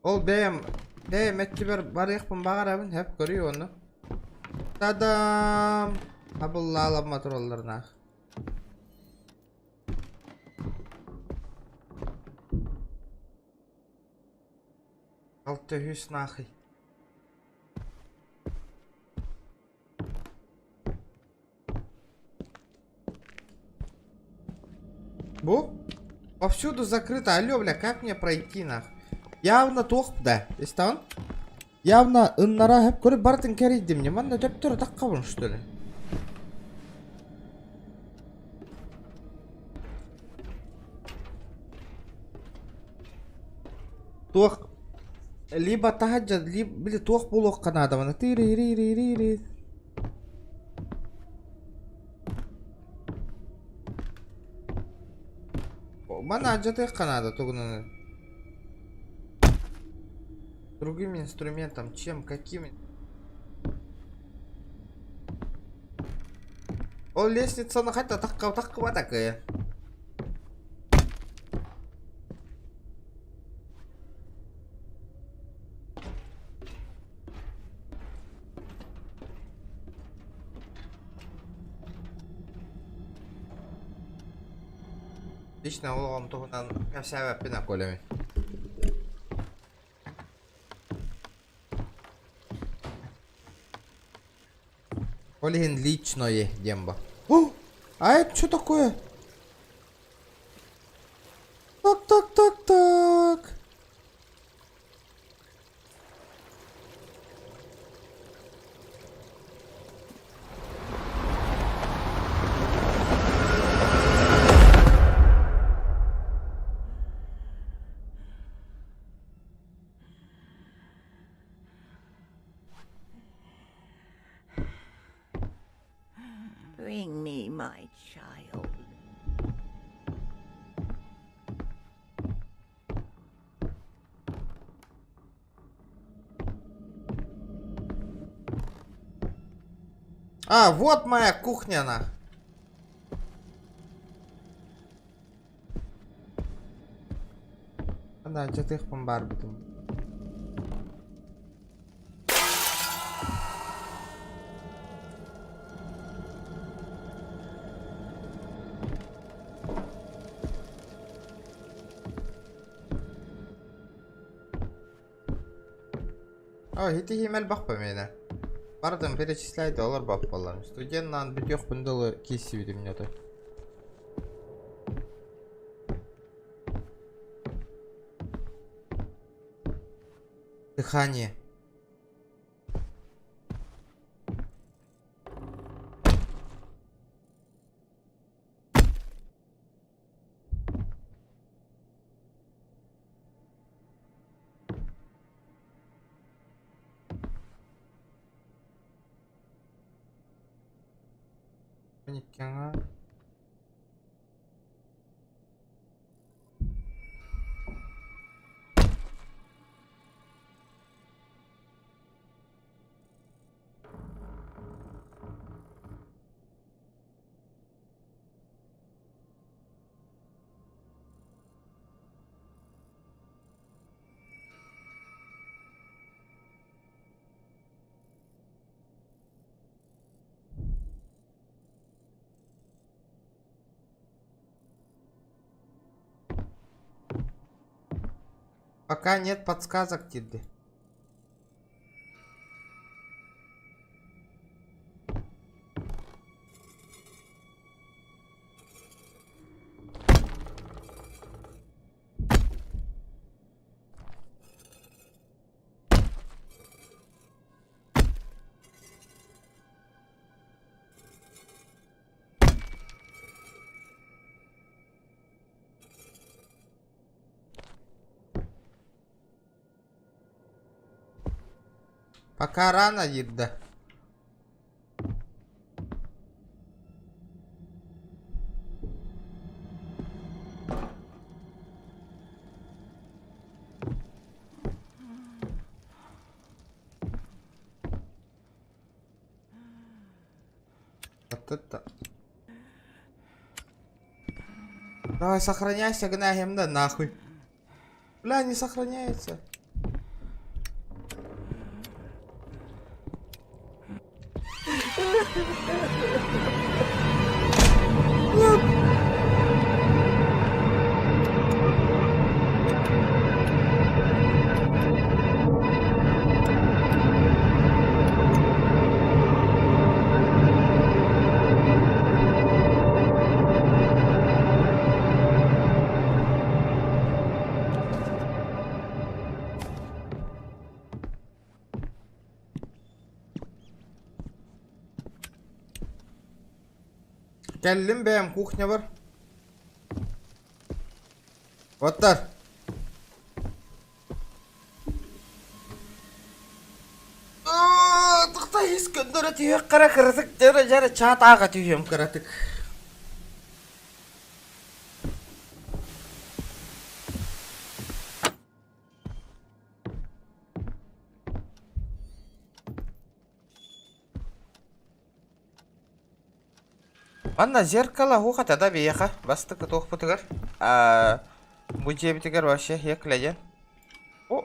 Ол бэйэм, бэйэм өттүбэр барыахпын баҕарабын, сөп көрүө ону. Та-дам! Абыллааламма туралларнаах. Алта үс нахуй. Бу? Повсюду закрыто. Алло, бля, как мне пройти нах? Явно туох да. Истан? Явно ыннара хөп көрүп бартын кэрийдим. Не манна төптөрү таккабын, что ли? Туох либо таһырдьа, либо били туох буолуохха наада маны тири-ри-ри-ри-ри. Маны алдьатыахха наада тугунан. Другим инструментом, чем, каким? Ол лестницаны хайта такка таккыба такая. Лично олоҕум туһунан кэпсээбэппин Колями. Ол иһин личное диэн бо. О! А это что такое? Так, так, так, так. Bring me my child. А, вот моя кухня, на. Да, дьэ барбытым. О, ити иһим элбэх миэнэ. Бардым перечисляйте олор баппаллар. Студеннаан бүтүөхпүн дылы киирсибитим ньото. Дыхание. Никкаҥа Пока нет подсказок тебе. Пока рано диир да. Вот это. Давай сохраняйся, гнаем да нахуй. Бля, не сохраняется. Нет. Кэллим бэйэм кухнябар. Оттар. Тохто ис көннөрө түһүөх кара кыратык дьара дьара чаат ааҕа түһүөм кыратык. Манна зеркало уһук да биһиэхэ бастакы туохпутугар аа бу дьиэбитигэр вообще иэклэйэн о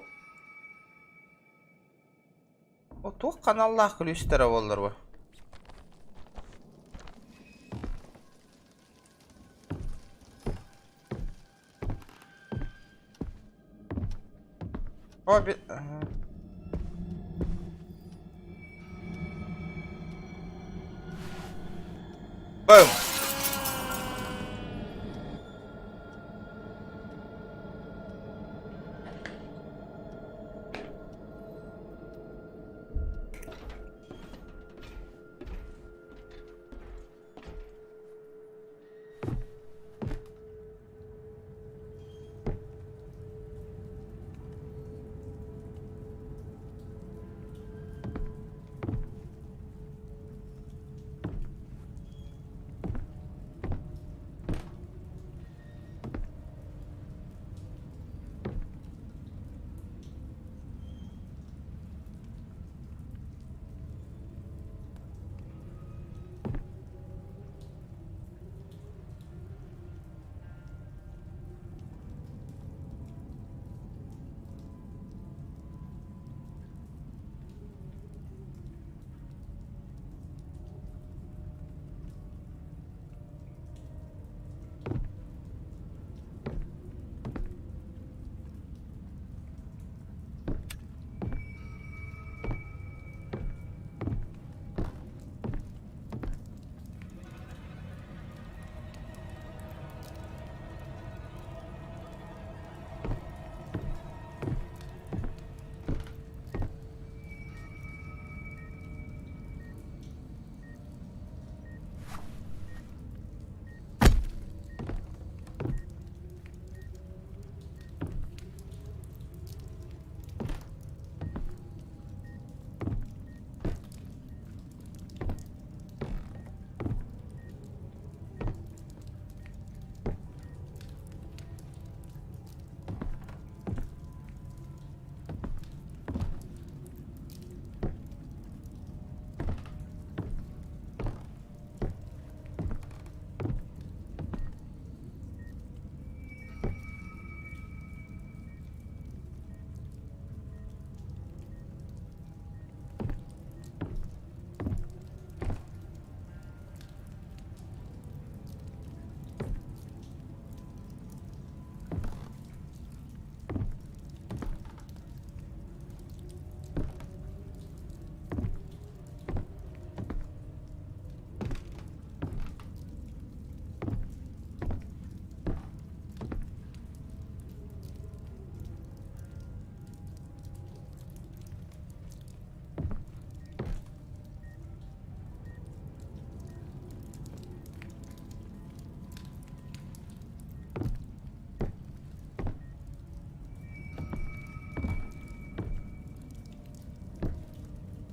о туох ханаллаах күлүүстэрэ буоллар бу О, би... Бум!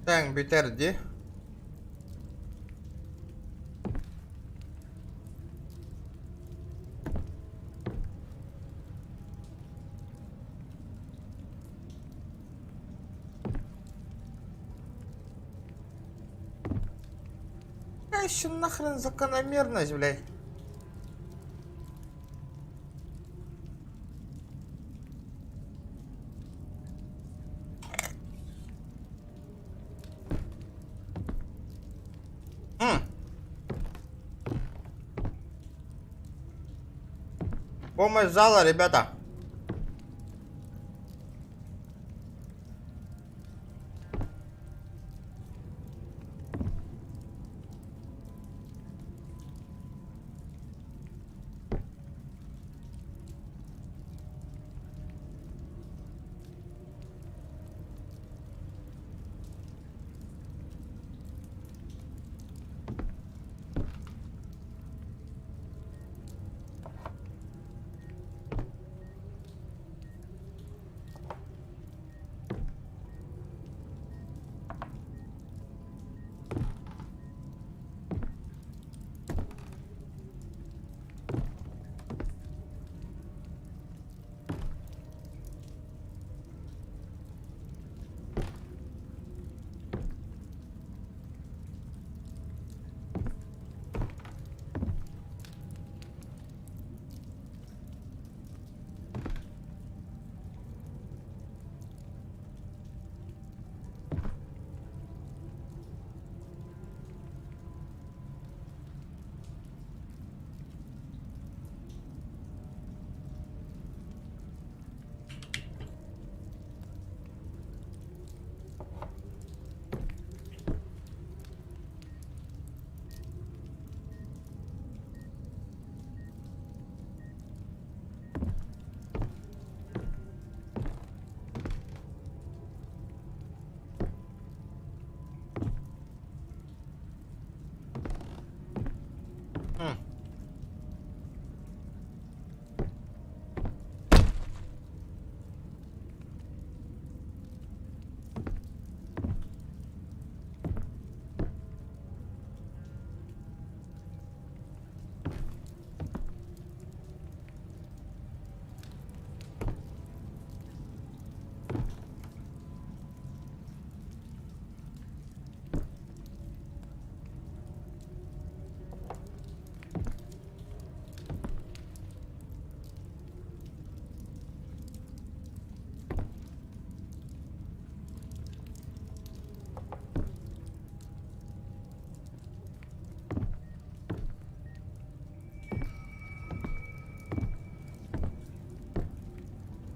Тэҥ бүтэр дии. Какая еще нахрен закономерность, блядь? М. Помощь зала, ребята.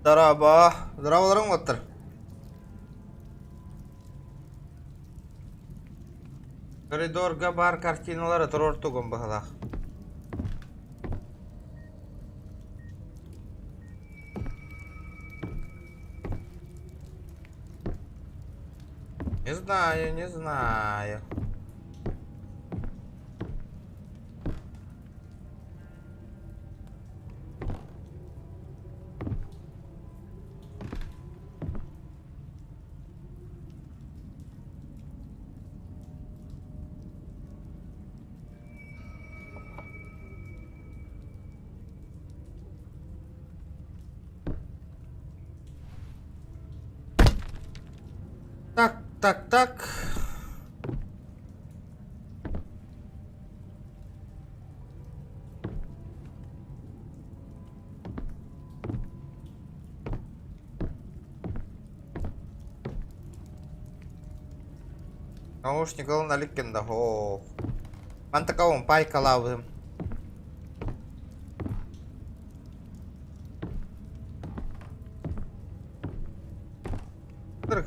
Дорообо. Дорооболоруҥ уоттар. Коридорга баар картиналары туруортугум быһалаах. Не знаю, не знаю. Так, так, так. Наушник ылын иликкин да һоо. Мантыкабын пайкалаабытым.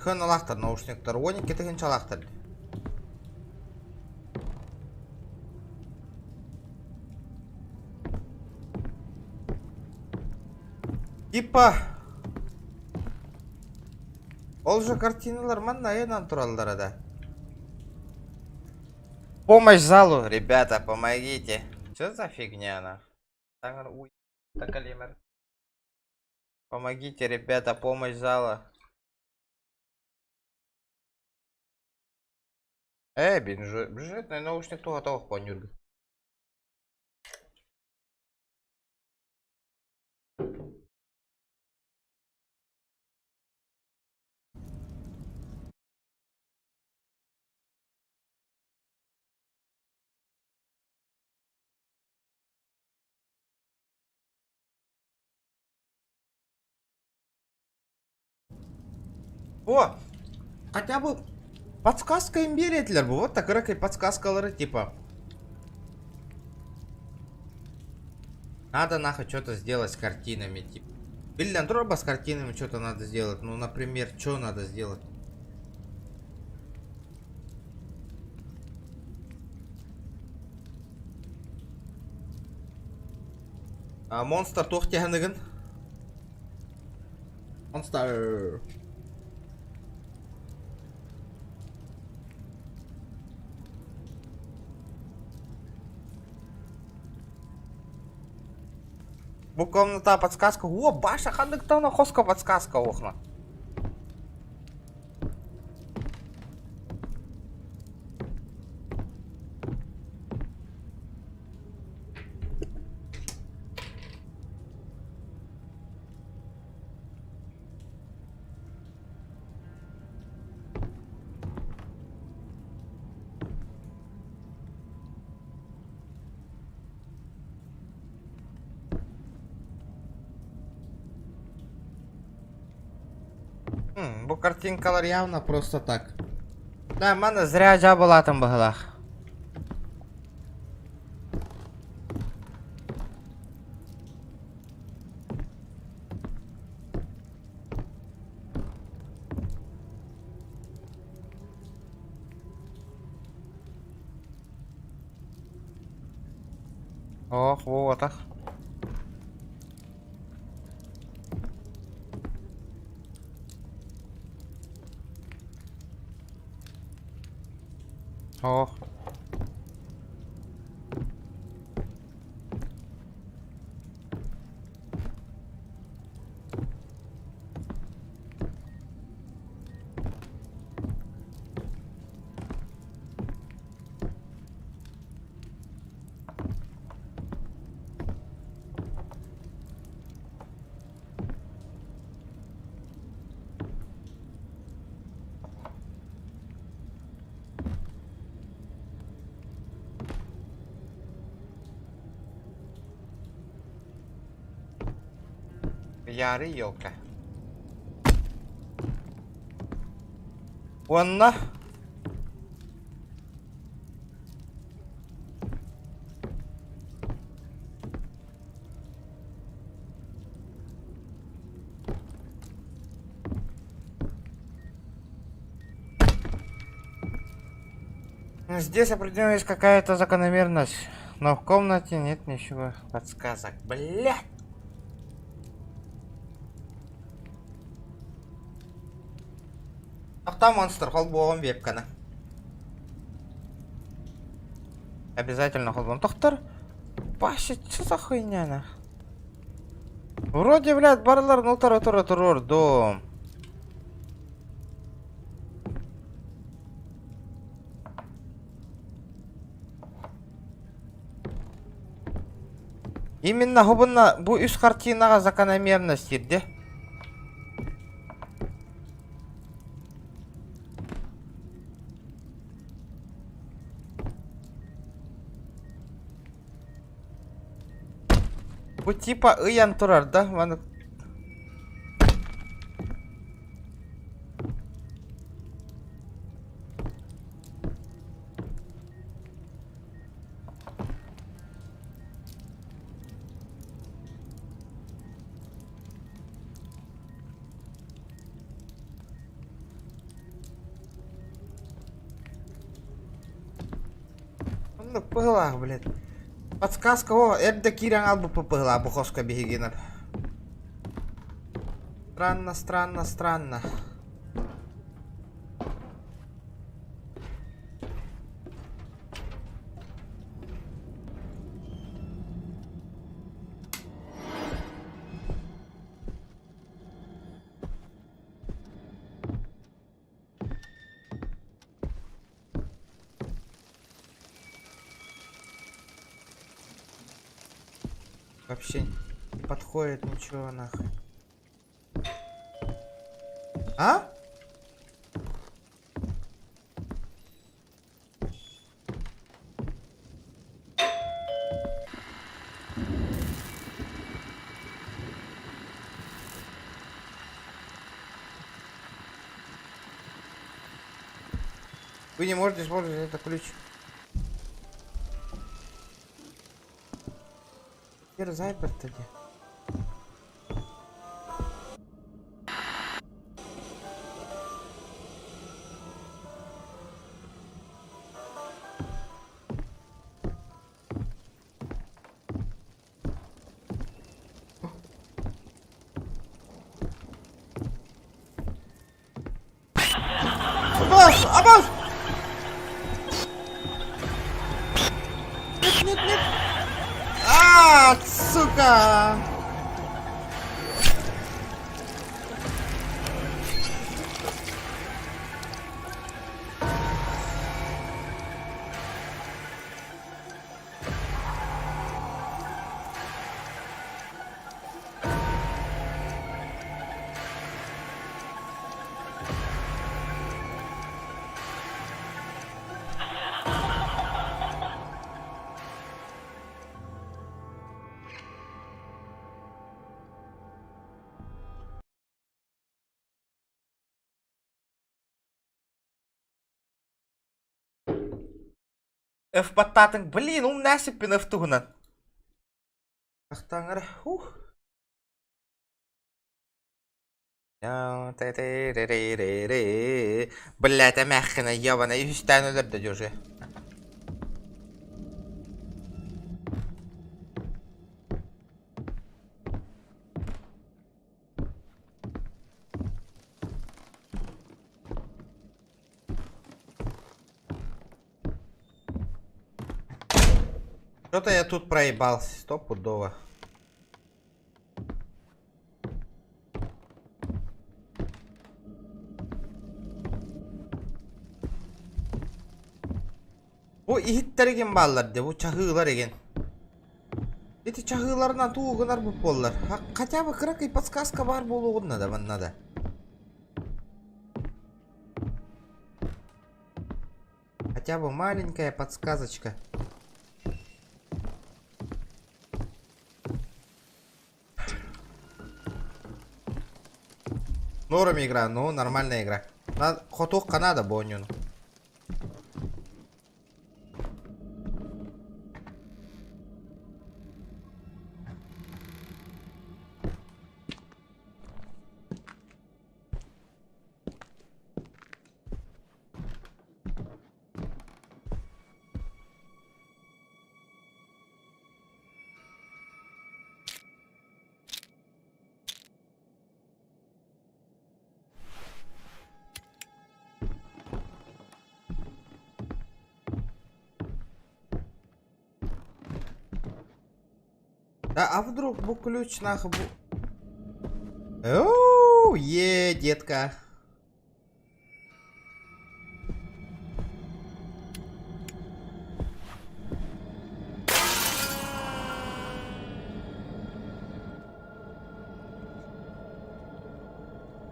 Кыаналаахтар наушниктар 12 тыһыынчалаахтар. Типа Ол же картиналар манна айанан тураллара да. Помощь залу, ребята, помогите. Что за фигня она? Помогите, ребята, помощь зала. Ээ, бюджетный наушник туһата ох оонньуурга. О, хотя бы подсказка им биэриэтилэр бу. Вот кыракый подсказкалары типа. Надо нахуй что-то сделать с картинами, типа. Биллэн турар с картинами что-то надо сделать. Ну, например, что надо сделать? А, монстр туох тиһэныгын? Монстр. Бу комната подсказка. О, баша ханныктана хоска подсказка охна. Бу картинкалар явно просто так. Да, маны зря жабылатым быһылаах. Ох, буотах. Ох. Яры елка. Уонна Здесь определенно есть какая-то закономерность, но в комнате нет ничего подсказок. Блять! Ахта монстр, холбоҕум вебканы. Обязательно холбоом. Тохтор, вообще, что за хуйня нах? Вроде, блядь, барыларын утары тура турурдум. Именно хубунна бу үс картинаҕа закономерность киирдэ. Бу типа ыйан турар да, маны Оннук быһылаах, блядь. Подсказка о, эрдэ киирэн аалбыппыт быһылаах бу хоско биһигинэн. Странно, странно, странно. Вообще не подходит ничего нахуй. А? Вы не можете использовать этот ключ. Хер заперт где. Абас! Абас! Нет, нет, нет! А, сука! F баттаатыҥ, блин, умная сиппин F туһунан. Ахтаҥар, ух. Блять, эмээххинэ ебаный үһүстээн өлөрдө дьэ Что-то я тут проебался, стопудово. Бу иһиттэр игин бааллар дии, бу чаһыылар игин. Ити чаһыыларынан тугу гынар бу буоллар. Хотя бы кыракый подсказка баар буолуоҕун надо манна да. Хотя бы маленькая подсказочка. Норм игра, ну нормальная игра. Надо, хотуохха надо бу оонньууну. Да, а вдруг бу ключ нахуй бу... Оу, е, детка.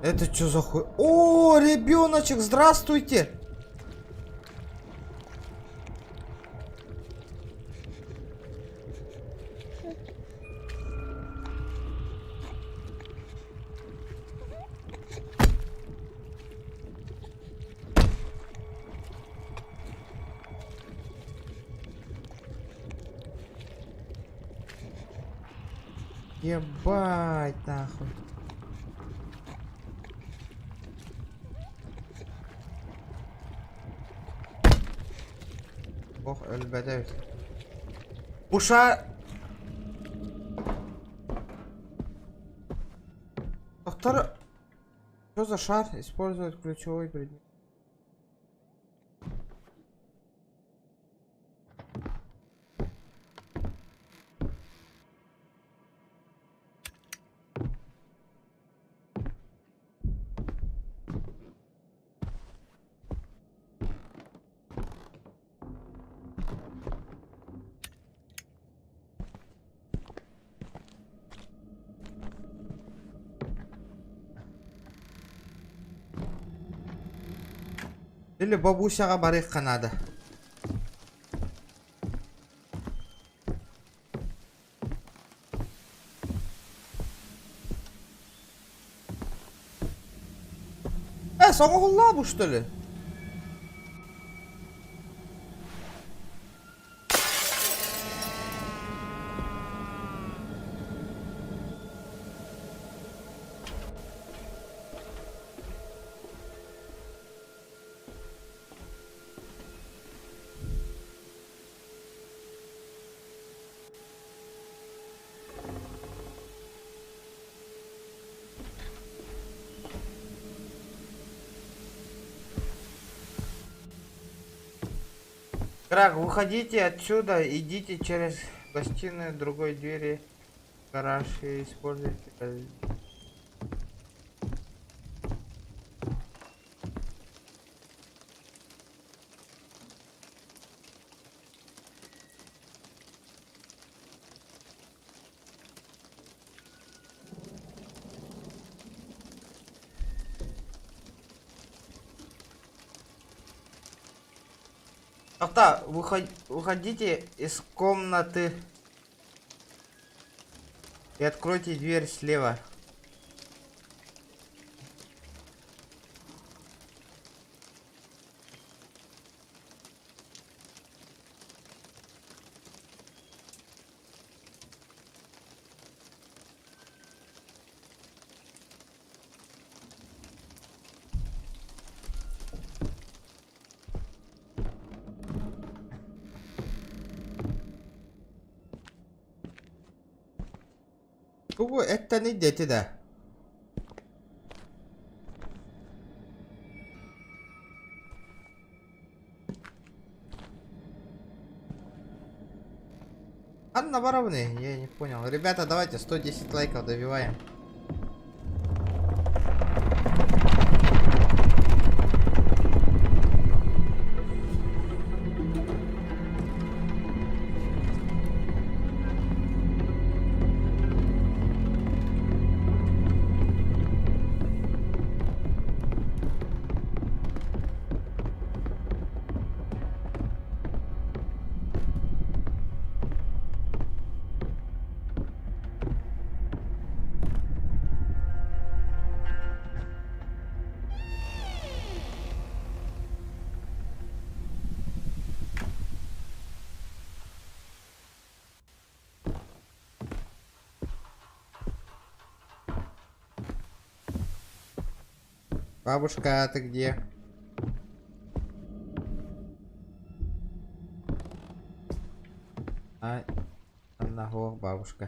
Это что за хуй? О, ребеночек, здравствуйте! Ебать нахуй. Ох, өлбөтө. Уша... Доктор... Что за шар? Использует ключевой предмет. Или бабусяҕа барыахха наада. Э, соҥоһуллаа бу что ли? Крак, выходите отсюда, идите через гостиную другой двери, гараж и используйте Авто, выходите из комнаты и откройте дверь слева. Тугу эттэний диэти да? Анна Воровны, я не понял. Ребята, давайте 110 лайков добиваем. Бабушка, ты где? А, одного бабушка.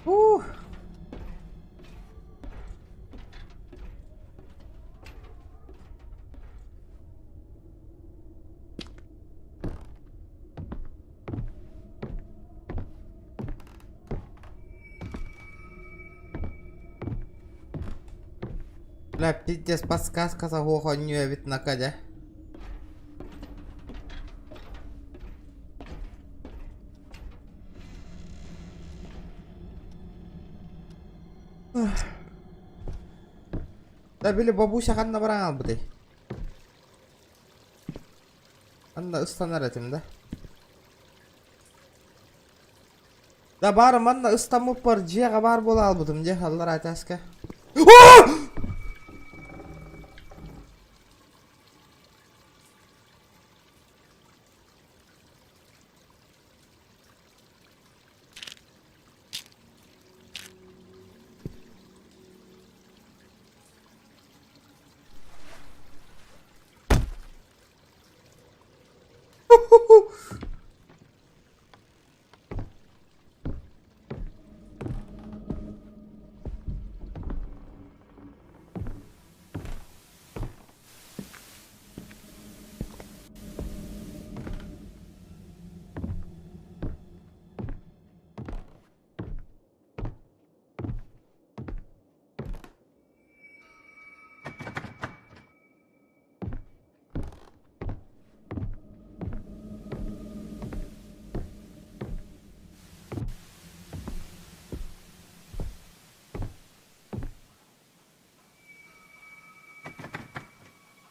Ух! Бля, пиздец, подсказка за не эбит накадя. Да били бабуся ханна баран албытай. Анна ыстанар этим да. Да бары манна ыстаммыппар дьиэҕэ баар буола хаалбытым дьэ аллараа этээскэ.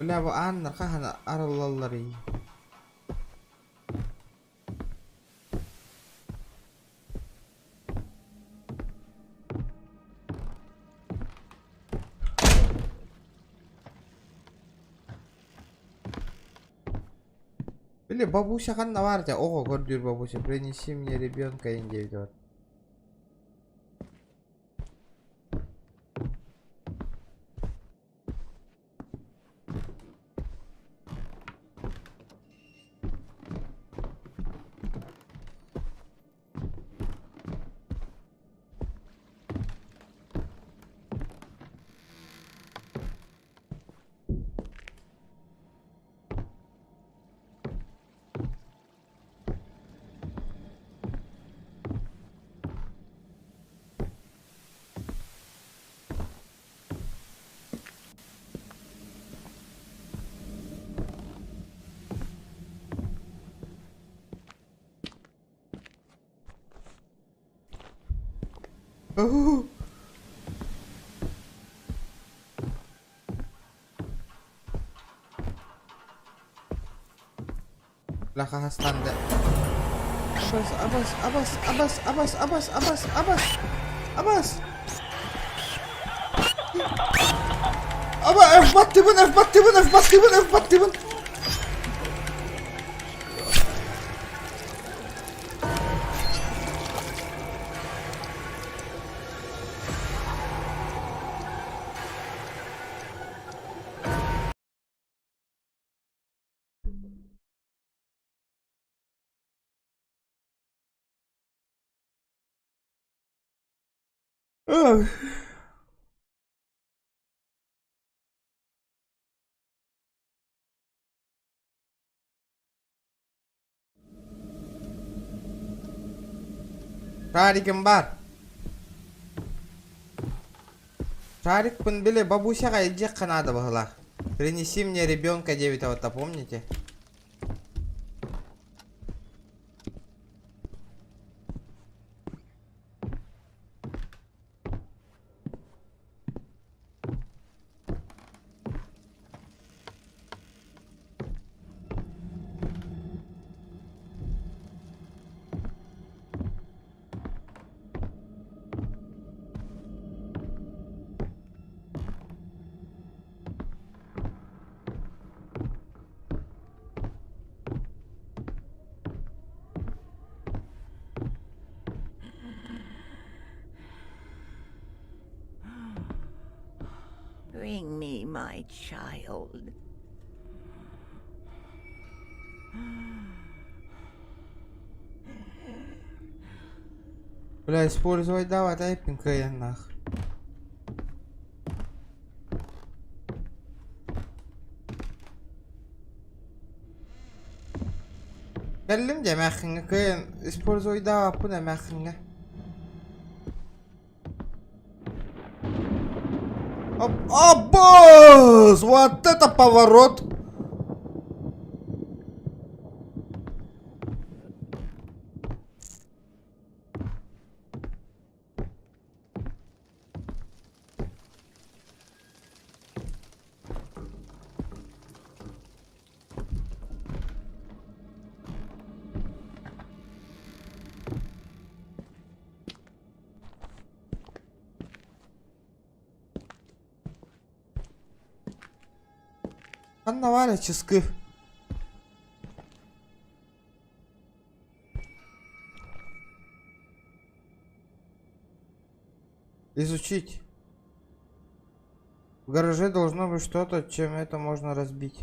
Бля, бу ааннар хаһан арыллалларый? Били бабуся ханна баар этэ? Оҕо көрдүүр бабуся. Принеси мне ребенка диэбит вот. Бля хаһастан да. Абас, абас, абас, абас, абас, абас, абас, абас, абас. Аба, F баттыбын, F баттыбын, F баттыбын, F баттыбын. Ах. Шаригым баар. Шарикпын били бабусяҕа илдьиэххэ наада быһыылаах. Принеси мне ребенка диэбитэ вот помните? Bring me my child. Бля, использовать давай, дай нах. Кэллим дьэ эмээххиҥҥэ кыайан используйдаабаппын эмээххиҥҥэ. Оп, Аббас! Вот это поворот! Ханна баар чыскы? Изучить. В гараже должно быть что-то, чем это можно разбить.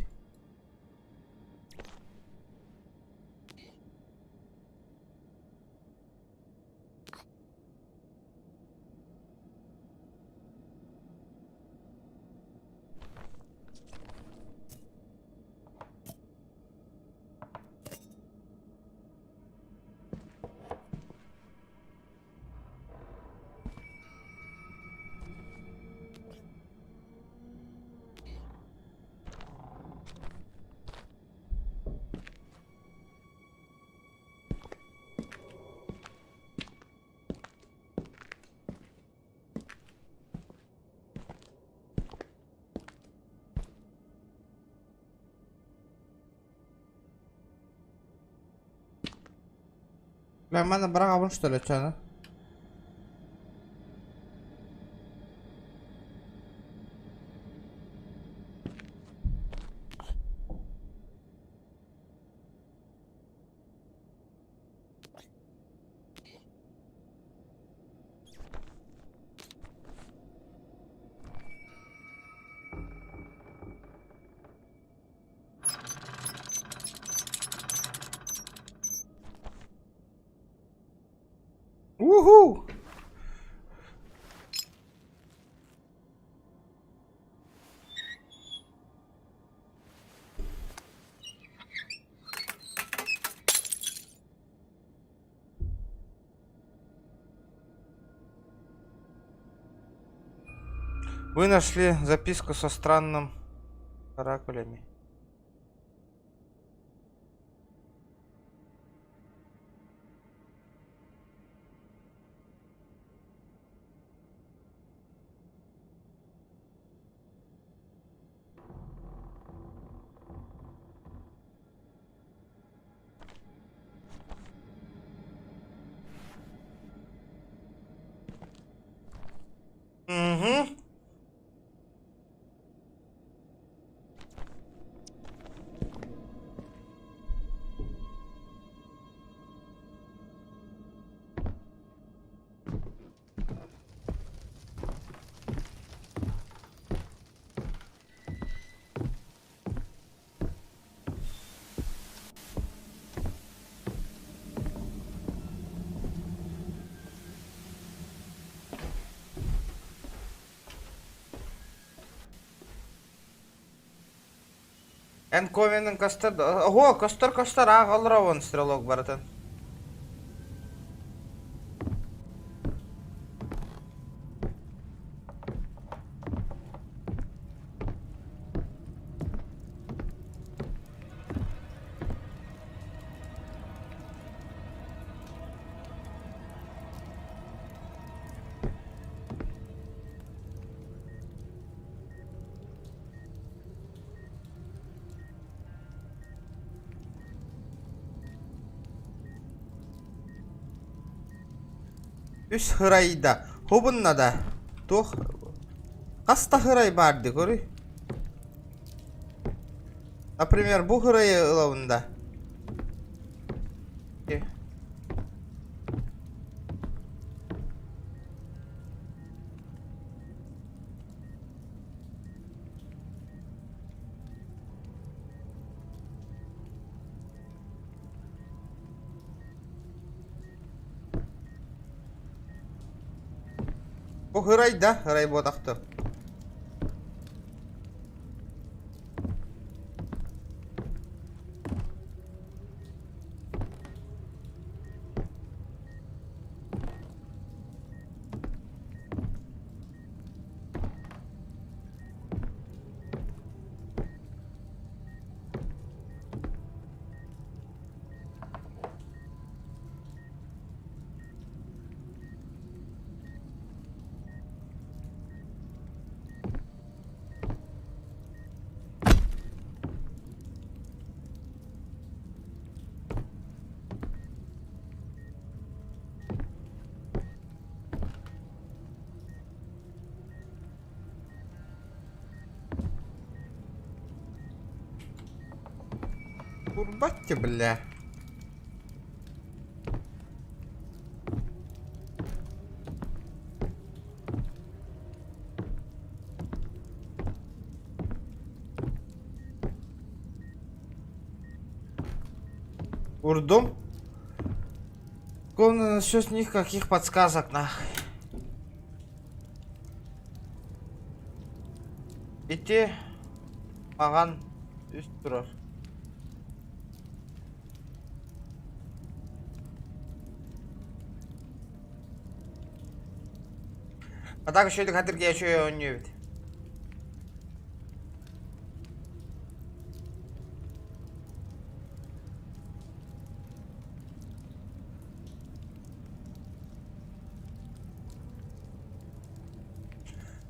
Бля, маны быраҕабын что ли, чаны? Уху! Вы нашли записку со странным каракулями. Угу. Эн коменын костер... Ого, костер костер аах олоробун стрелок барытын. Үс һырайда хубунна да туох хас да һырай баар дии көрүй. Например, бу һырайы ылабын да. Бу һырай да, һырай буотахтыр. Курбатте, бля. Урдум. Главное, насчет них каких подсказок, нахуй. Ити маҕан үс турар. А так еще хатырге еще оонньуу эбит.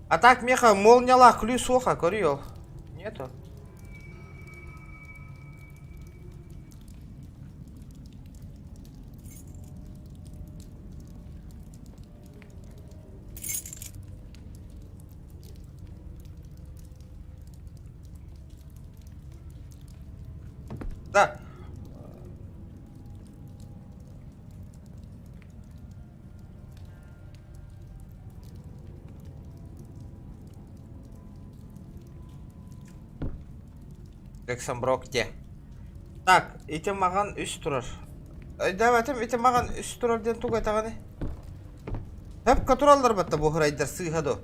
А так меха молниялаах күлүү суоха көрүө Нету. Да. Джексон Брок где? Так, ити маҕан үс турар. Өйдөөбөтүм, ити маҕан үс турар диэн тугу этэҕиний? Хөпкө тураллар батта бу хырайдар сыыһа дуо?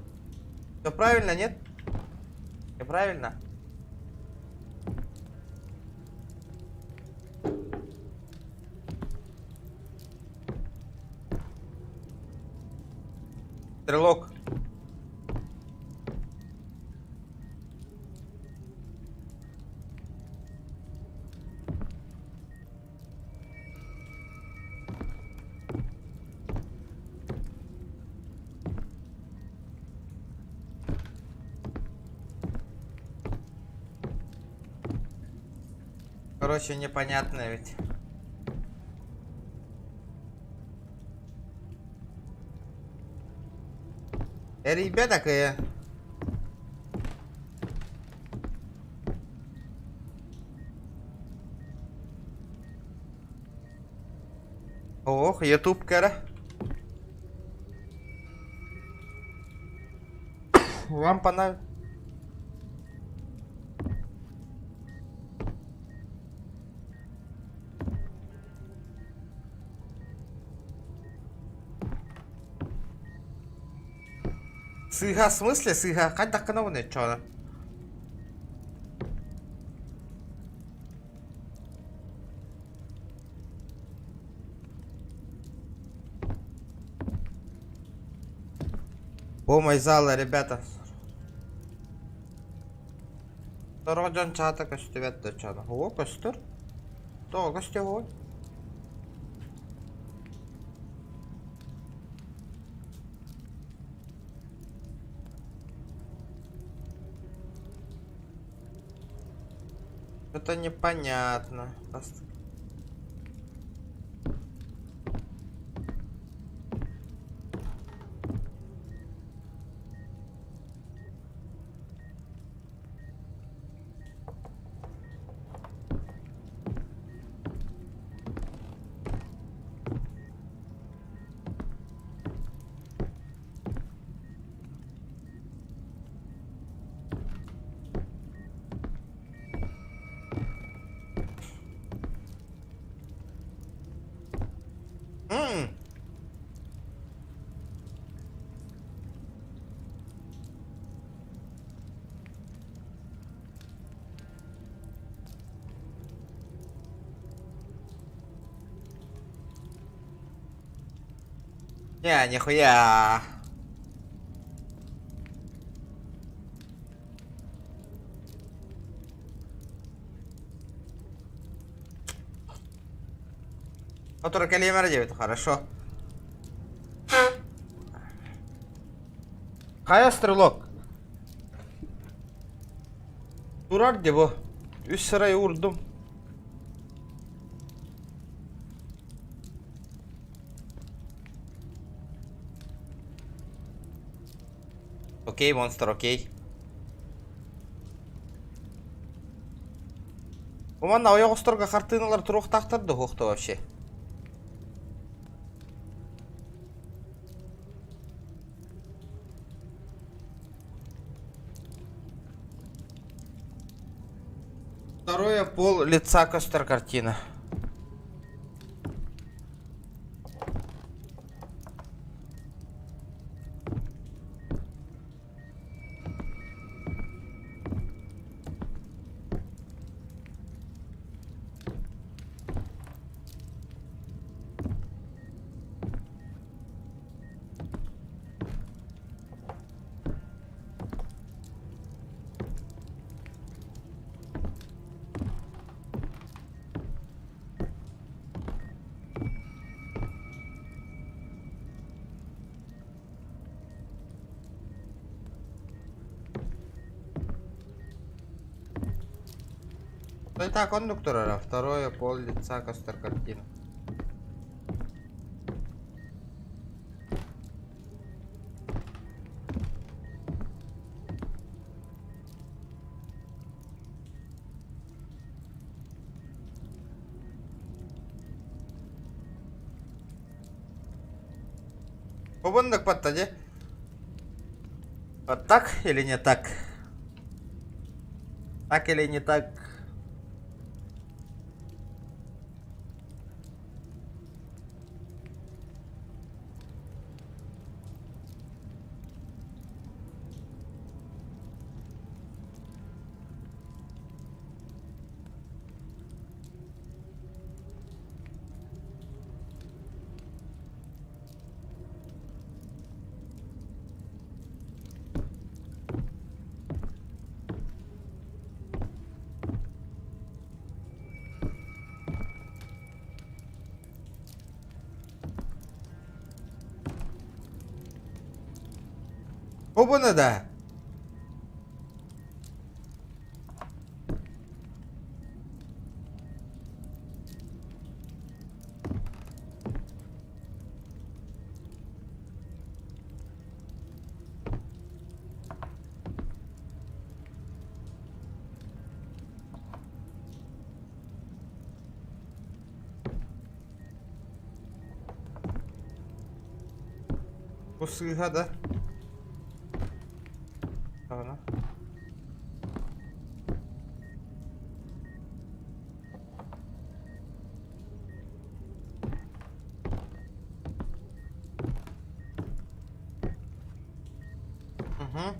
Все правильно, нет? Все правильно? Стрелок. Короче, непонятно ведь. Эрийбэ такая. Ох, Ютуб кэрэ. Вам понравилось? Сыыһа, в смысле сыыһа? Хайдах гынабын оччоҕуна? Помощь зала, ребята. Сорох дьон чаата көстүбэт да чаана. Оо, көстөр. Тоҕо көстүө Что-то непонятно. М. Не, нихуя. Который кэлиэмэрэ диэбит, хорошо. Хайа стрелок? Турар дии бу. Үс сарай уурдум. Окей, монстр, окей. Бу манна ойоҕосторго хартыыналар туруохтаахтар да суох да вообще? Второе пол лица көстөр картина. Это кондуктора, второе пол лица Костер картина. Хобуннук батта дии. Вот так или не так? Так или не так? Хобуна да. Бу сыыһа да. Аны. Угу.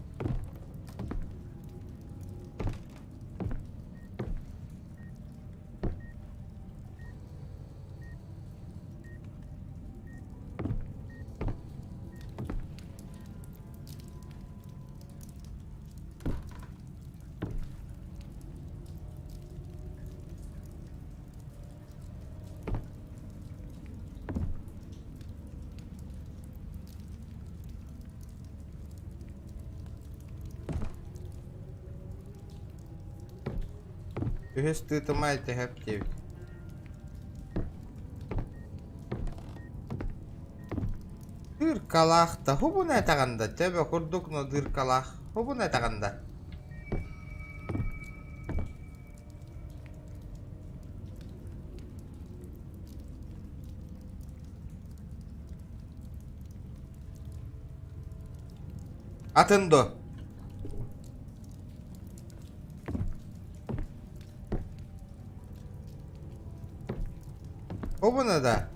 Үһүс тыытыма этиһэп диэбит. Дыркалаах да хубун этэҕин да төбө курдук но дыркалаах хубун этэҕин да. Атын дуо? Хубуна да?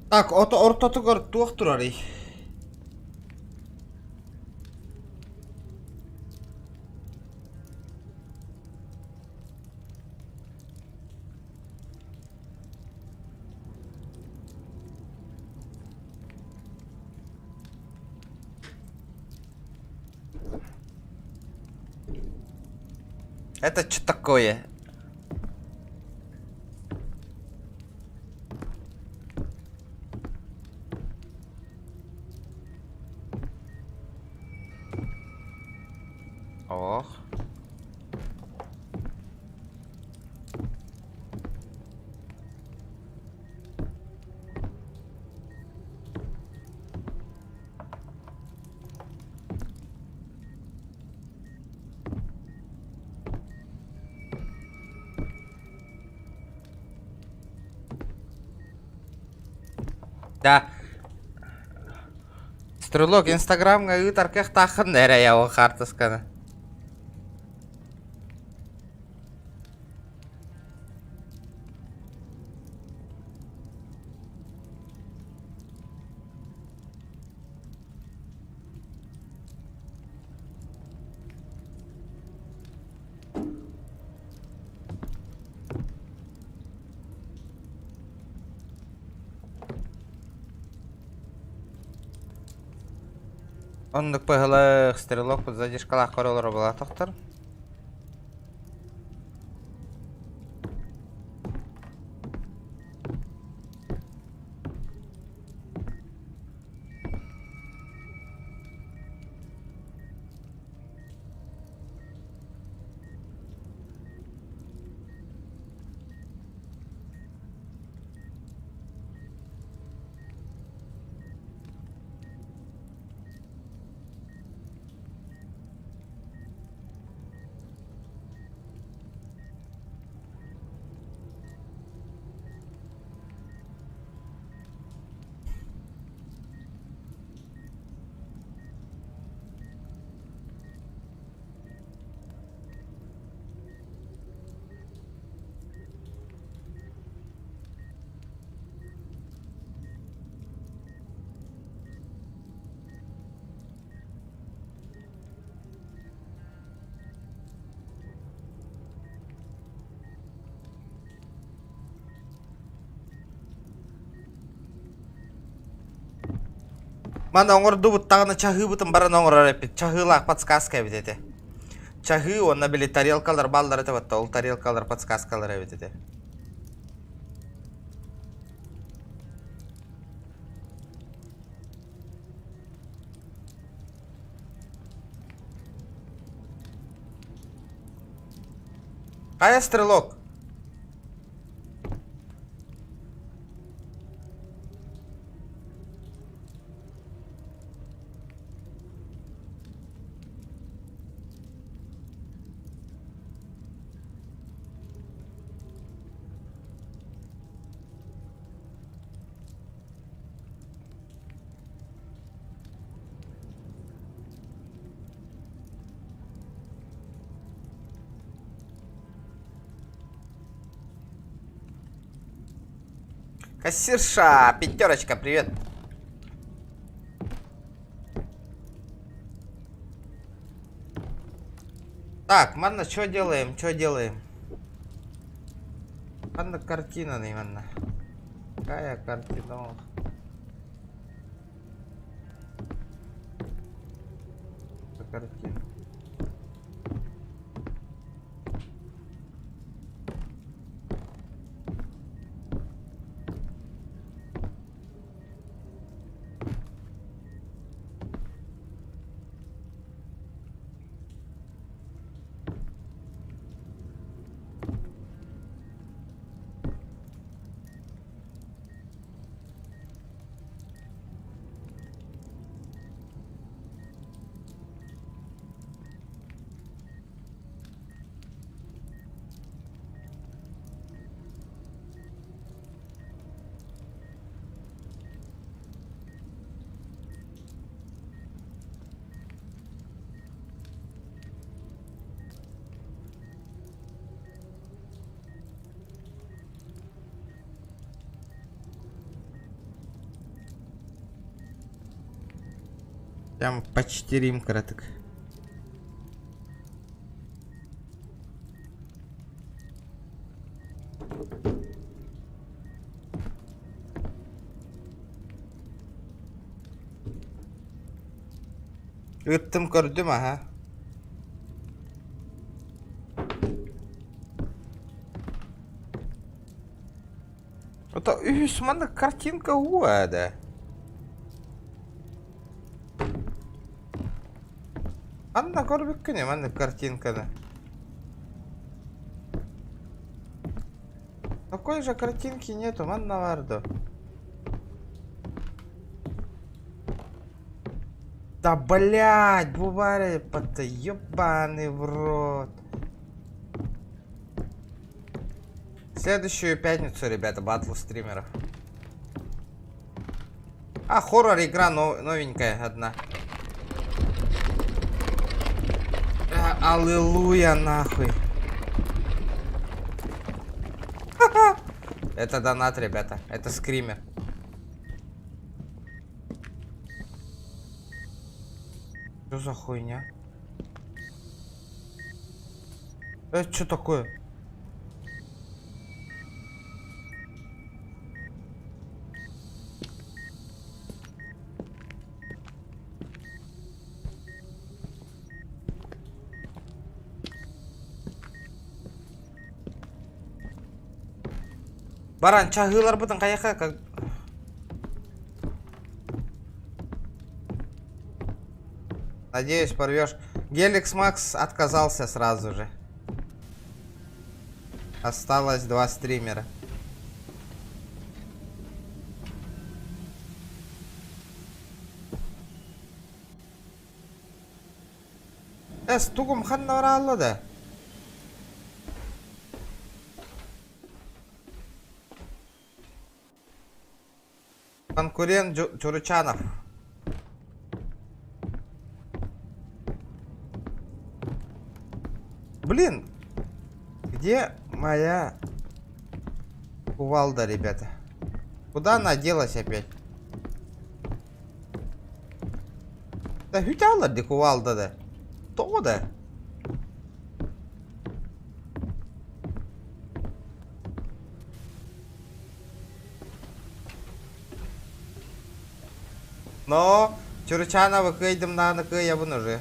Так, ото ортотугар туох турарый? Это что такое? Ох. Да. Стрелок инстаграмҥа ыытар кыахтааххын эрэ я ол хаартысканы. Оннук быһылык стрелок задержкалаах көрө олоро буолаатахтар. Маны оҥордубут даҕаны чаһыыбытын баран оҥорор эппит. Чаһыылаах подсказка эбит этэ. Чаһыы уонна били тарелкалар бааллар этэ батта ол тарелкалар подсказкалар эбит этэ. Хайа стрелок? Кассирша, пятерочка, привет. Так, манна, что делаем, что делаем? Манна картина, манна. Какая картина? Картина. Прям почти рим краток. Ыттым көрдүм аха. Это үһүс манна картинка уода. Анна көрбүккүн манна картинканы. Такой же картинки нету, манна баар Да блять, бывает, ебаный в рот. Следующую пятницу, ребята, батл стримеров. А, хоррор игра новенькая одна. А, аллилуйя, нахуй. Это донат, ребята. Это скример. Что за хуйня? Это что такое? Баран чаһыыларбытын хайаха как... Надеюсь, порвешь. Геликс Макс отказался сразу же. Осталось два стримера. Эс, тугум ханна бараалла да? Конкурент Чуручанов. Блин, где моя кувалда, ребята? Куда она делась опять? Да хүталар ди кувалда да. Тоҕо да? Но Чуручанова кыайдым даҕаны кыайабын уже.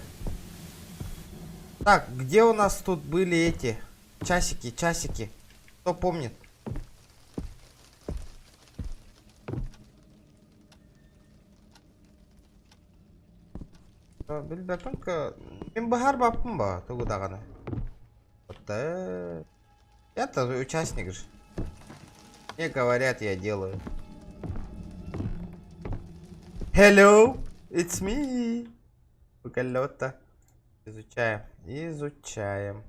Так, где у нас тут были эти часики, часики? Кто помнит? Билбэппин мин быһаарбаппын ба тугу даҕаны. Я-то участник же. Мне говорят, я делаю. Hello, it's me. Уколота. Изучаем, изучаем.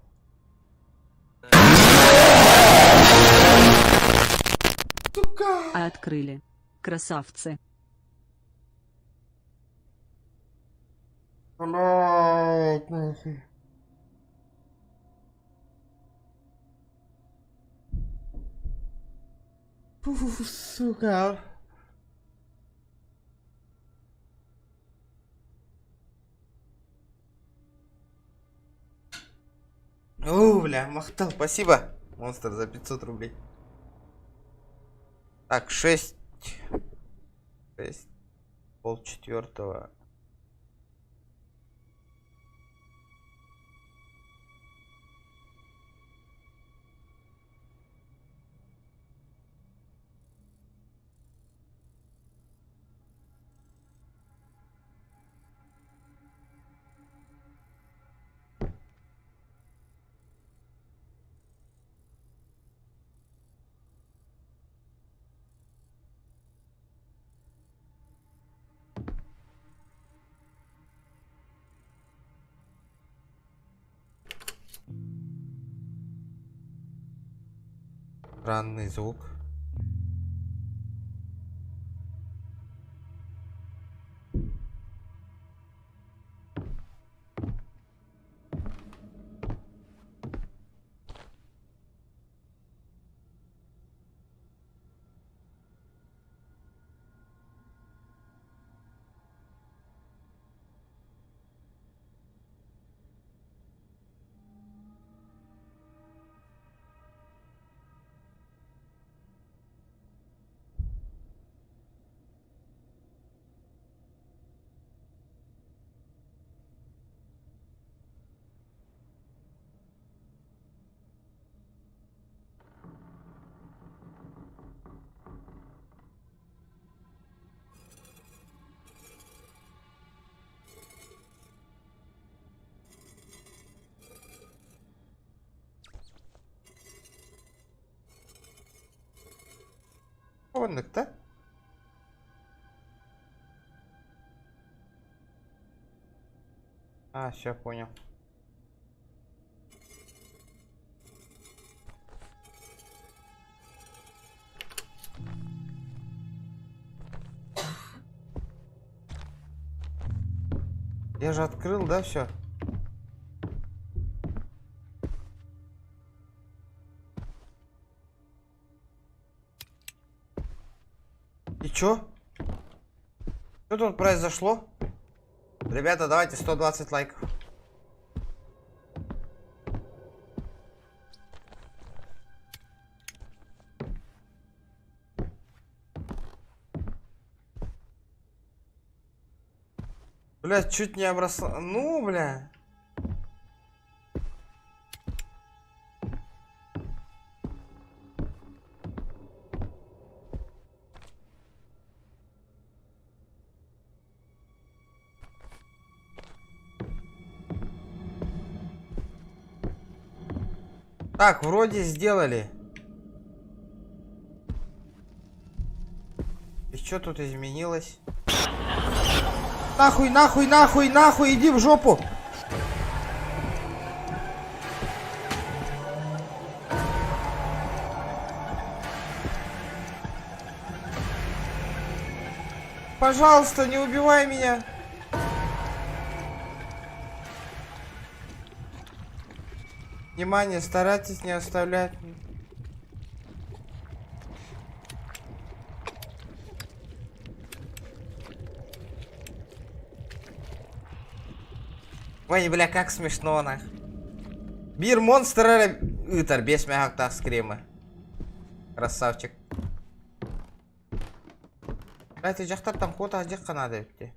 Сука! А открыли. Красавцы. Блядь, нахуй. Фу, сука. О, бля, махтал, спасибо. Монстр за 500 рублей. Так, 6. 6. Пол четвертого. Странный звук. Оннук да? А, все, понял. Я же открыл, да, все? И чё? Что тут произошло? Ребята, давайте 120 лайков. Бля, чуть не обросла. Ну, бля. Так, вроде сделали. И что тут изменилось? Нахуй, нахуй, нахуй, нахуй, иди в жопу! Пожалуйста, не убивай меня. Внимание, старайтесь не оставлять. Ой, бля, как смешно, нах. Биир монстр эрэ ыытар биэс мөһөөктөөх скримы. Красавчик. Бля, дьахтартан куота дьахха наада эбит дии.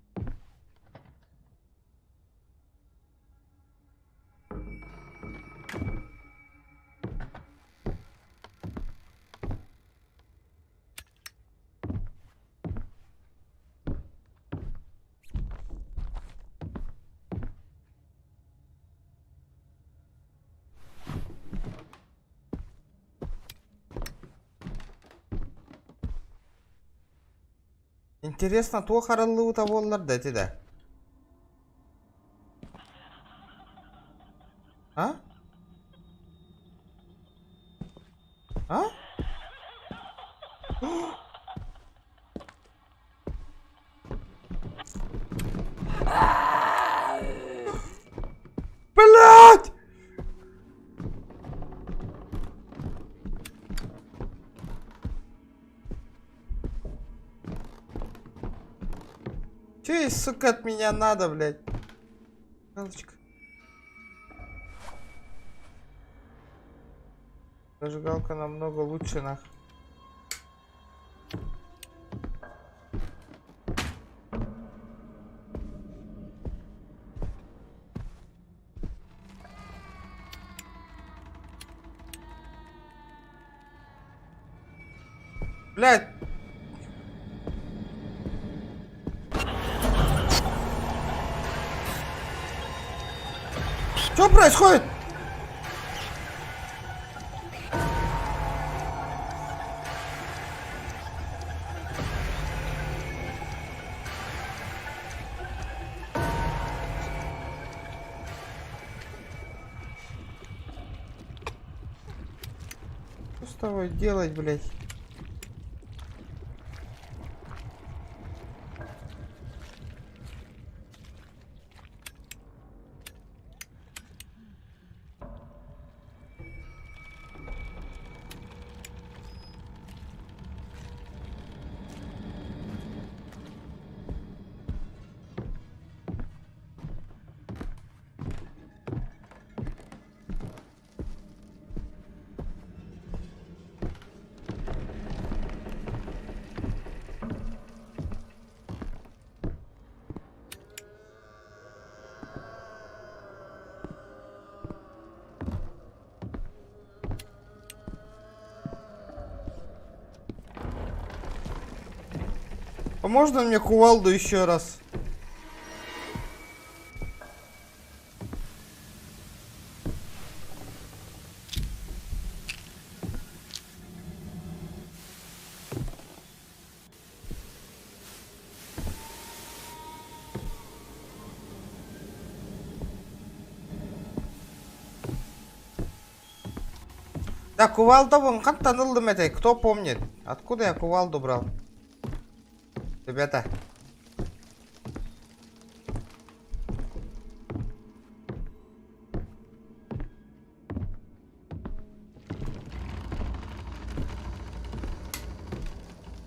Интересно, туох арыллыбыта буоллар да ити да? А? А? Блять! Че, сука, от меня надо, блядь? Галочка. Зажигалка намного лучше, нах. Блядь! Что происходит? Что с тобой делать, блядь? А можно мне кувалду еще раз? Да, кувалдабын хантан ыллым этэй, кто помнит? Откуда я кувалду брал? Ребята.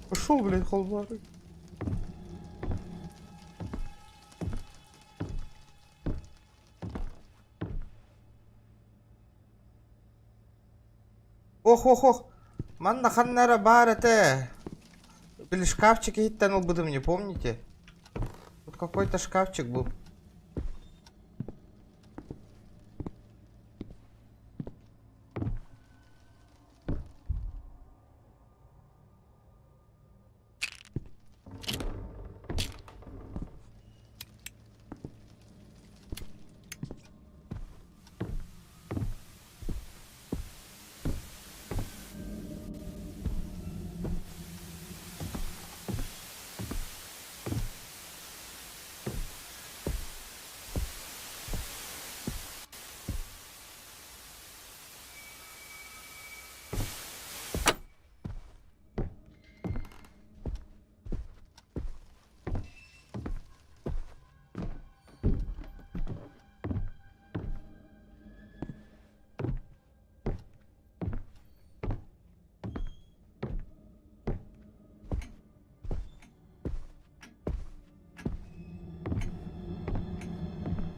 Пошел, блядь, холбары. Ох, ох, ох. Манна ханна эрэ баар этэ. Били шкафчик иһиттэн ылбытым, не помните? Тут какой-то шкафчик был.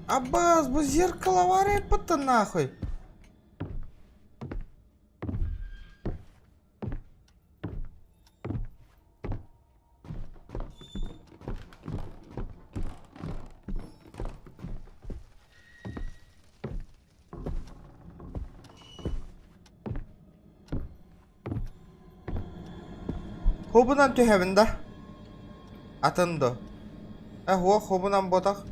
Аббас, бу зеркало баар нахуй. Хобунан түһэбин да? Атын до? Э, хуох хобунан ботах.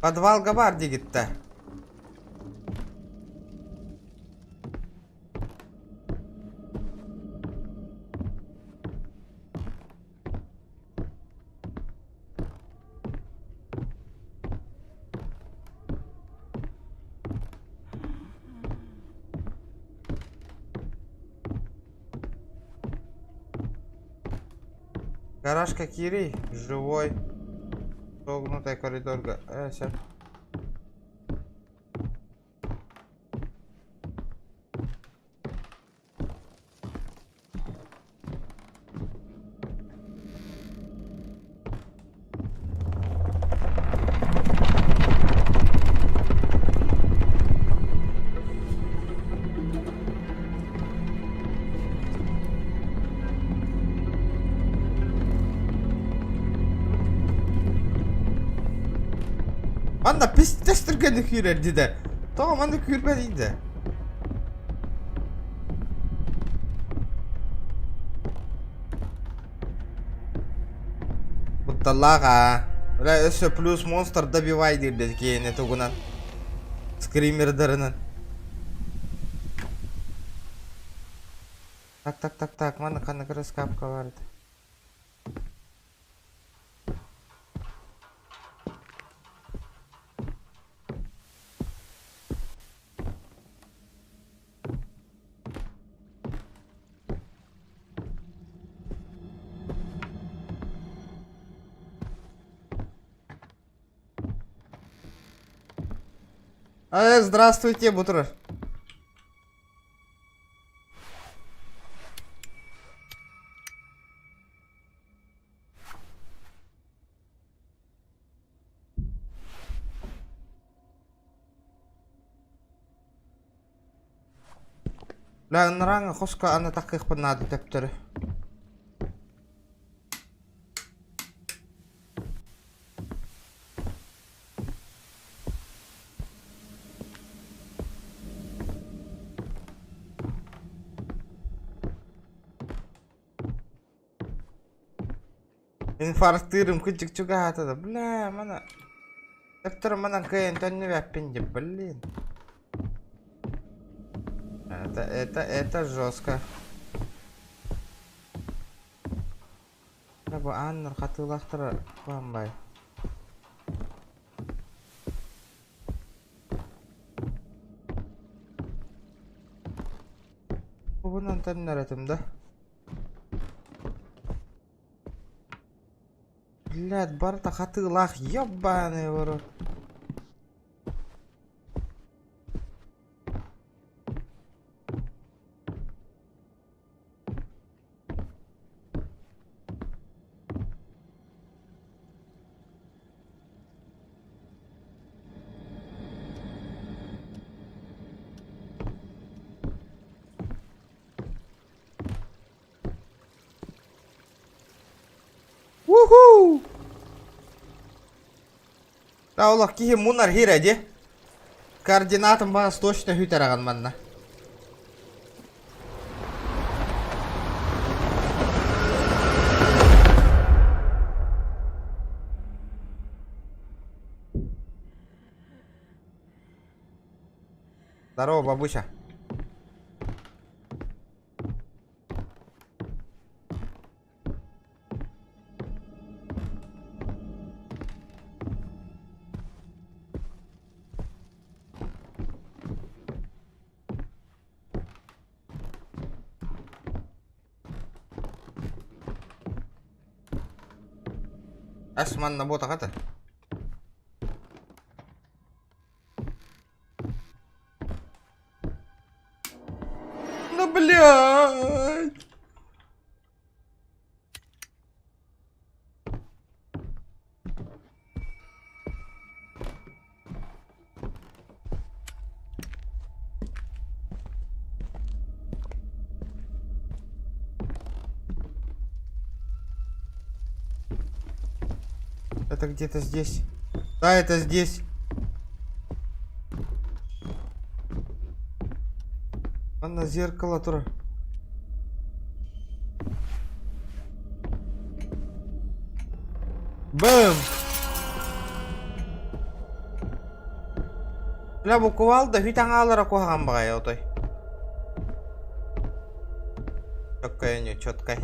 Подвалга бар дигитта. Гаражка Кири, живой. Согнутая коридорга. Э, все. Манна пиздец түргэнник күүрэр дии Тоҕо манна күүрбэт иинде? Кутталлаах аа. Бля, өссө плюс монстр добивай диирбит киһини тугунан. Скримердарынан. Так, так, так, так, манна ханна кыраскапка бар ити. Э, здравствуйте, Бутуров. Бля, ынырааҥҥа хоско аны такыахпын наада төптөрү. Инфарктыырым кырдьык чугаһаата да, бля, мана төптөрү манан кыайан төннүбэппин дии, блин. Это, это, это жестко. Бу ааннар хатыылаахтара баамбай. Бу төннөр этим да. Блядь, барыта хатыылаах, ебаный в рот. Уху! Да олох киһи мунар хирэ дии. Координатын баас точно хүтэрэҕин манна. Здорово, бабуся. Ас манна буотаҕа Это где-то здесь. Да, это здесь. Манна зеркало турар. Бэм! Бля, буквал да хүт аҥаалара куһаҕан баҕайы отой. Чёткай, не чёткай.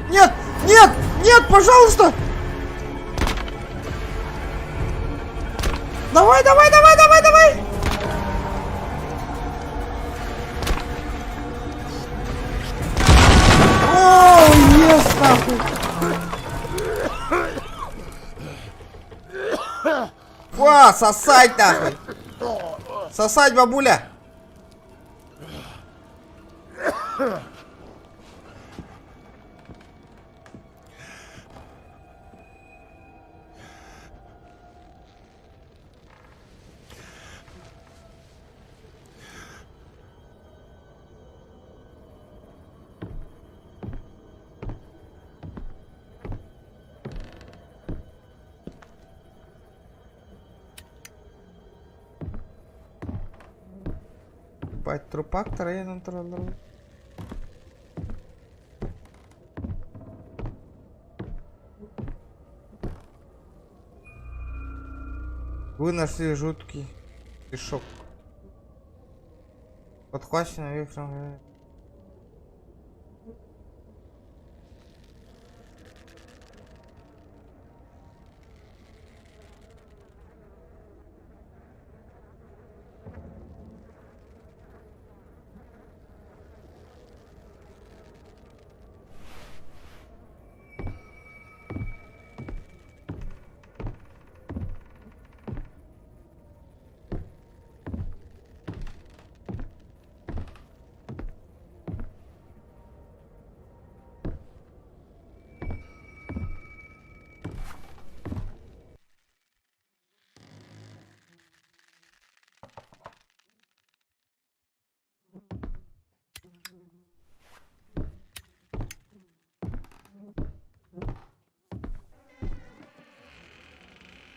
Нет! Нет! Нет, пожалуйста! Давай, давай, давай, давай, давай! О, ес, нахуй! О, сосать нахуй! Сосать, бабуля! Ебать, трупак троенан тураллар. Вы нашли жуткий пешок. Подхвачено вихром.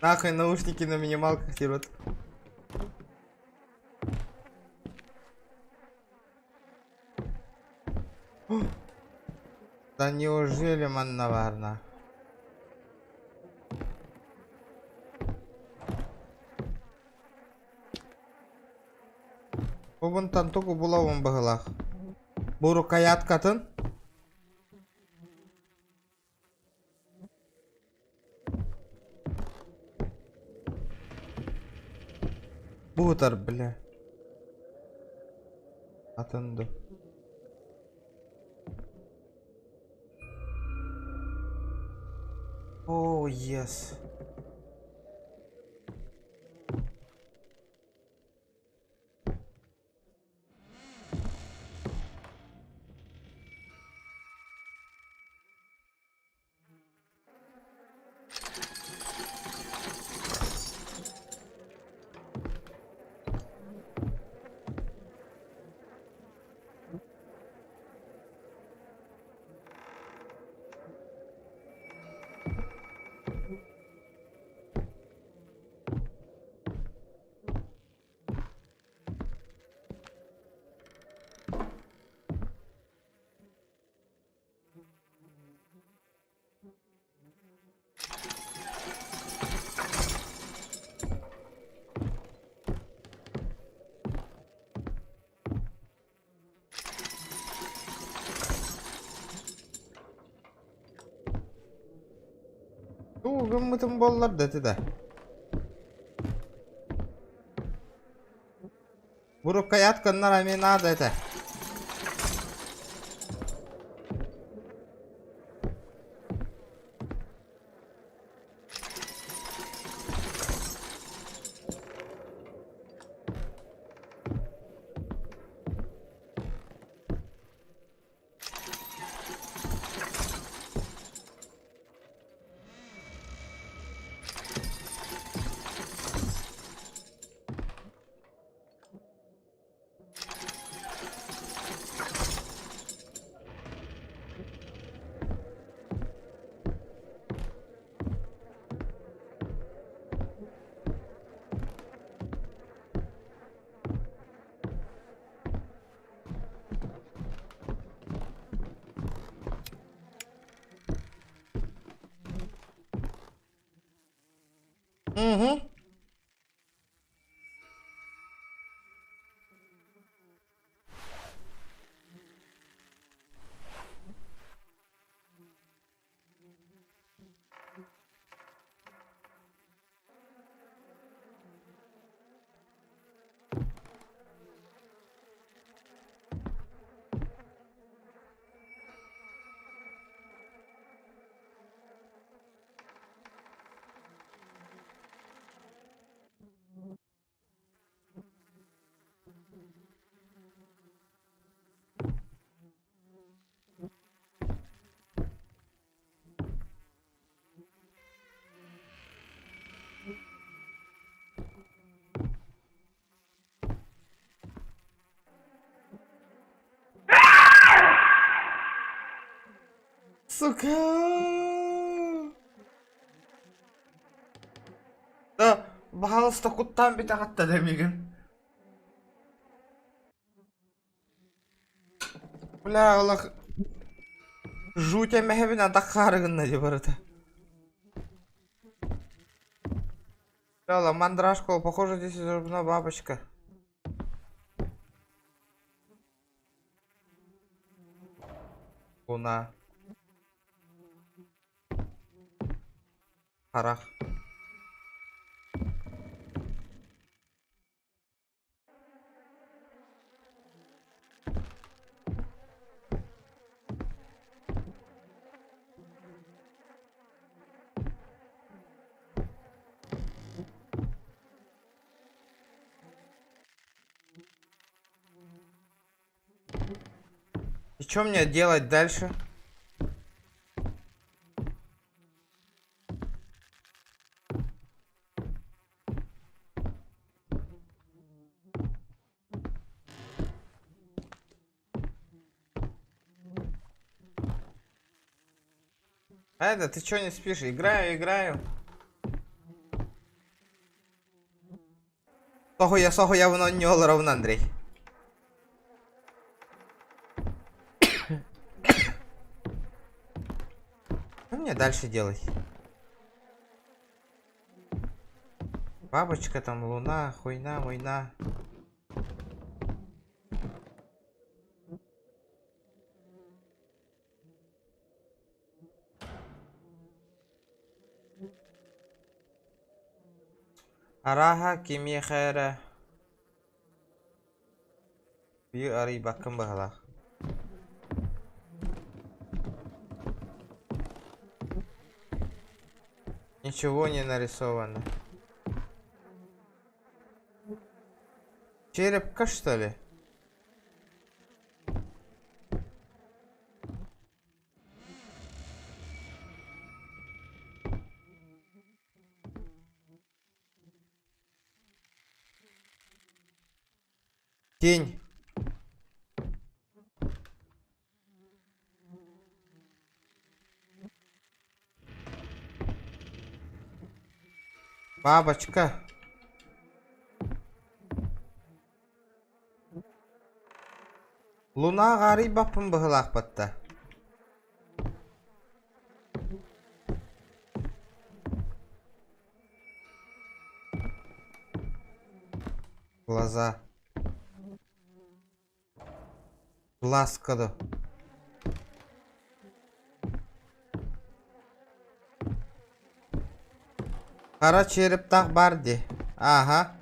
Нахуй наушники на минималках дерут. Да неужели манна Бу тугу булабын быһыылаах. Бу рукояткатын. Бу бля. Атын ду. О, yes. Бу гыммытым буоллар да этэ да. Бу рукоятканнар эмиэ наада этэ. Угу. Сука! Да, баһаалыста куттаан бүтэҕиттэ да миигин. Бля, олох жуть эмэһэбин атах хаарыгынна дии барыта. Бля, мандражка, похоже, здесь изображена бабочка. Луна. Харах. И что мне делать дальше? Это, ты чё не спишь? Играю, играю. Соһуйа соһуйабын оонньуу олоробун Андрей. Что мне дальше делать? Бабочка там, луна, хуйна, война. Арааһа кимиэхэ эрэ биир арыйбаккын быһалаах. Ничего не нарисовано. Черепка, что ли? Тень. Бабочка. Луна арыйбаппын быһылаахпатта. Глаза. Глазка да. Хара черептах бар дии. Ааһа.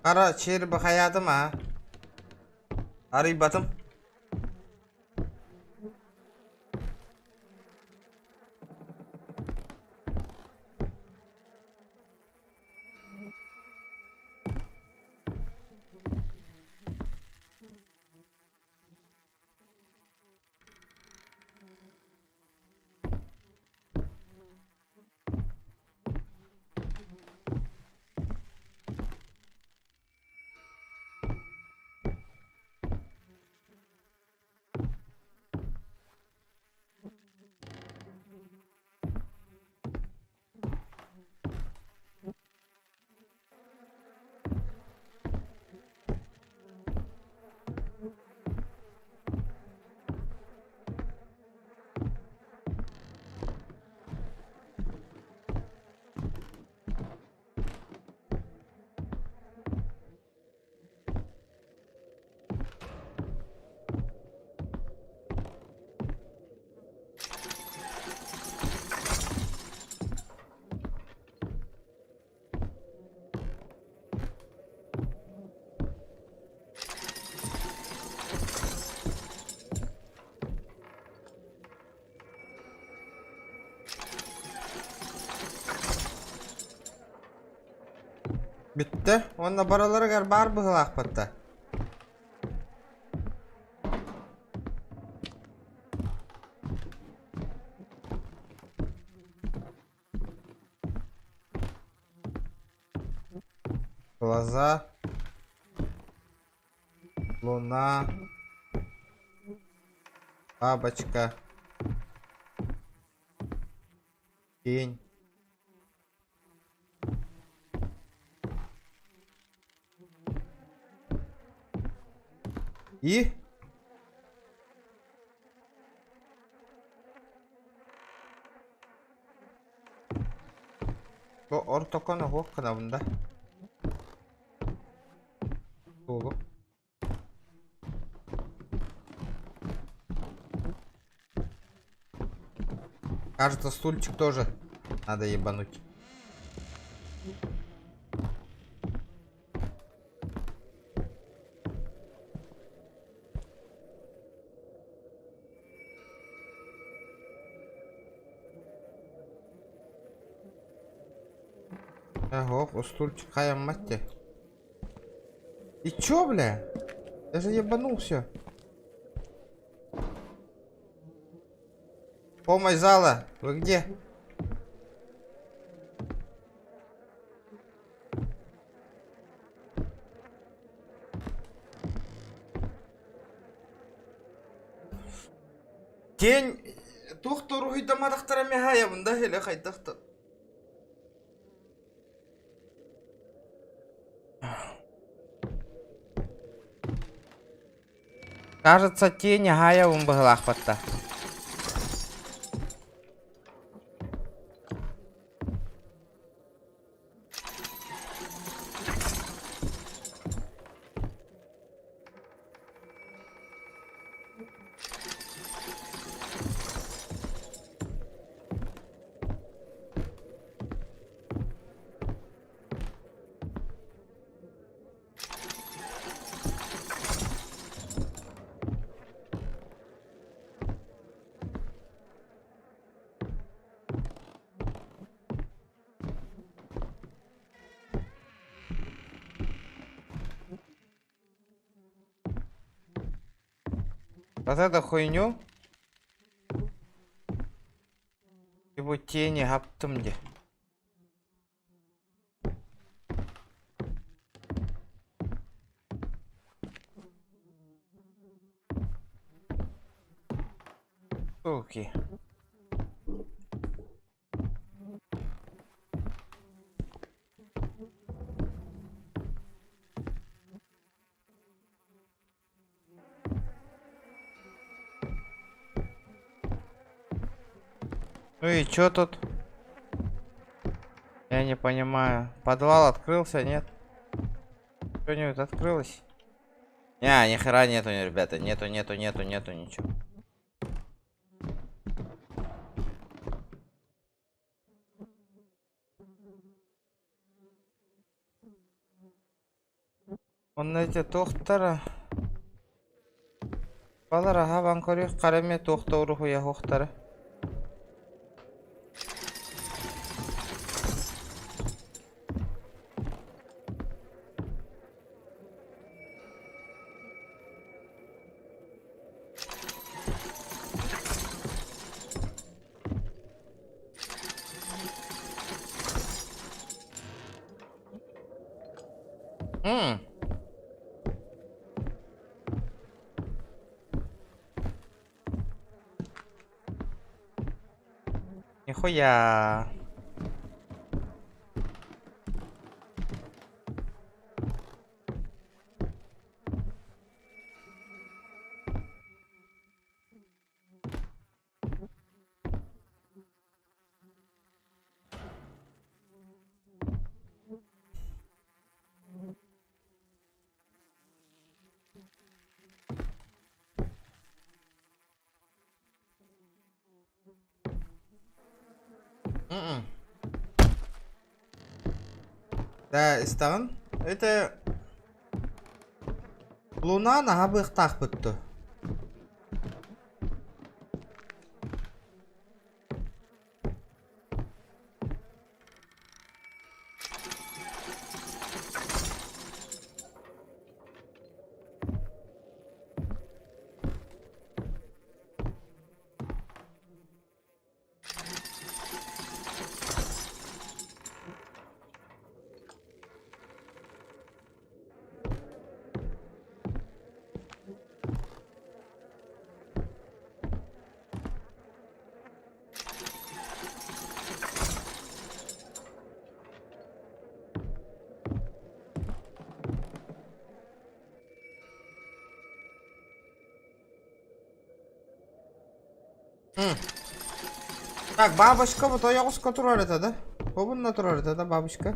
Хара череп хайаатым аа. Арыйбатым. Бүттэ уонна барыларыгар баар быһыылаахпыт да. Глаза. Луна. Бабочка. Тень. И? Бу ортокон оһуох гынабын да. Туолу. Кажется, стульчик тоже надо ебануть. Ого, стульчик хаяммат те. И чё, бля? Я же ебанулся. Помощь зала, вы где? Тень туох торуһуйдаматахтара мехайабын да или хайдах да. Кажется, тень аһаайабын быһылаахпатта. Вот эту хуйню Его тени хаптым де. Окей. Ну и чё тут? Я не понимаю. Подвал открылся, нет? Что-нибудь открылось? Не, ни хера нету, ребята. Нету, нету, нету, нету ничего. Онно ити туохтара балар аһабан көрүөх хара эмиэ туох да уруһуйа суохтара. М. Нихуя. М-м. Да, истэҕин? Это Луна наһаа быахтаахпыт дуо? Так, бабочка вот ойоҕоско турар этэ да? Хобунна турар этэ да бабочка?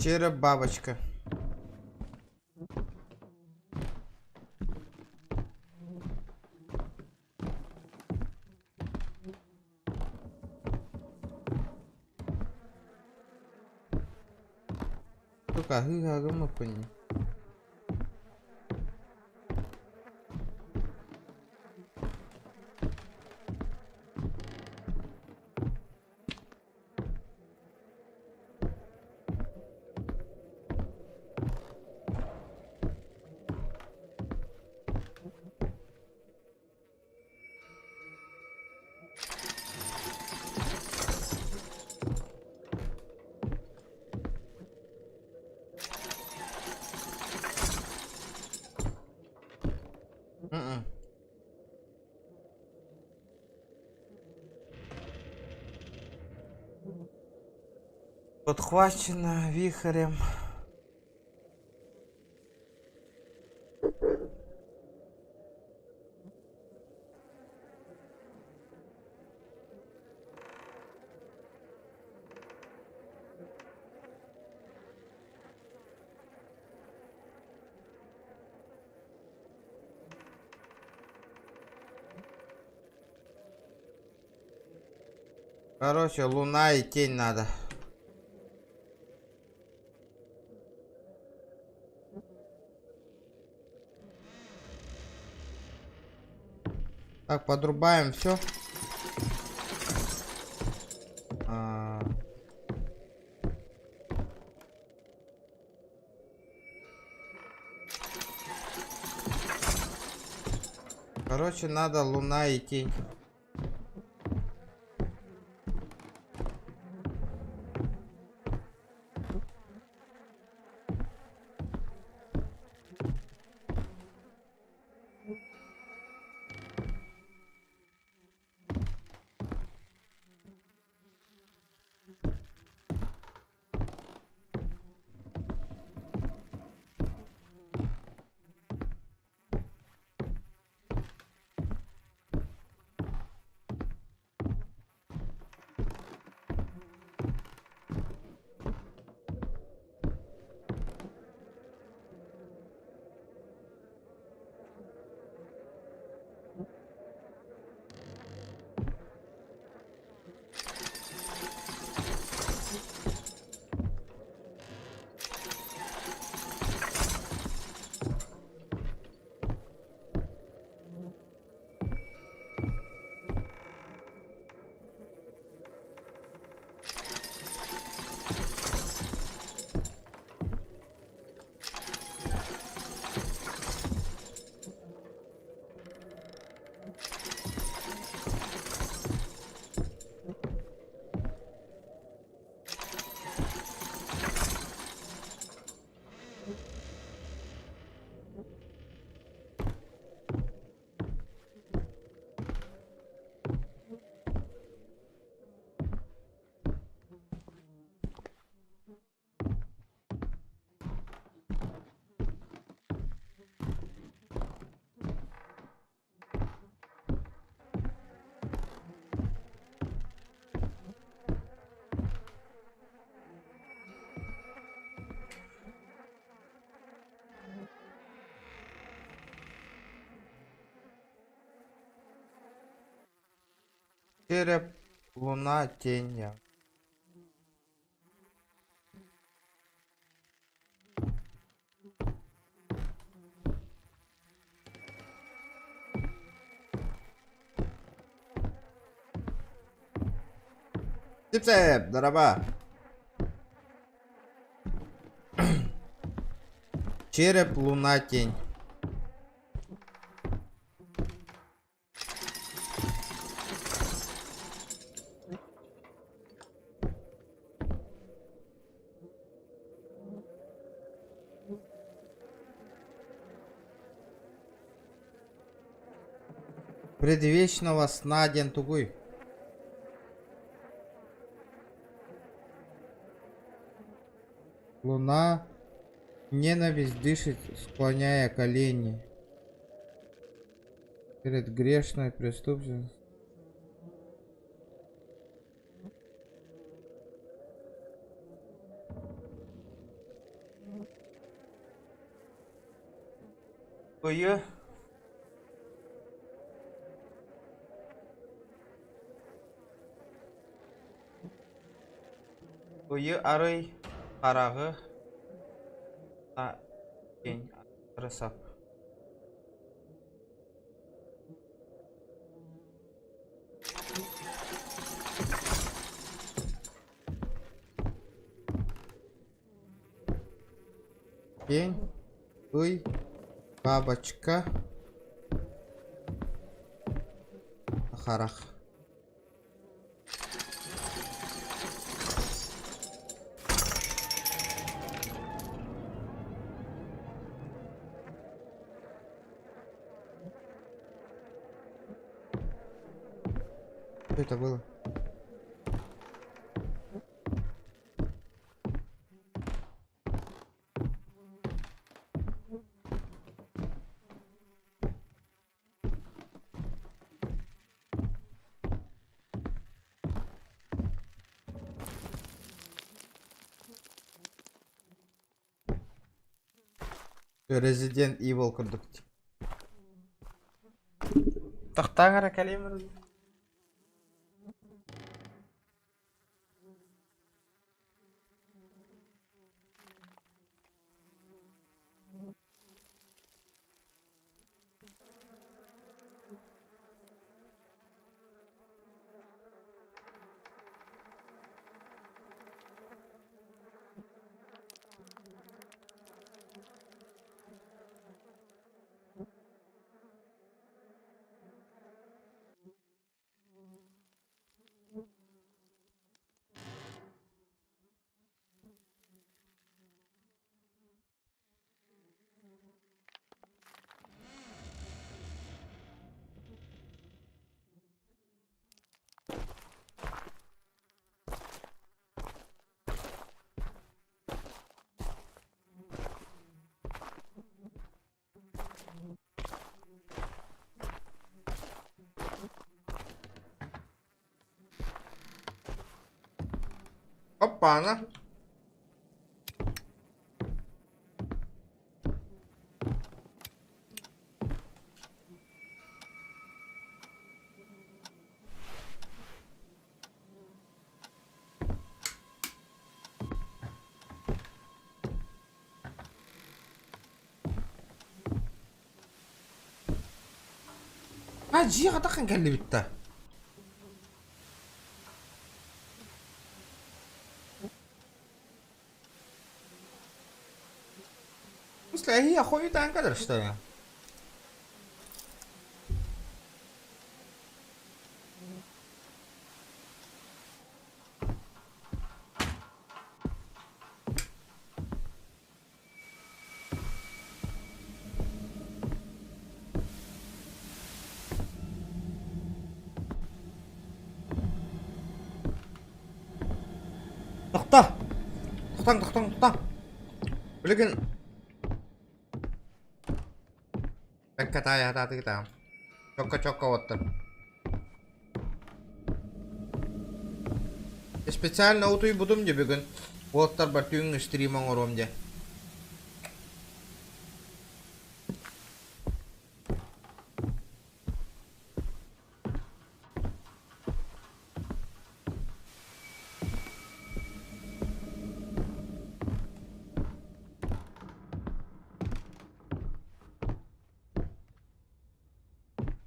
Череп бабочка. Сука, аһыы-аһыы гыммыппын. М-м. Подхвачено вихрем. Короче, луна и тень надо. Так, подрубаем все. А. Короче, надо луна и тень. Череп, луна, тень. Типсеп, дороба. Череп, луна, тень. Предвечного сна диэн тугуй? Луна ненависть дышит, склоняя колени перед грешной преступностью. Ыйы Ыйы арый хараҕы диэн сап. День, ый, бабочка, харах. Что это было? Resident Evil курдук. Тохтааҥ эрэ кэлиим. Опа-на! А дьиэ хатаххын кэллибит да? В смысле, эһиги хойутаан кэлэр что ли? Тохто! Тохтоҥ, тохтоҥ, тохтоҥ! Билигин Бэккэ таайаатаатыгыт аҕам. Чокко-чокко оттон. Специально утуйбутум дии бүгүн. Уолаттарбар түүҥҥү стрим оҥоруом диэн.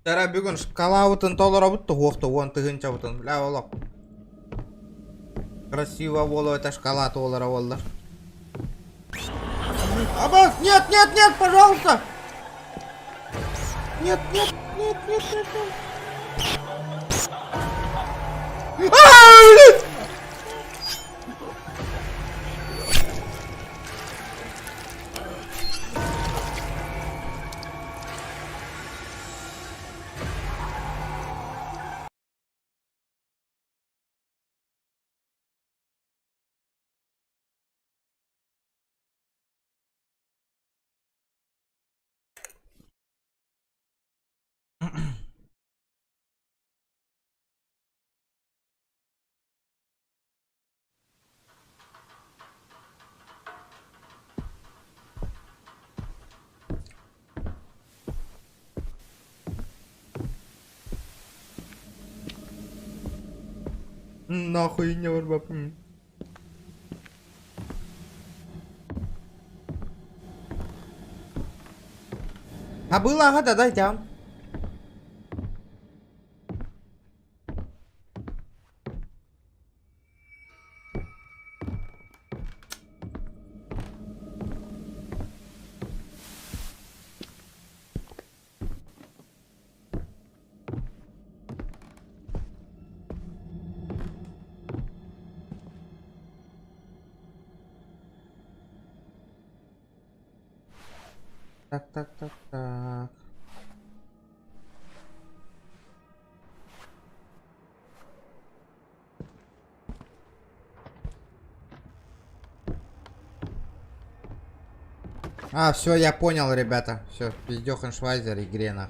Тара бүгүн шкалабытын толоробут туһуох туһуон тыһыынчабытын бля олох красиво буолуо этэ шкала туолара буоллар. Абас, нет, нет, нет, пожалуйста! Нет, нет, нет, нет, нет, нет. А, блядь! Нахуй не барбаппын. Абыылааҕа да дайдам. Так, так, так, так. А, все, я понял, ребята. Все, пиздёхан Швайзер игре нах.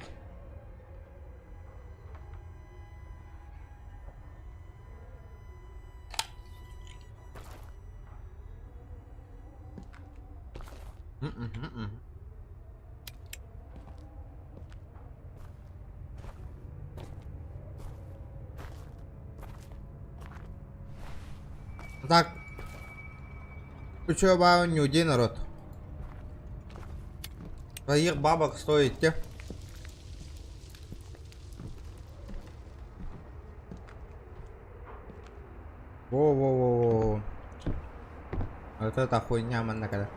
М-м-м-м. Так. Учеба оонньуу народ. Твоих бабок стоит те. Во-во-во-во. Вот это хуйня манна когда.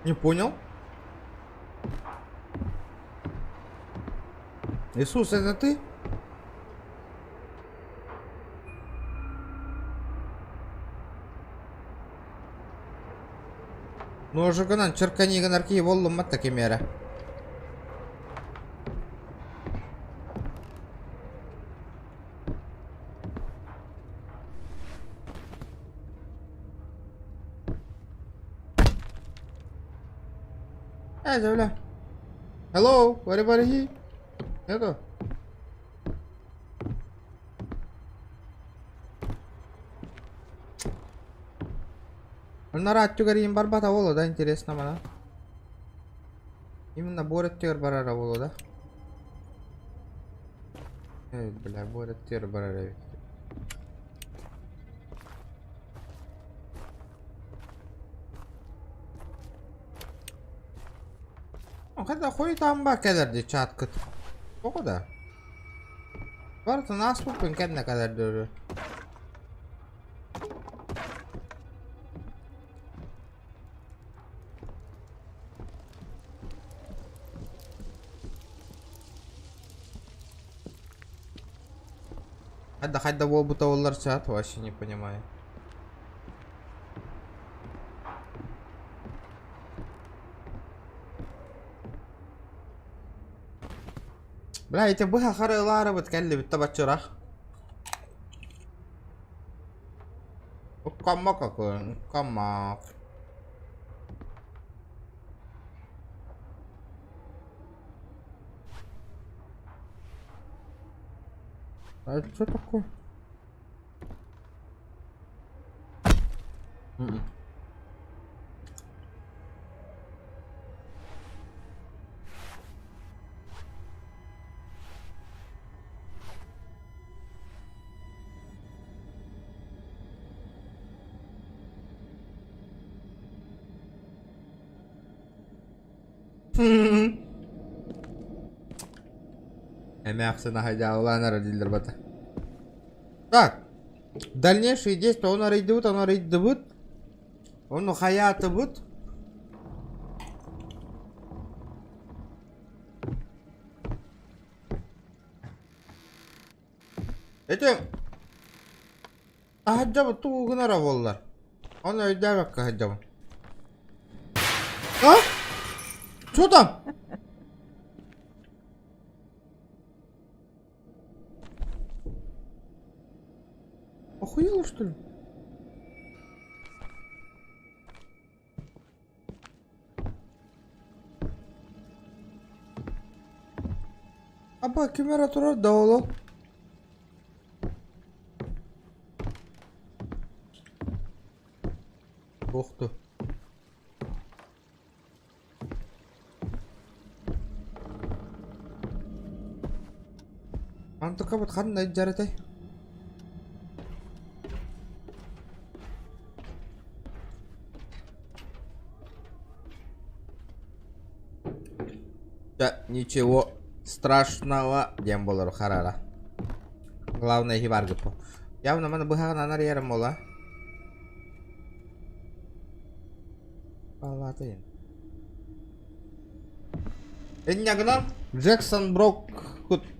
Не понял? Иисус, это ты? Ножигынан черкани гынар киһи буоллум матта кимиэрэ. Э, бля. Hello, anybody here? Нету? Оннор өттүгэр иин барбата буолуо да интересно мана. Именно буор өттүгэр барара буолуо да. Эй, бля, буор өттүгэр барар эбит. Когда хуй там ба кэлэр дии чаткыт. Тоҕо да? Барытын ааспыппын кэннэ кэлэр дөрү. Хайда хайда буолбута буоллар чат вообще не понимаю. Бля, ити быһа харыылаарыбыт кэллибит да баччырах. Уккамма какой, уккамма. А это что такое? М-м. Эмээхсин аһайдьаалаан эрэ дииллэр бата. Так, дальнейшие действия он арыйдыбыт, он арыйдыбыт. Ону хайаатыбыт. Ити аһадьабыт тугу гынара буоллар. Ону өйдөөбөккө сылдьабын. А? Что там? Охуела, что ли? Аба ким эрэ турар да ол? Ух ты. Антыкабыт ханна илдьэр этэй? Да, ничего страшного диэн буолар харара. Главное иһи баргыппа. Явно маны быһаҕын арыйарым буола. Палатайын. Инньэ гынан Джексон Брок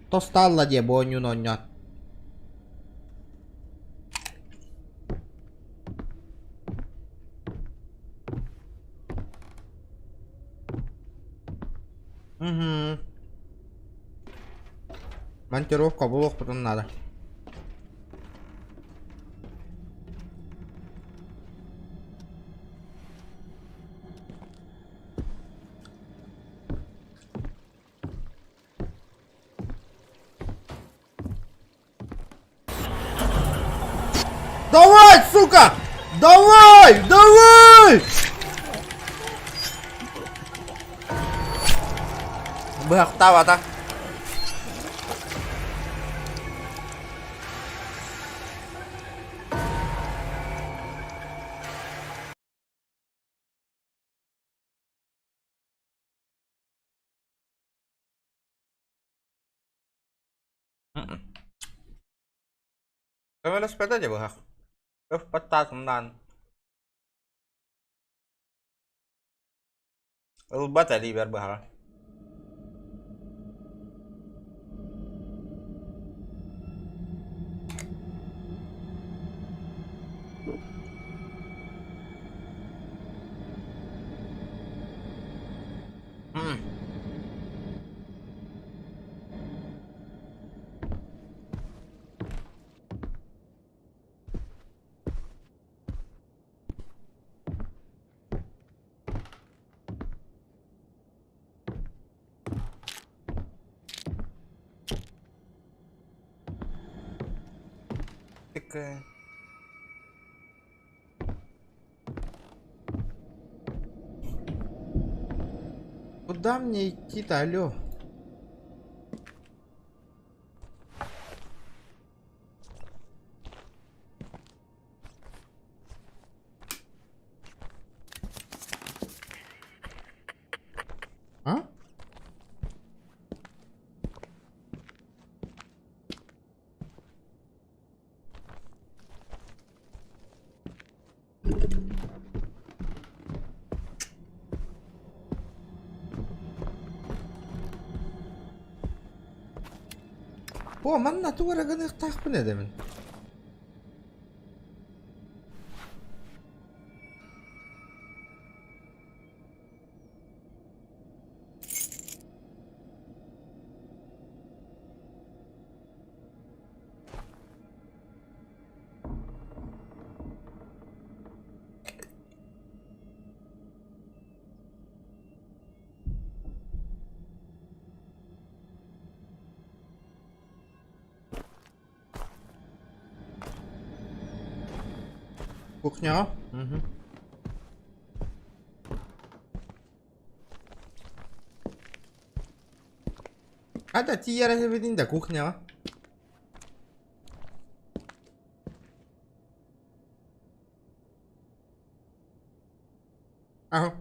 тостаалла диэ бу оонньууну оонньоот. Угу. Монтировка булуохпутун наада. Давай, сука! Давай! Давай! Быһахтаабата. Көмөлөспөтө дьэ быһах. Өф баттаатымнаан. Ылбат элиибэр быһаҕа. Такая. Куда мне идти-то, алло? А? Бу манна тугу эрэ гыныахтаахпын эдэмин. Кухня. Угу. Хата тиийэр эһэбитин да кухняҕа. Аһа.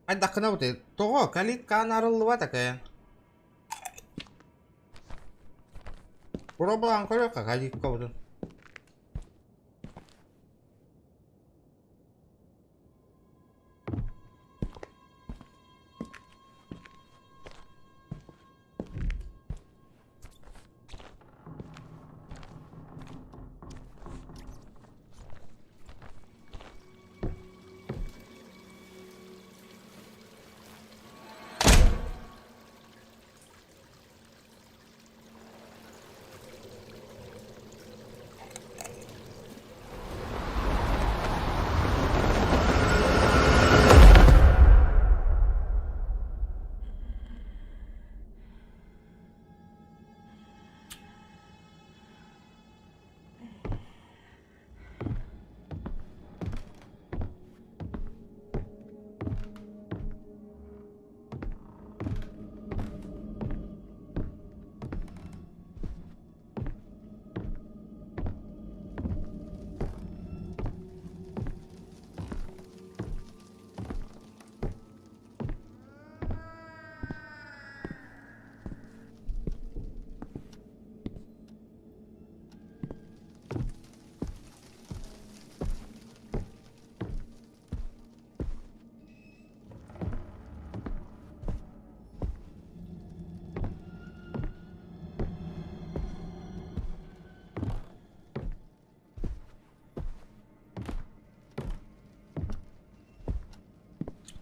Хайдаххына бутый? Тоҕо калиткаан арыллыбат акайан? Пробалаан көрүөххэ калиткабытын.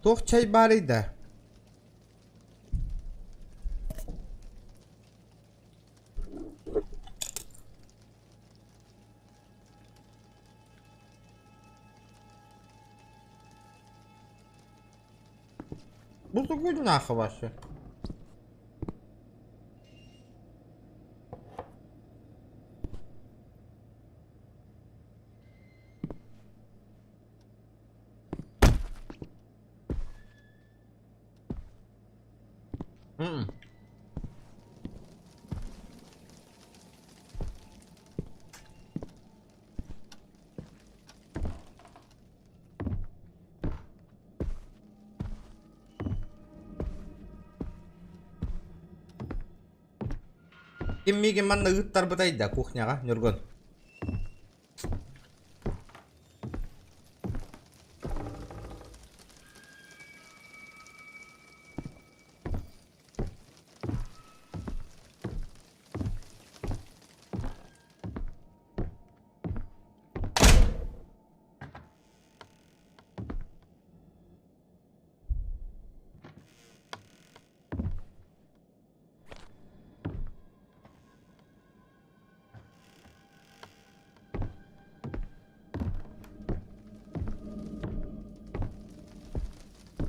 Туох чай баарый да? Бу нахуй вообще. М. Ким миигин манна ыыттарбытай да кухняҕа, Ньургун?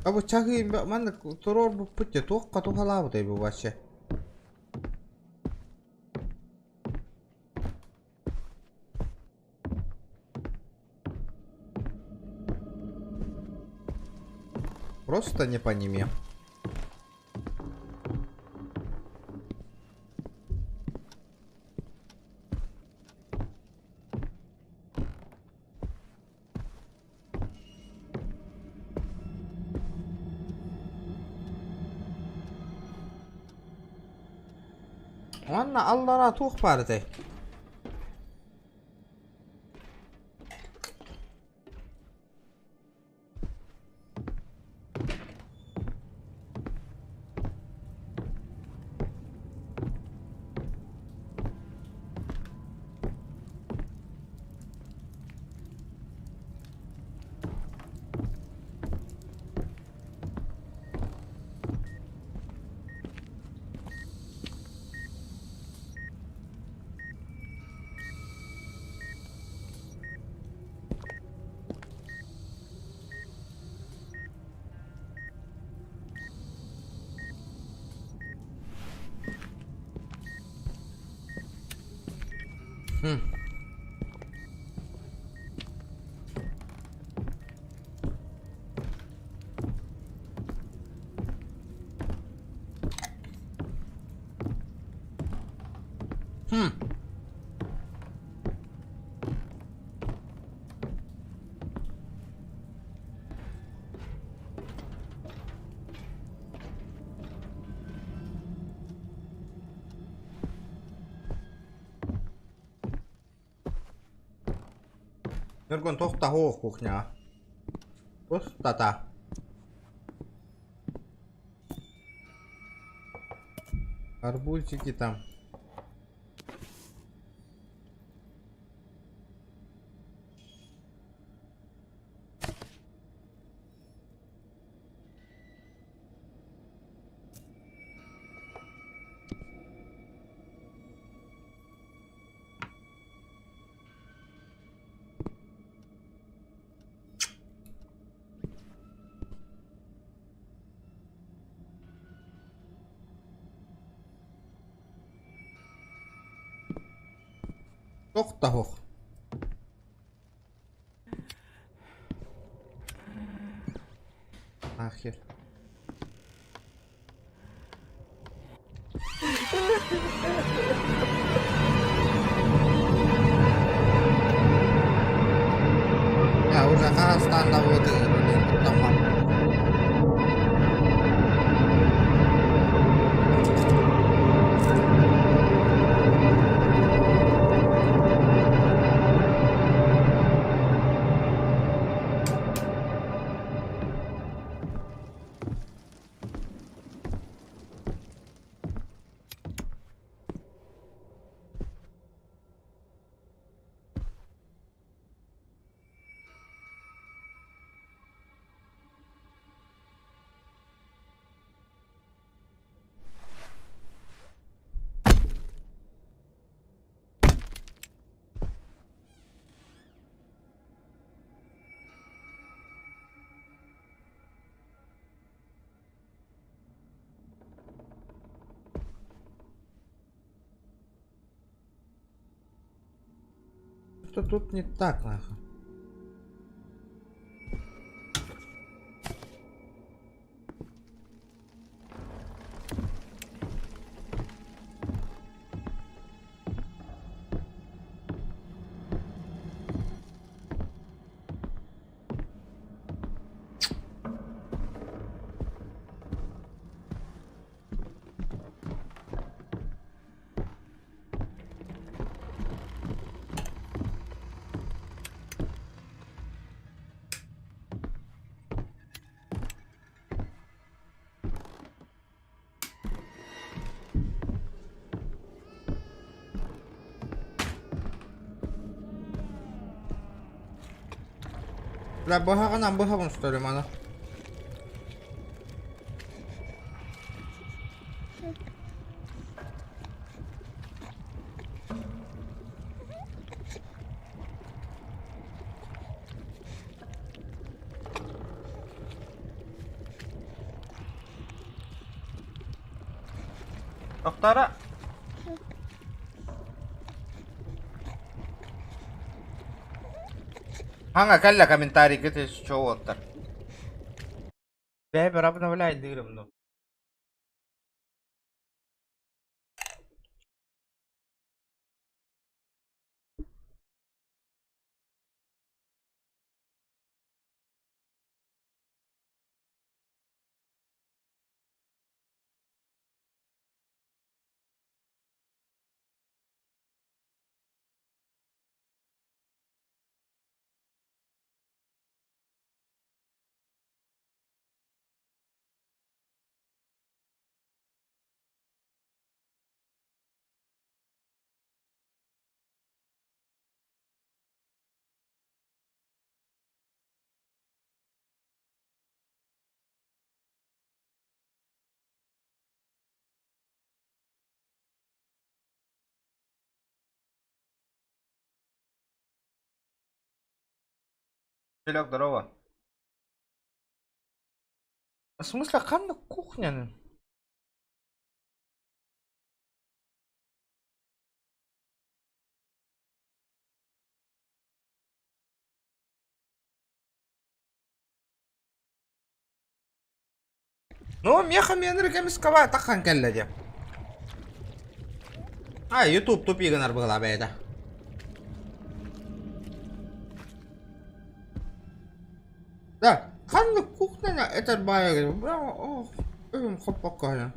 А бу чаһыы маннык туруорбуппут дьэ туохха туһалаабытай бу вообще? Просто не понимаю. Уонна аллараа туох баар этэй? Хм. Хм. Ньургун туохтаһуу кухняҕа? Устата. Арбузики там. Тохтоһуох. Нахер. Я уже Казахстан вот куттаммам. Что-то тут не так, нахуй. Бля, быһаҕынан быһабын что ли маны? Тохтара. Хаҥа кэллэ комментарийгыт чоуоттар. Бэйбэр обновляй дырым ну. Селек, здорово. В смысле, ханна кухня? Ну, меха мен скава тахан кэллэ диэ. А, YouTube тупи гынар быһыла бэйэтэ. Да, ханна кухняна этэр баайа браво, ох, өйүм хоппокко.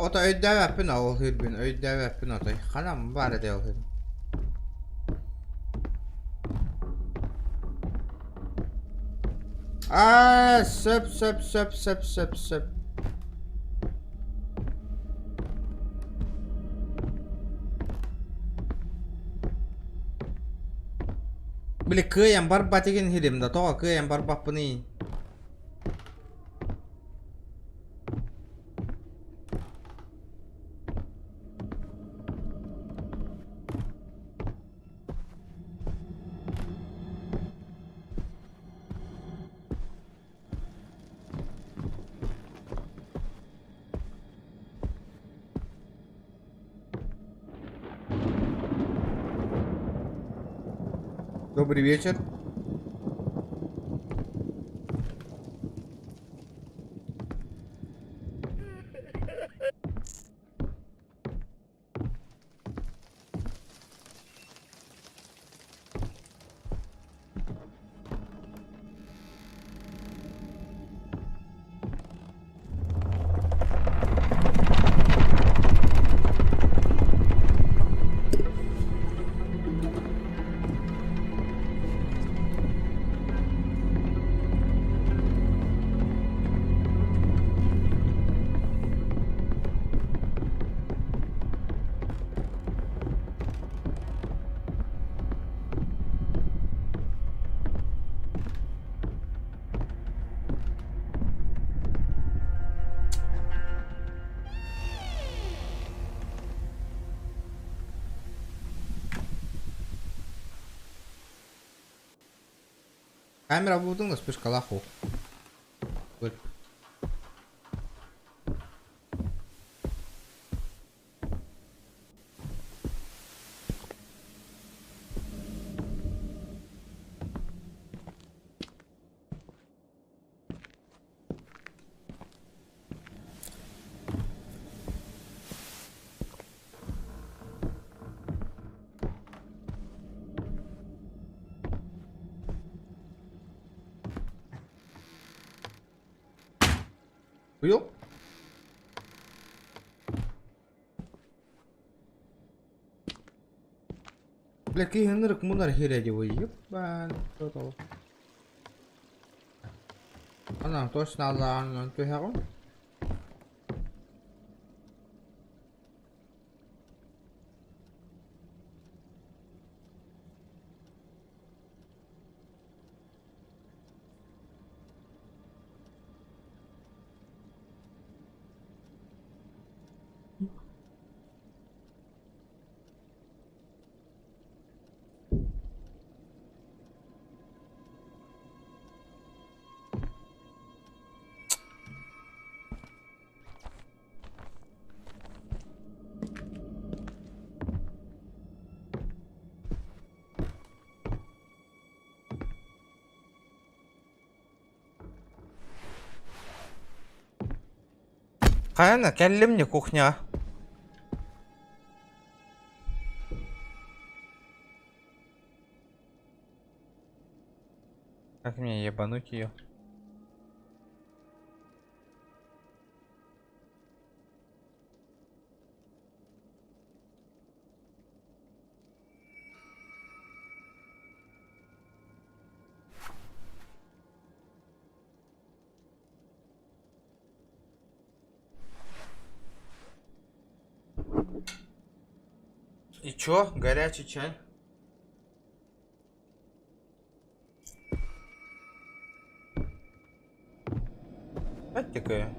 Ото өйдөөбөппүн ол үһүрбүн, өйдөөбөппүн отой. Ханан баар этэ ол үһүр. Аа, сөп, сөп, сөп, сөп, сөп, сөп. Били кыайан барбат игин хирим да, тоҕо кыайан барбаппыный? Добрый вечер. Камера булдуҥ да вспышкалаах уу. Уйул. Бля, киһи ынырык мунар хирэ дии Ебан, Анан точно аллаҕын түһэҕин. Хайана кэллим не кухня. Как мне ебануть ее? И чё? Горячий чай? Опять такая.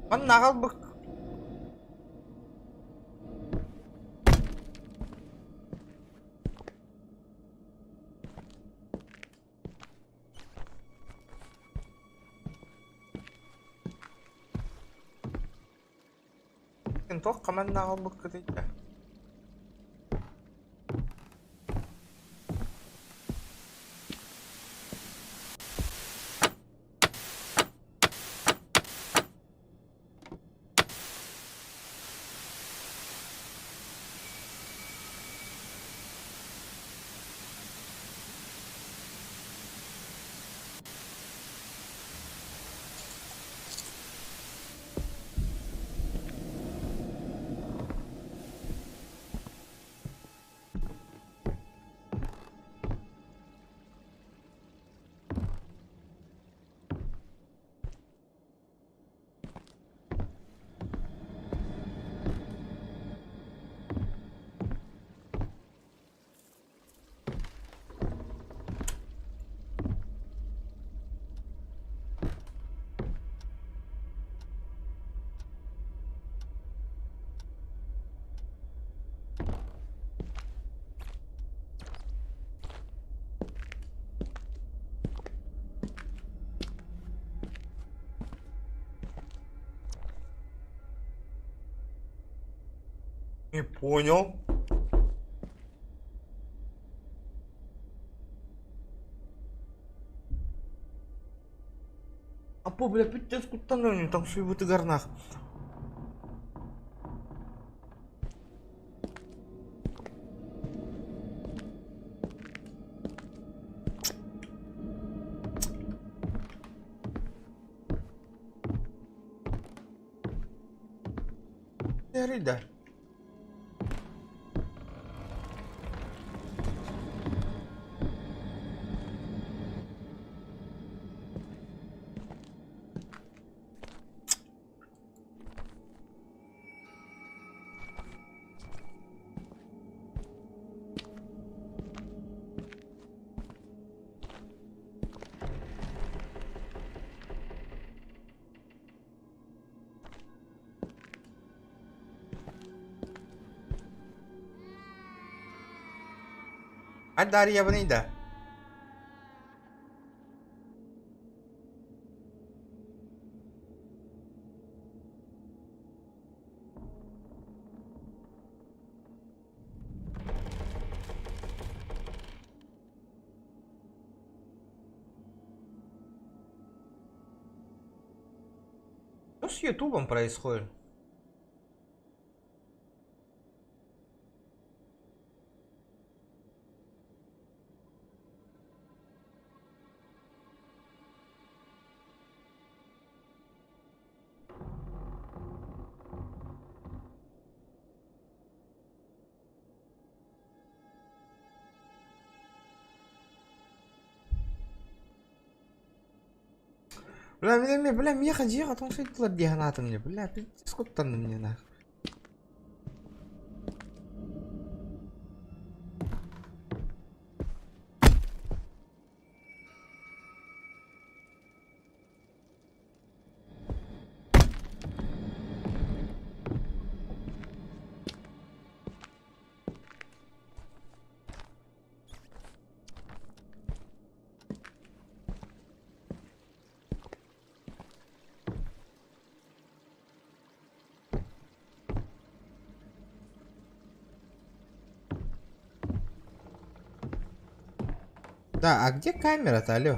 Манна аҕалбык Туохха манна аҕалбыккытый да? Не понял. Аппа, бля, пиздец куттанным, тоҥсуйбутугар нах. Да. Дарья да. Что с Ютубом происходит? Бля, бля, бля, бля, меха дьиэҕэ тоҥсуйдулар дии санаатым дии. Бля, пиздец куттанным дии нах. Да, а где камера-то, алло?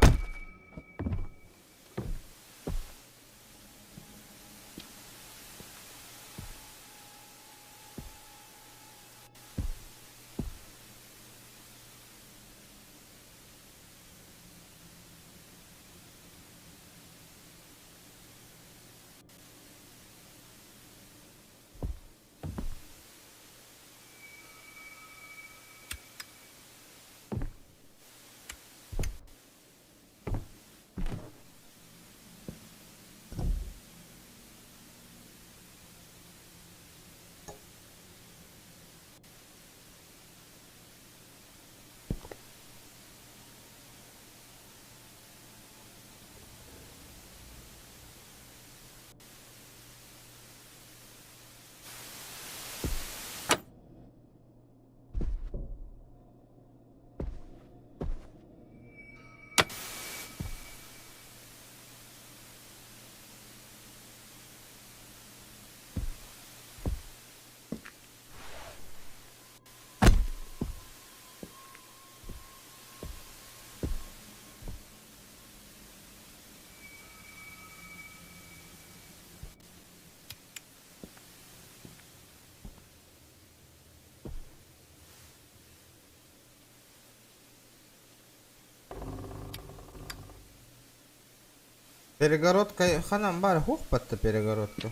Перегородка ханан баар хух батта перегородка.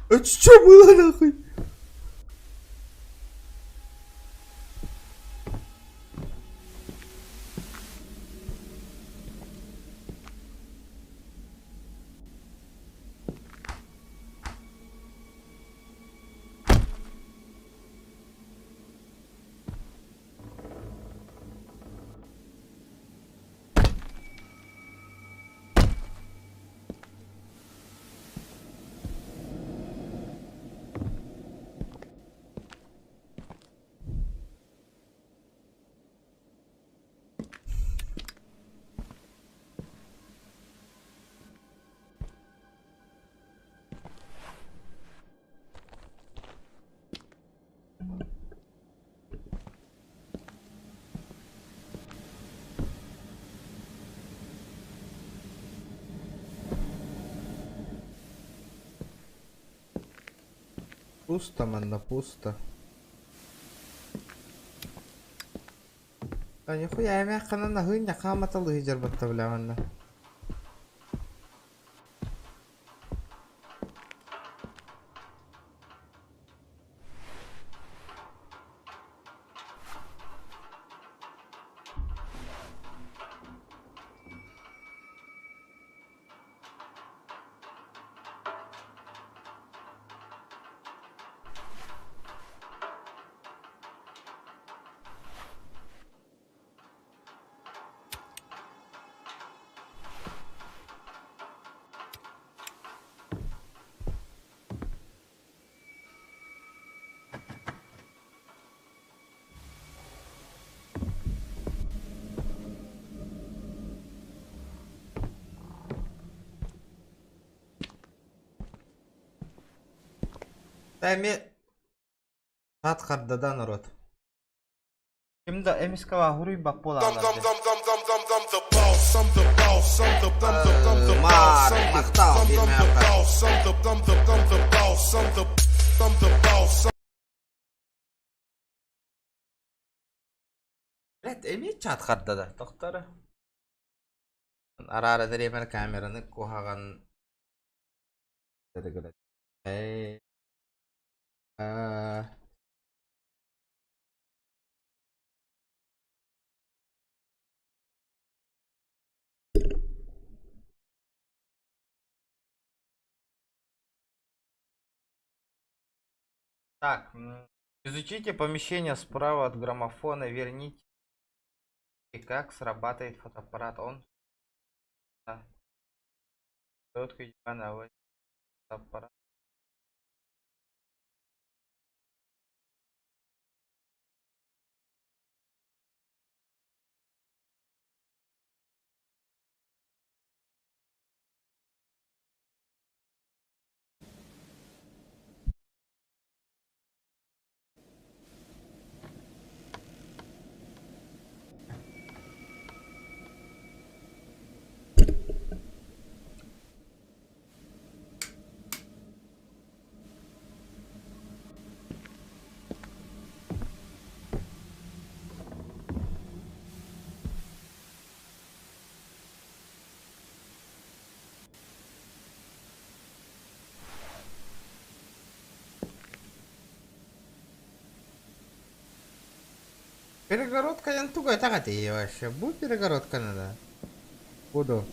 Это что было нахуй? Пусто манна, пусто. А нихуя эмээххинэн аһыынньа хааматалыы дьарбатта бля манна. Эмиэ хат хардада норуот. Ким да эмискэ бааһыруйбат буолаалар дии. Маар, махтал, биирмээххэ. Блядь, эмиэ чат хардада, тохтор. Араара дэриэмэр камераны куһаҕан Так, изучите помещение справа от граммофона, верните как срабатывает фотоаппарат. Он фотоаппарат. Перегородка эн тугу этэҕэтий вообще? Бу перегородка надо. Буду.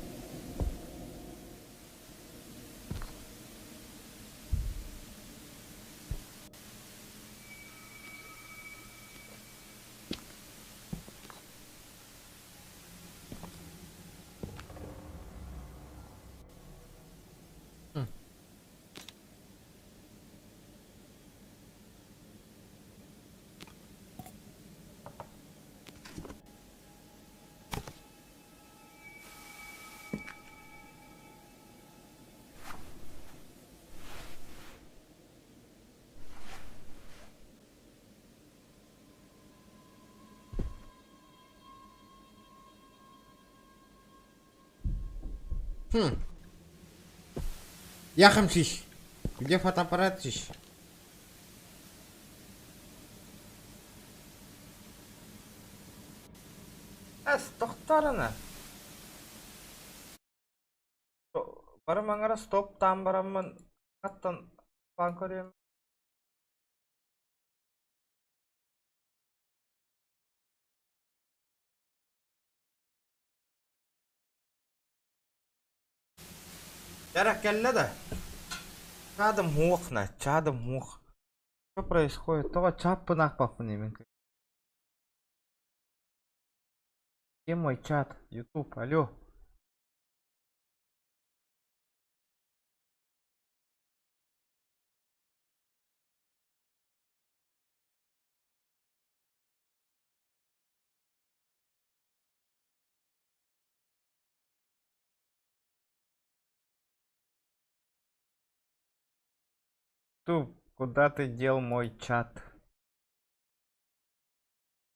Хм. Яхамсиш. Где фотоаппарат сиш? Эс, тохтарына. Барым аңара стоп таан бараммын хаттан паан көрүөм. Кэрэ кэллэ да? Чаадым муох на, чаадым муох. Что происходит? Тоҕо чааппын аахпаппын мин? Где мой чат? Ютуб, алло. Ютуб, куда ты дел мой чат?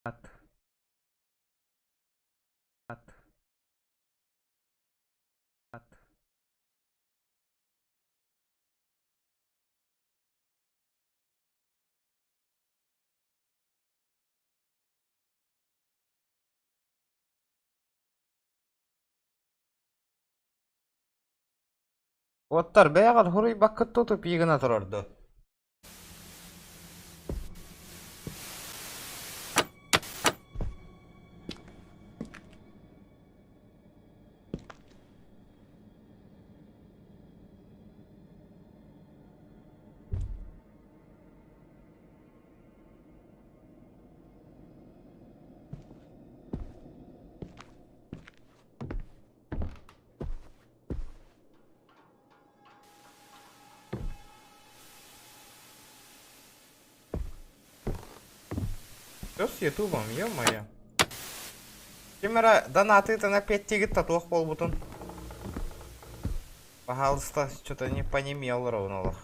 Чат. Чат. Чат. Уоттар бэйэҕэр суруйбаккыт туту гына турар дуо? Что с ютубом, ё-моё? Ким эрэ донатытын эппиэттиигит да туох буолбутун? Пожалуйста, что-то не понемел ровно олох.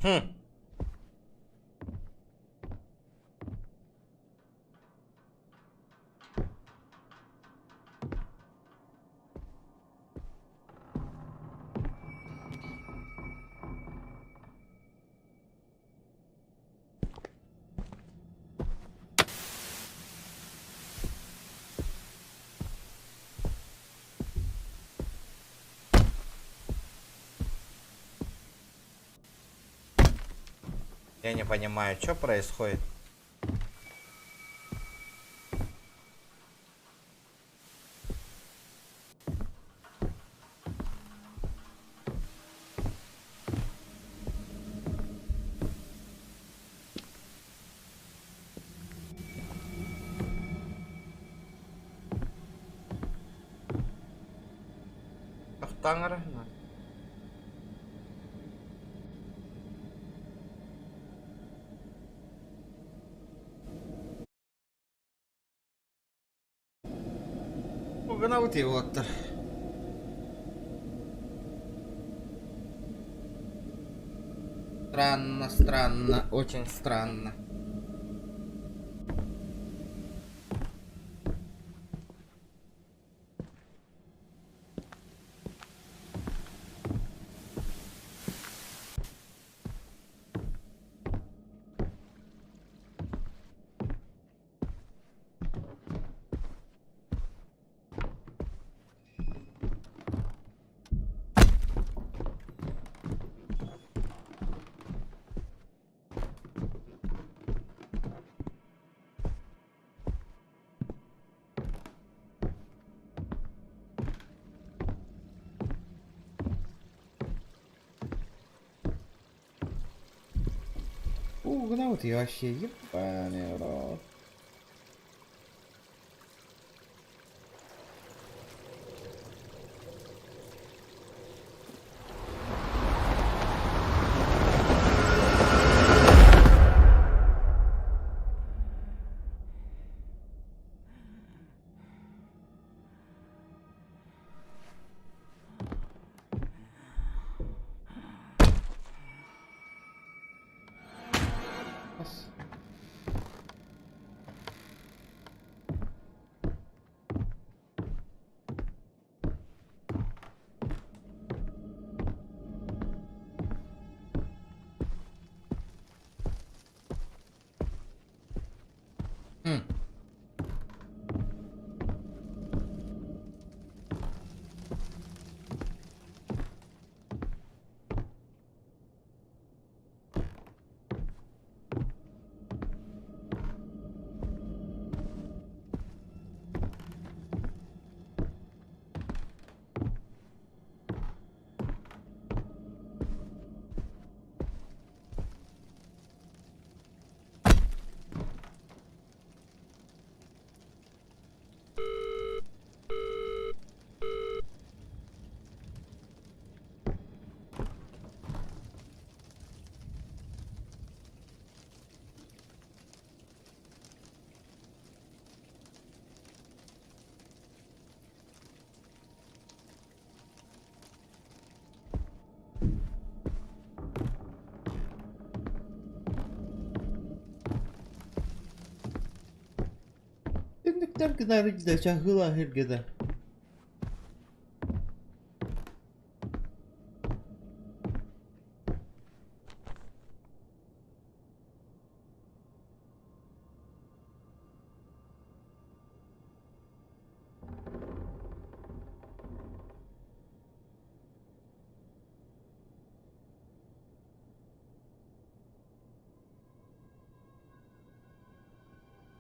Хм. Я не понимаю, что происходит. Тохтооҥ эрэ. Гынабыт уолаттар. Странно, странно, очень странно. Угнал ты вообще, ебаный рот. Хм. Гынарыйда чаһыылаһыргыда.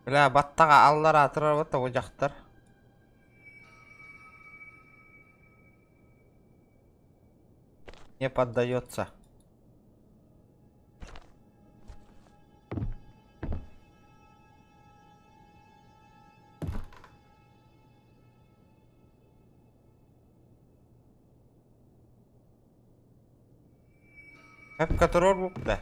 Бля, баттаҕа аллараа турар тоҕо дьахтар. Не поддается. Эпка турар да.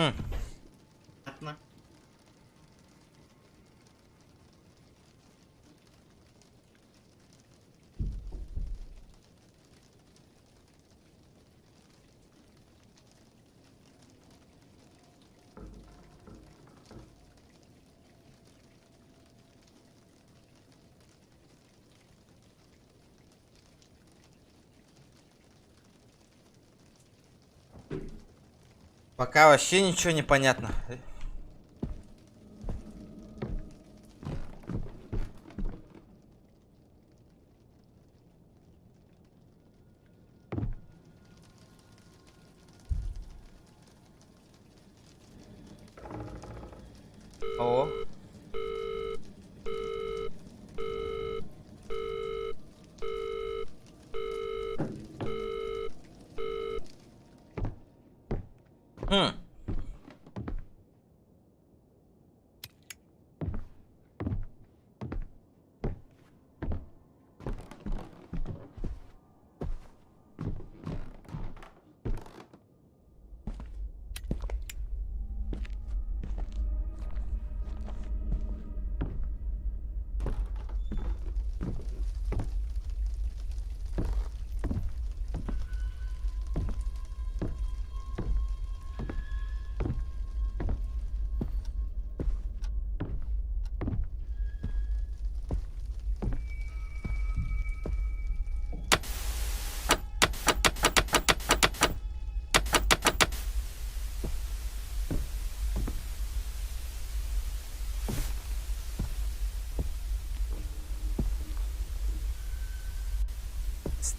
Хм. Понятно. Пока вообще ничего не понятно. О. Хм.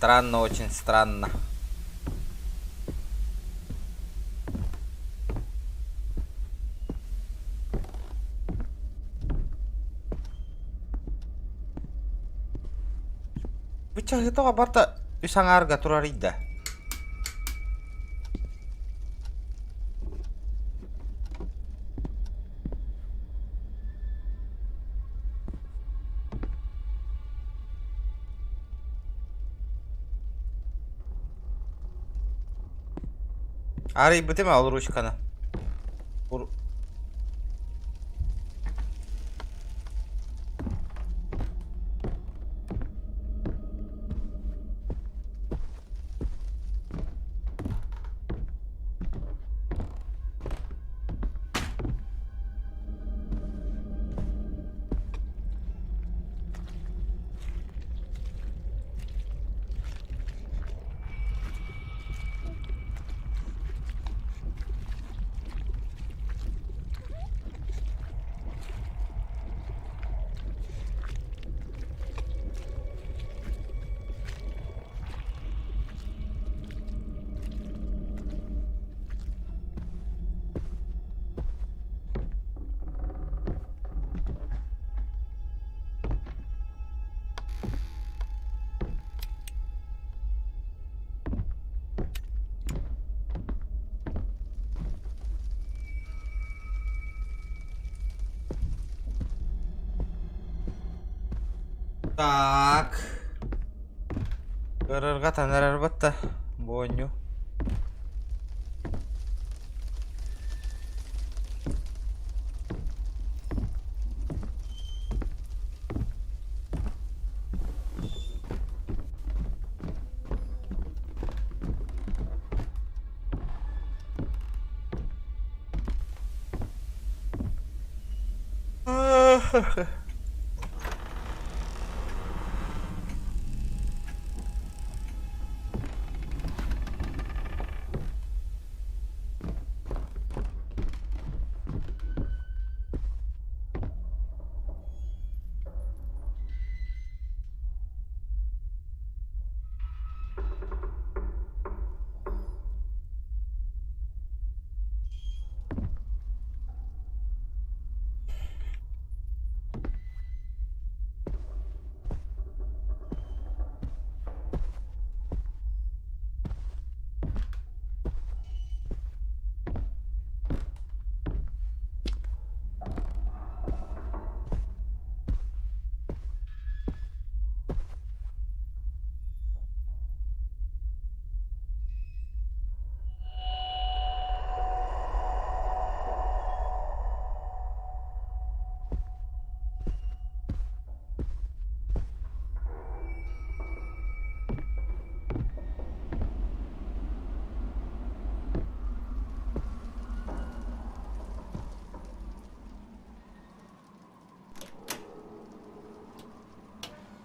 Странно, очень странно. Бу чаһыытаҕа барыта үс аҥаарга турар да. Арыйбытым ол ручканы. Ур... Так. Ырырга танарарбат да бу оонньуу.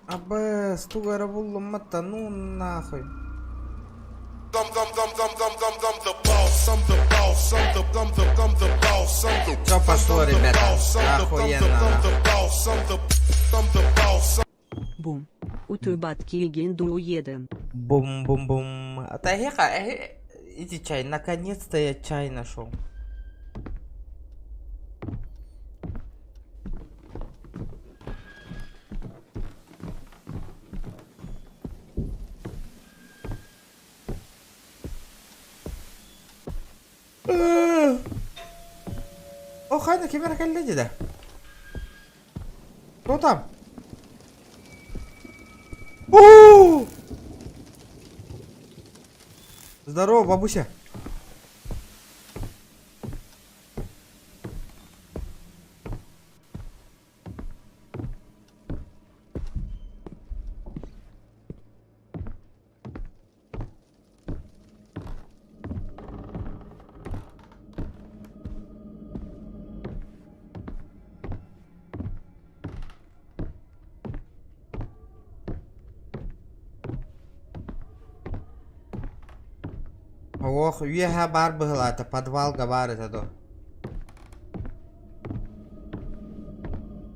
Абыс, тугу эрэ буллуммат да, ну нахуй. Все пошло, ребята. Охуенно. Бум. Утуйбат киигин уедем. Бум-бум-бум. Та иди чай, наконец-то я чай нашел. О, хайна ким эрэ кэллэ да. Кто там? У! Здорово, бабуся. Ох, үөһэ баар быһыылаата, подвалга баар этэ дуо?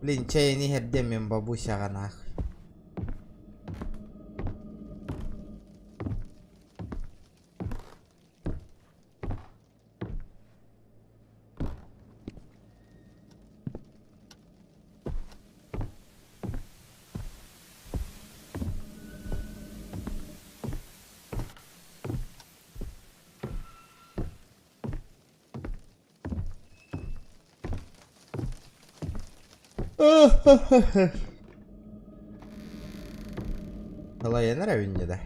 Блин, чэйин иһэрдиэм мин бабусяҕа нахуй. Салайан эрэ да.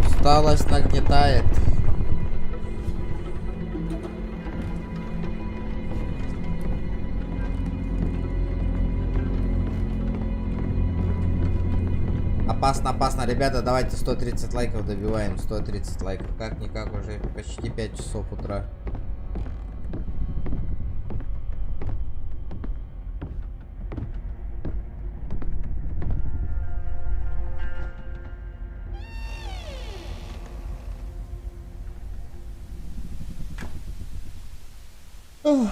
Усталость нагнетает. Опасно, опасно. Ребята, давайте 130 лайков добиваем. 130 лайков. Как-никак уже почти 5 часов утра. Ох.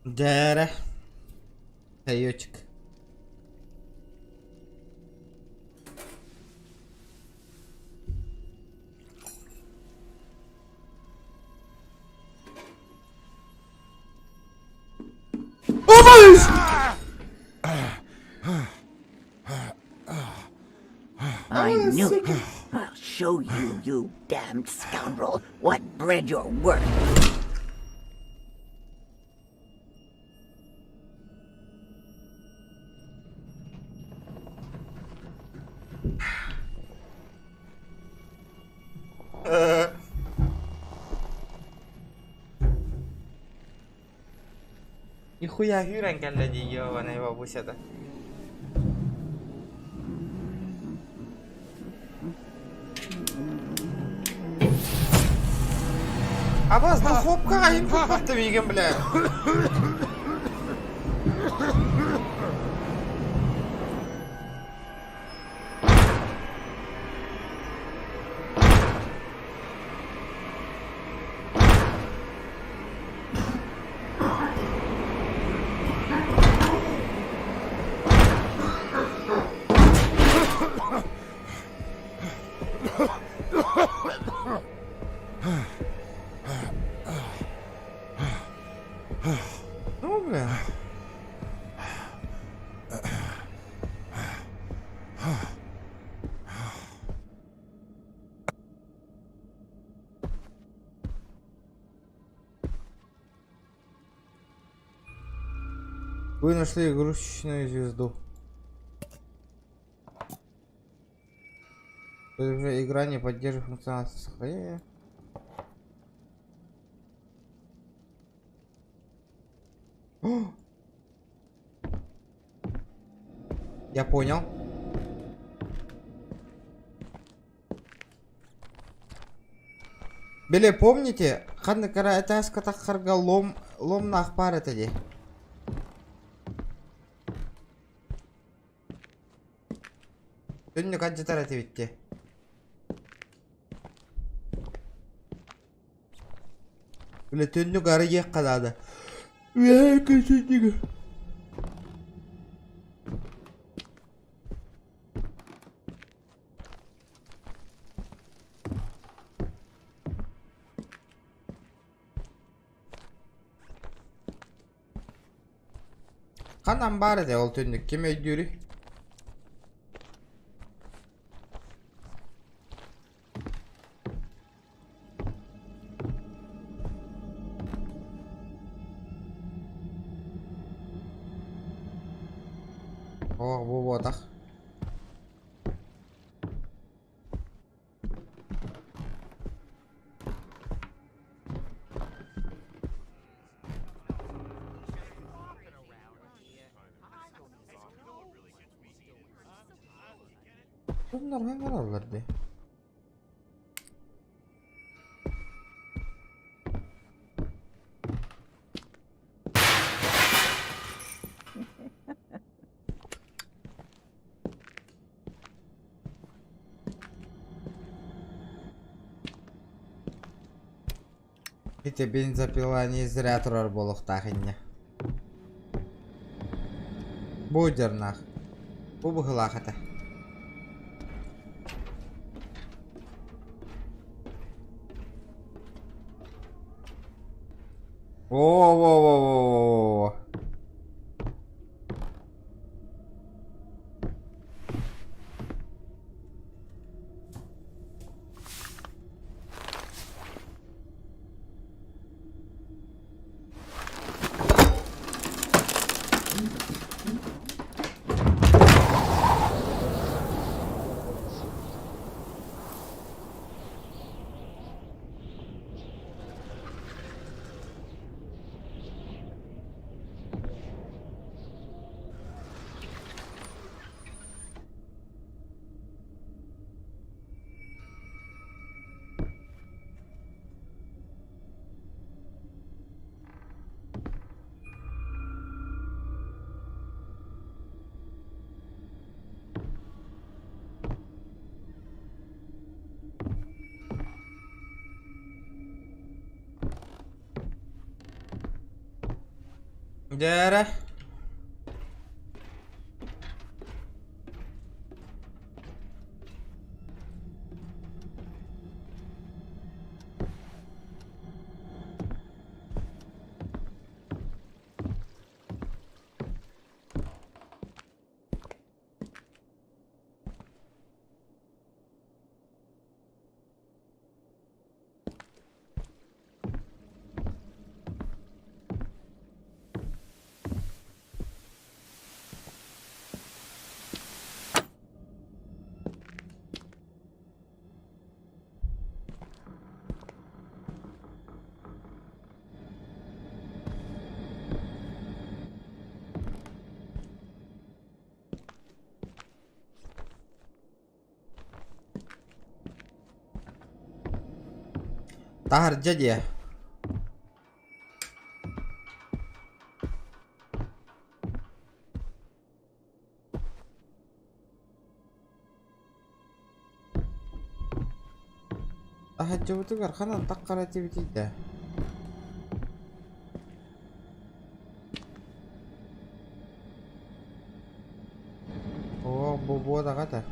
Дьээрэ. Чаечек. I knew it. I'll show you, you damned scoundrel, what bread you're worth. Нихуя күүрэн кэллэ дии ёбаный бабусята. Абас духовкаҕа иһин куппатта миигин бля. Ну, бля. Вы нашли игрушечную звезду. Уже игра не поддерживает функционал сохранения. О! Я понял. Били, помните, ханнык эрэ этээскэ таххарга лом ломнаах баар этэ дии. Түннүк алдьатар этибит дии. Били түннүк арыйыахха наада. Үөһээ түннүгү. Ханан баар этэ ол түннүк ким өйдүүрүй? Оо, бу буотах. Bunlar hangi alırlar diye. Ити бензопила не зря турар буолуохтаах инньэ. Бу дьарнаах. Бу быһыылаах этэ. Во-во-во-во-во-во. Дьээрэ. Таһырдьа диэ. Таһырдьабытыгар ханан таххара этибитий да? Оо, бу буодаҕа да.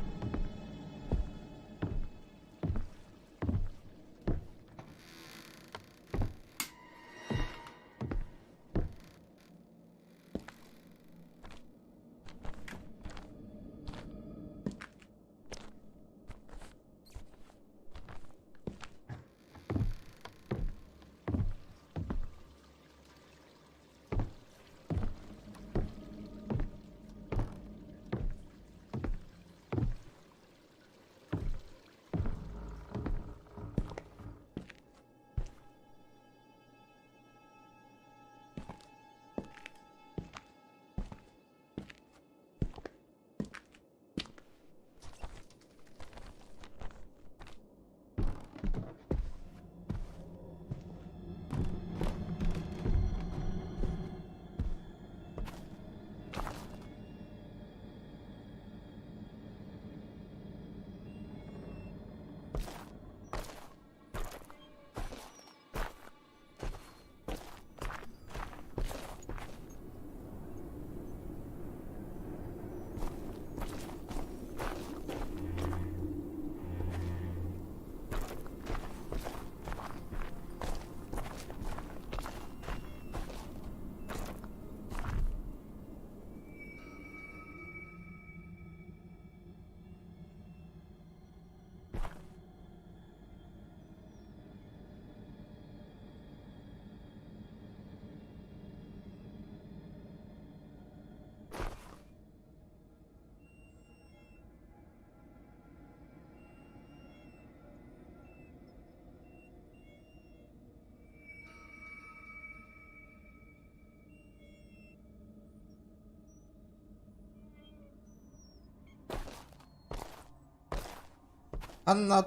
Ханна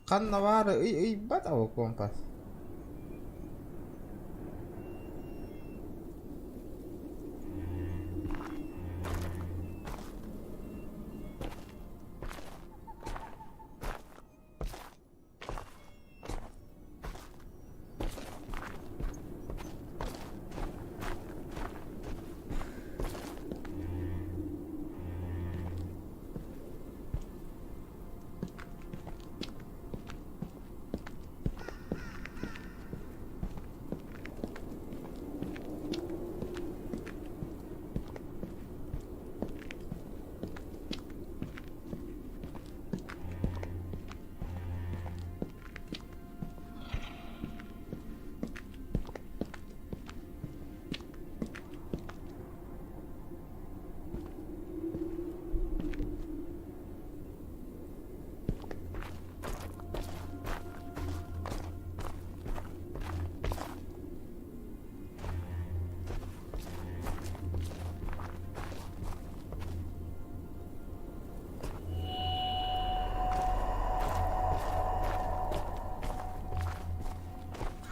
ханна баары ый ыйбат ол компас.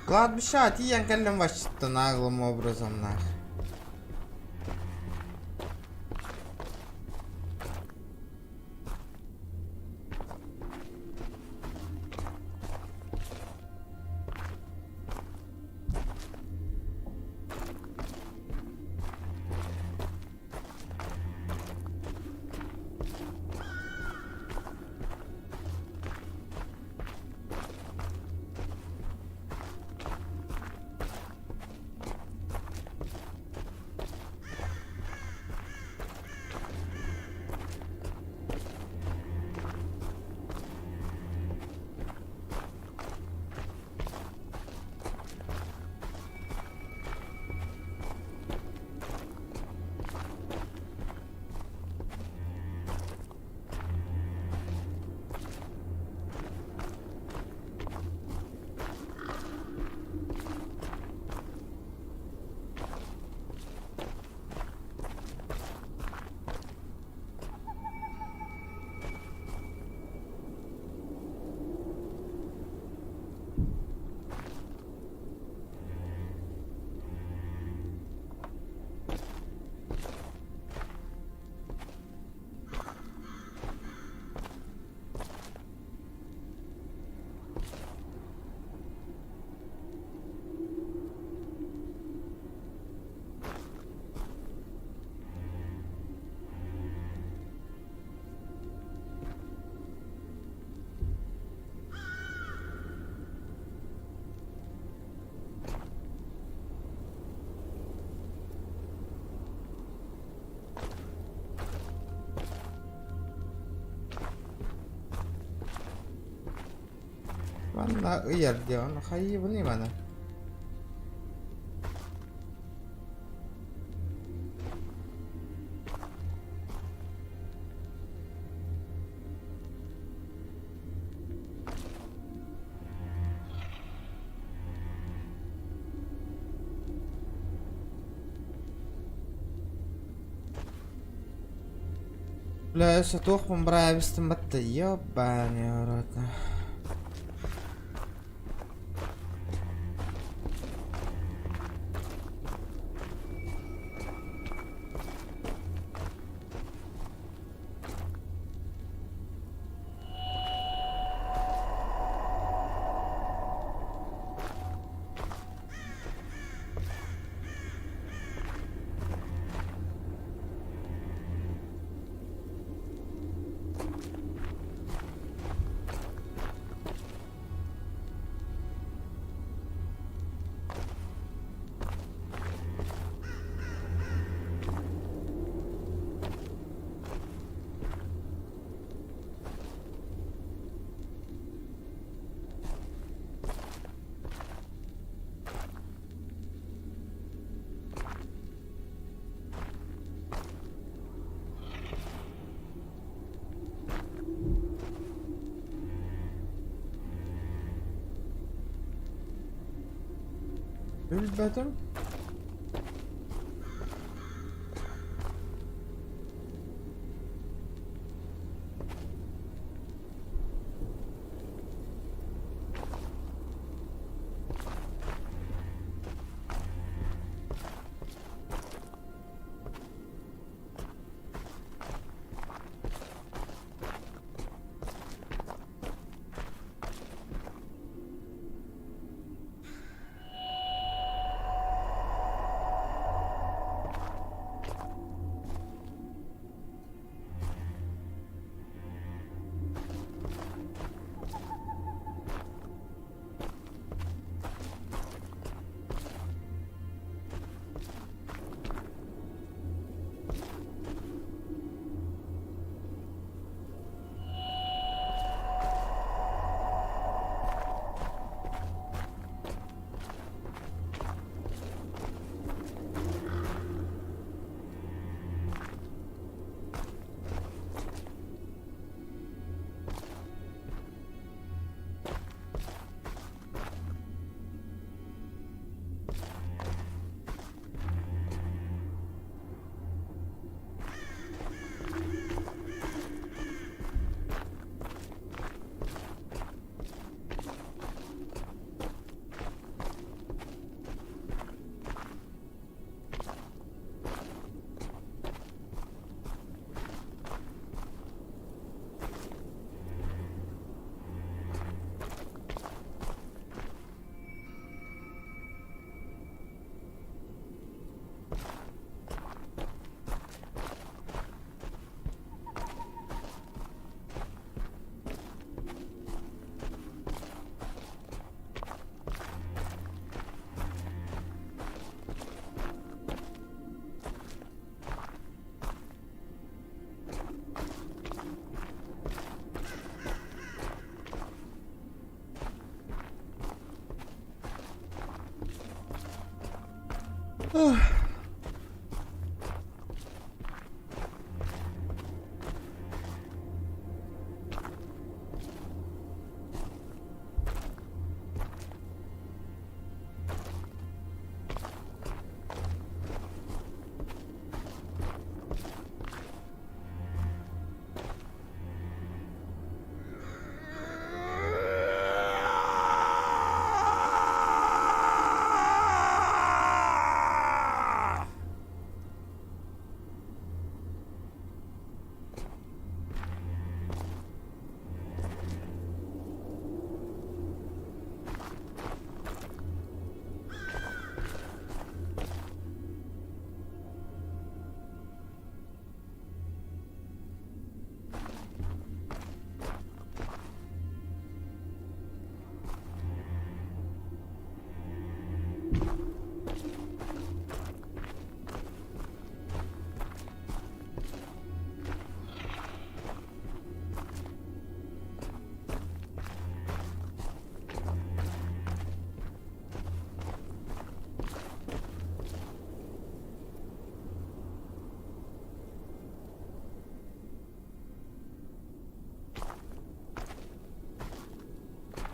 Кладбище тиийэн кэллим вообще наглым образом нах. Манна ыйар диэн ону хайыыбыный маны? Бля, өссө туохпун быраабыстым батта, ёбаный в рот. Билбэтим.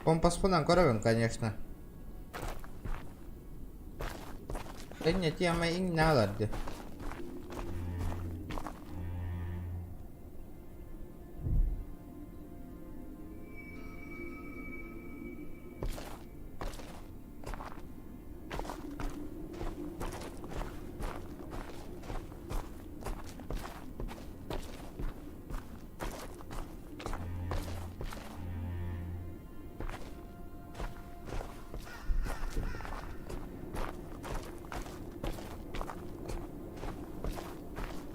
Компаспынан көрөбүн, конечно. Инньэ тема иҥнэ аларды.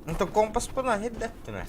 Онтон компаспынан ирдэттим ээ.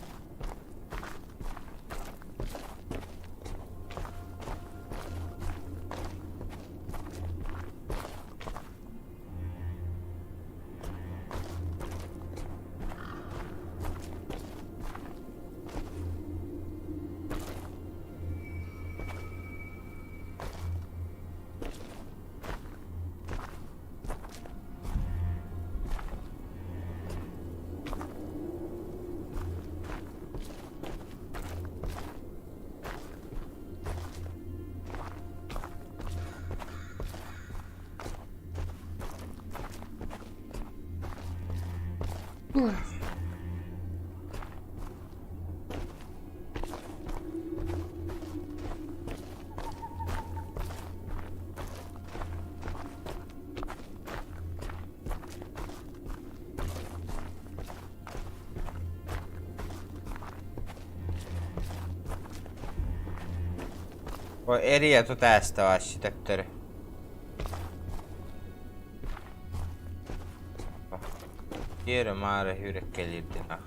Эрийэ тута ааста төттөрү. Тиэрэ-маара үүрэккэлиирдин ах.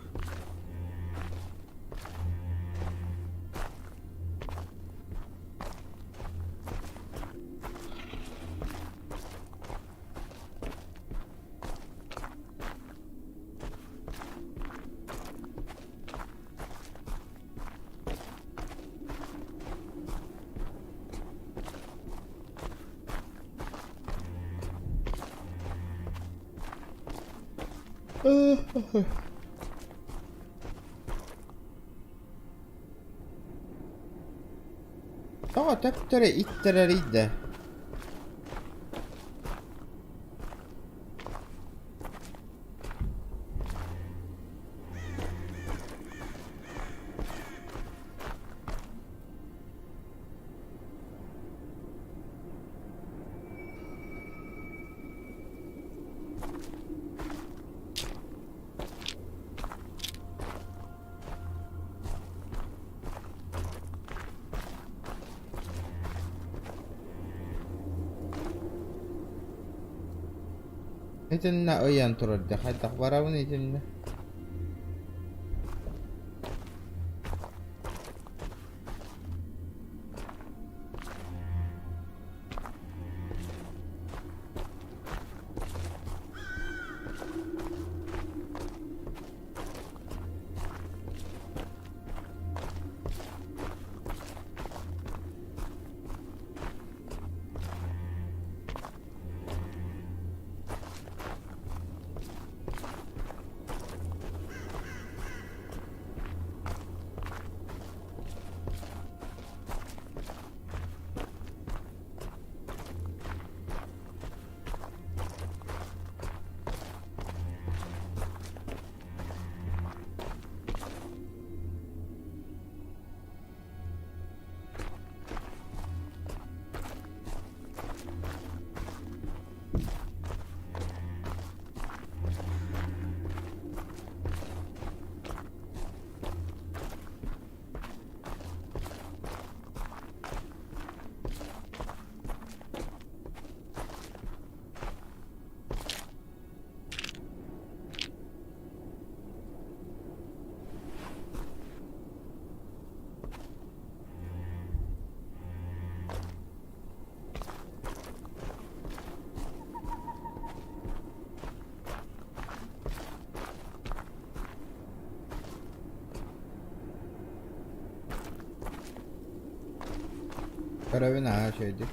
Тоҕо төптөрү иттэрэрий да? Итиннэ ыйан турар дьэ хайдах барабын итиннэ? Көрөбүн аа үчүгэйдик.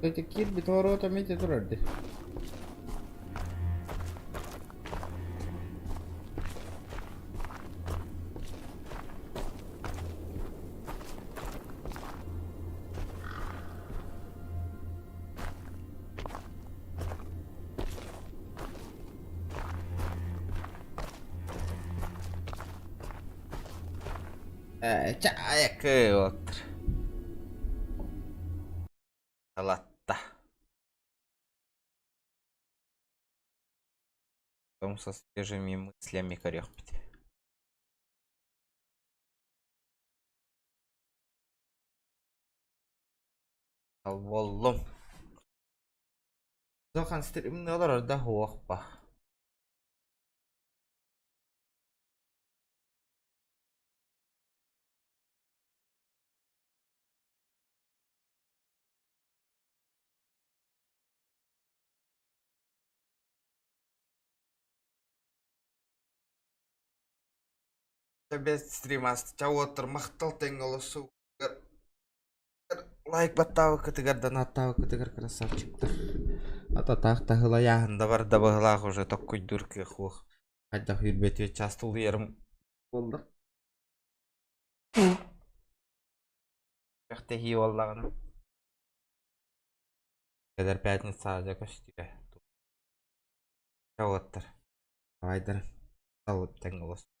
Кстати, киирбит оруота эмиэ турар дии. Ээ, чаайакы уолаттар. Талатта. Потом со свежими мыслями көрүөхпүт. Буоллум. Улахан стримҥэ олорор да суох ба. Бэс стрим ааста уоттар махтал тэҥҥэ олорсубуккар лайк баттаабыккытыгар донаттаабыккытыгар красавчиктар ата таах таһылайааһын да барда быһылаах уже токкуйдуур кыах суох хайдах үүрбэтиэ час тулуйарым буолла күрэхтэһии буоллаҕына кэлэр пятницаҕа дьэ көстүө уолаттар давайдар тэҥҥэ олорсу.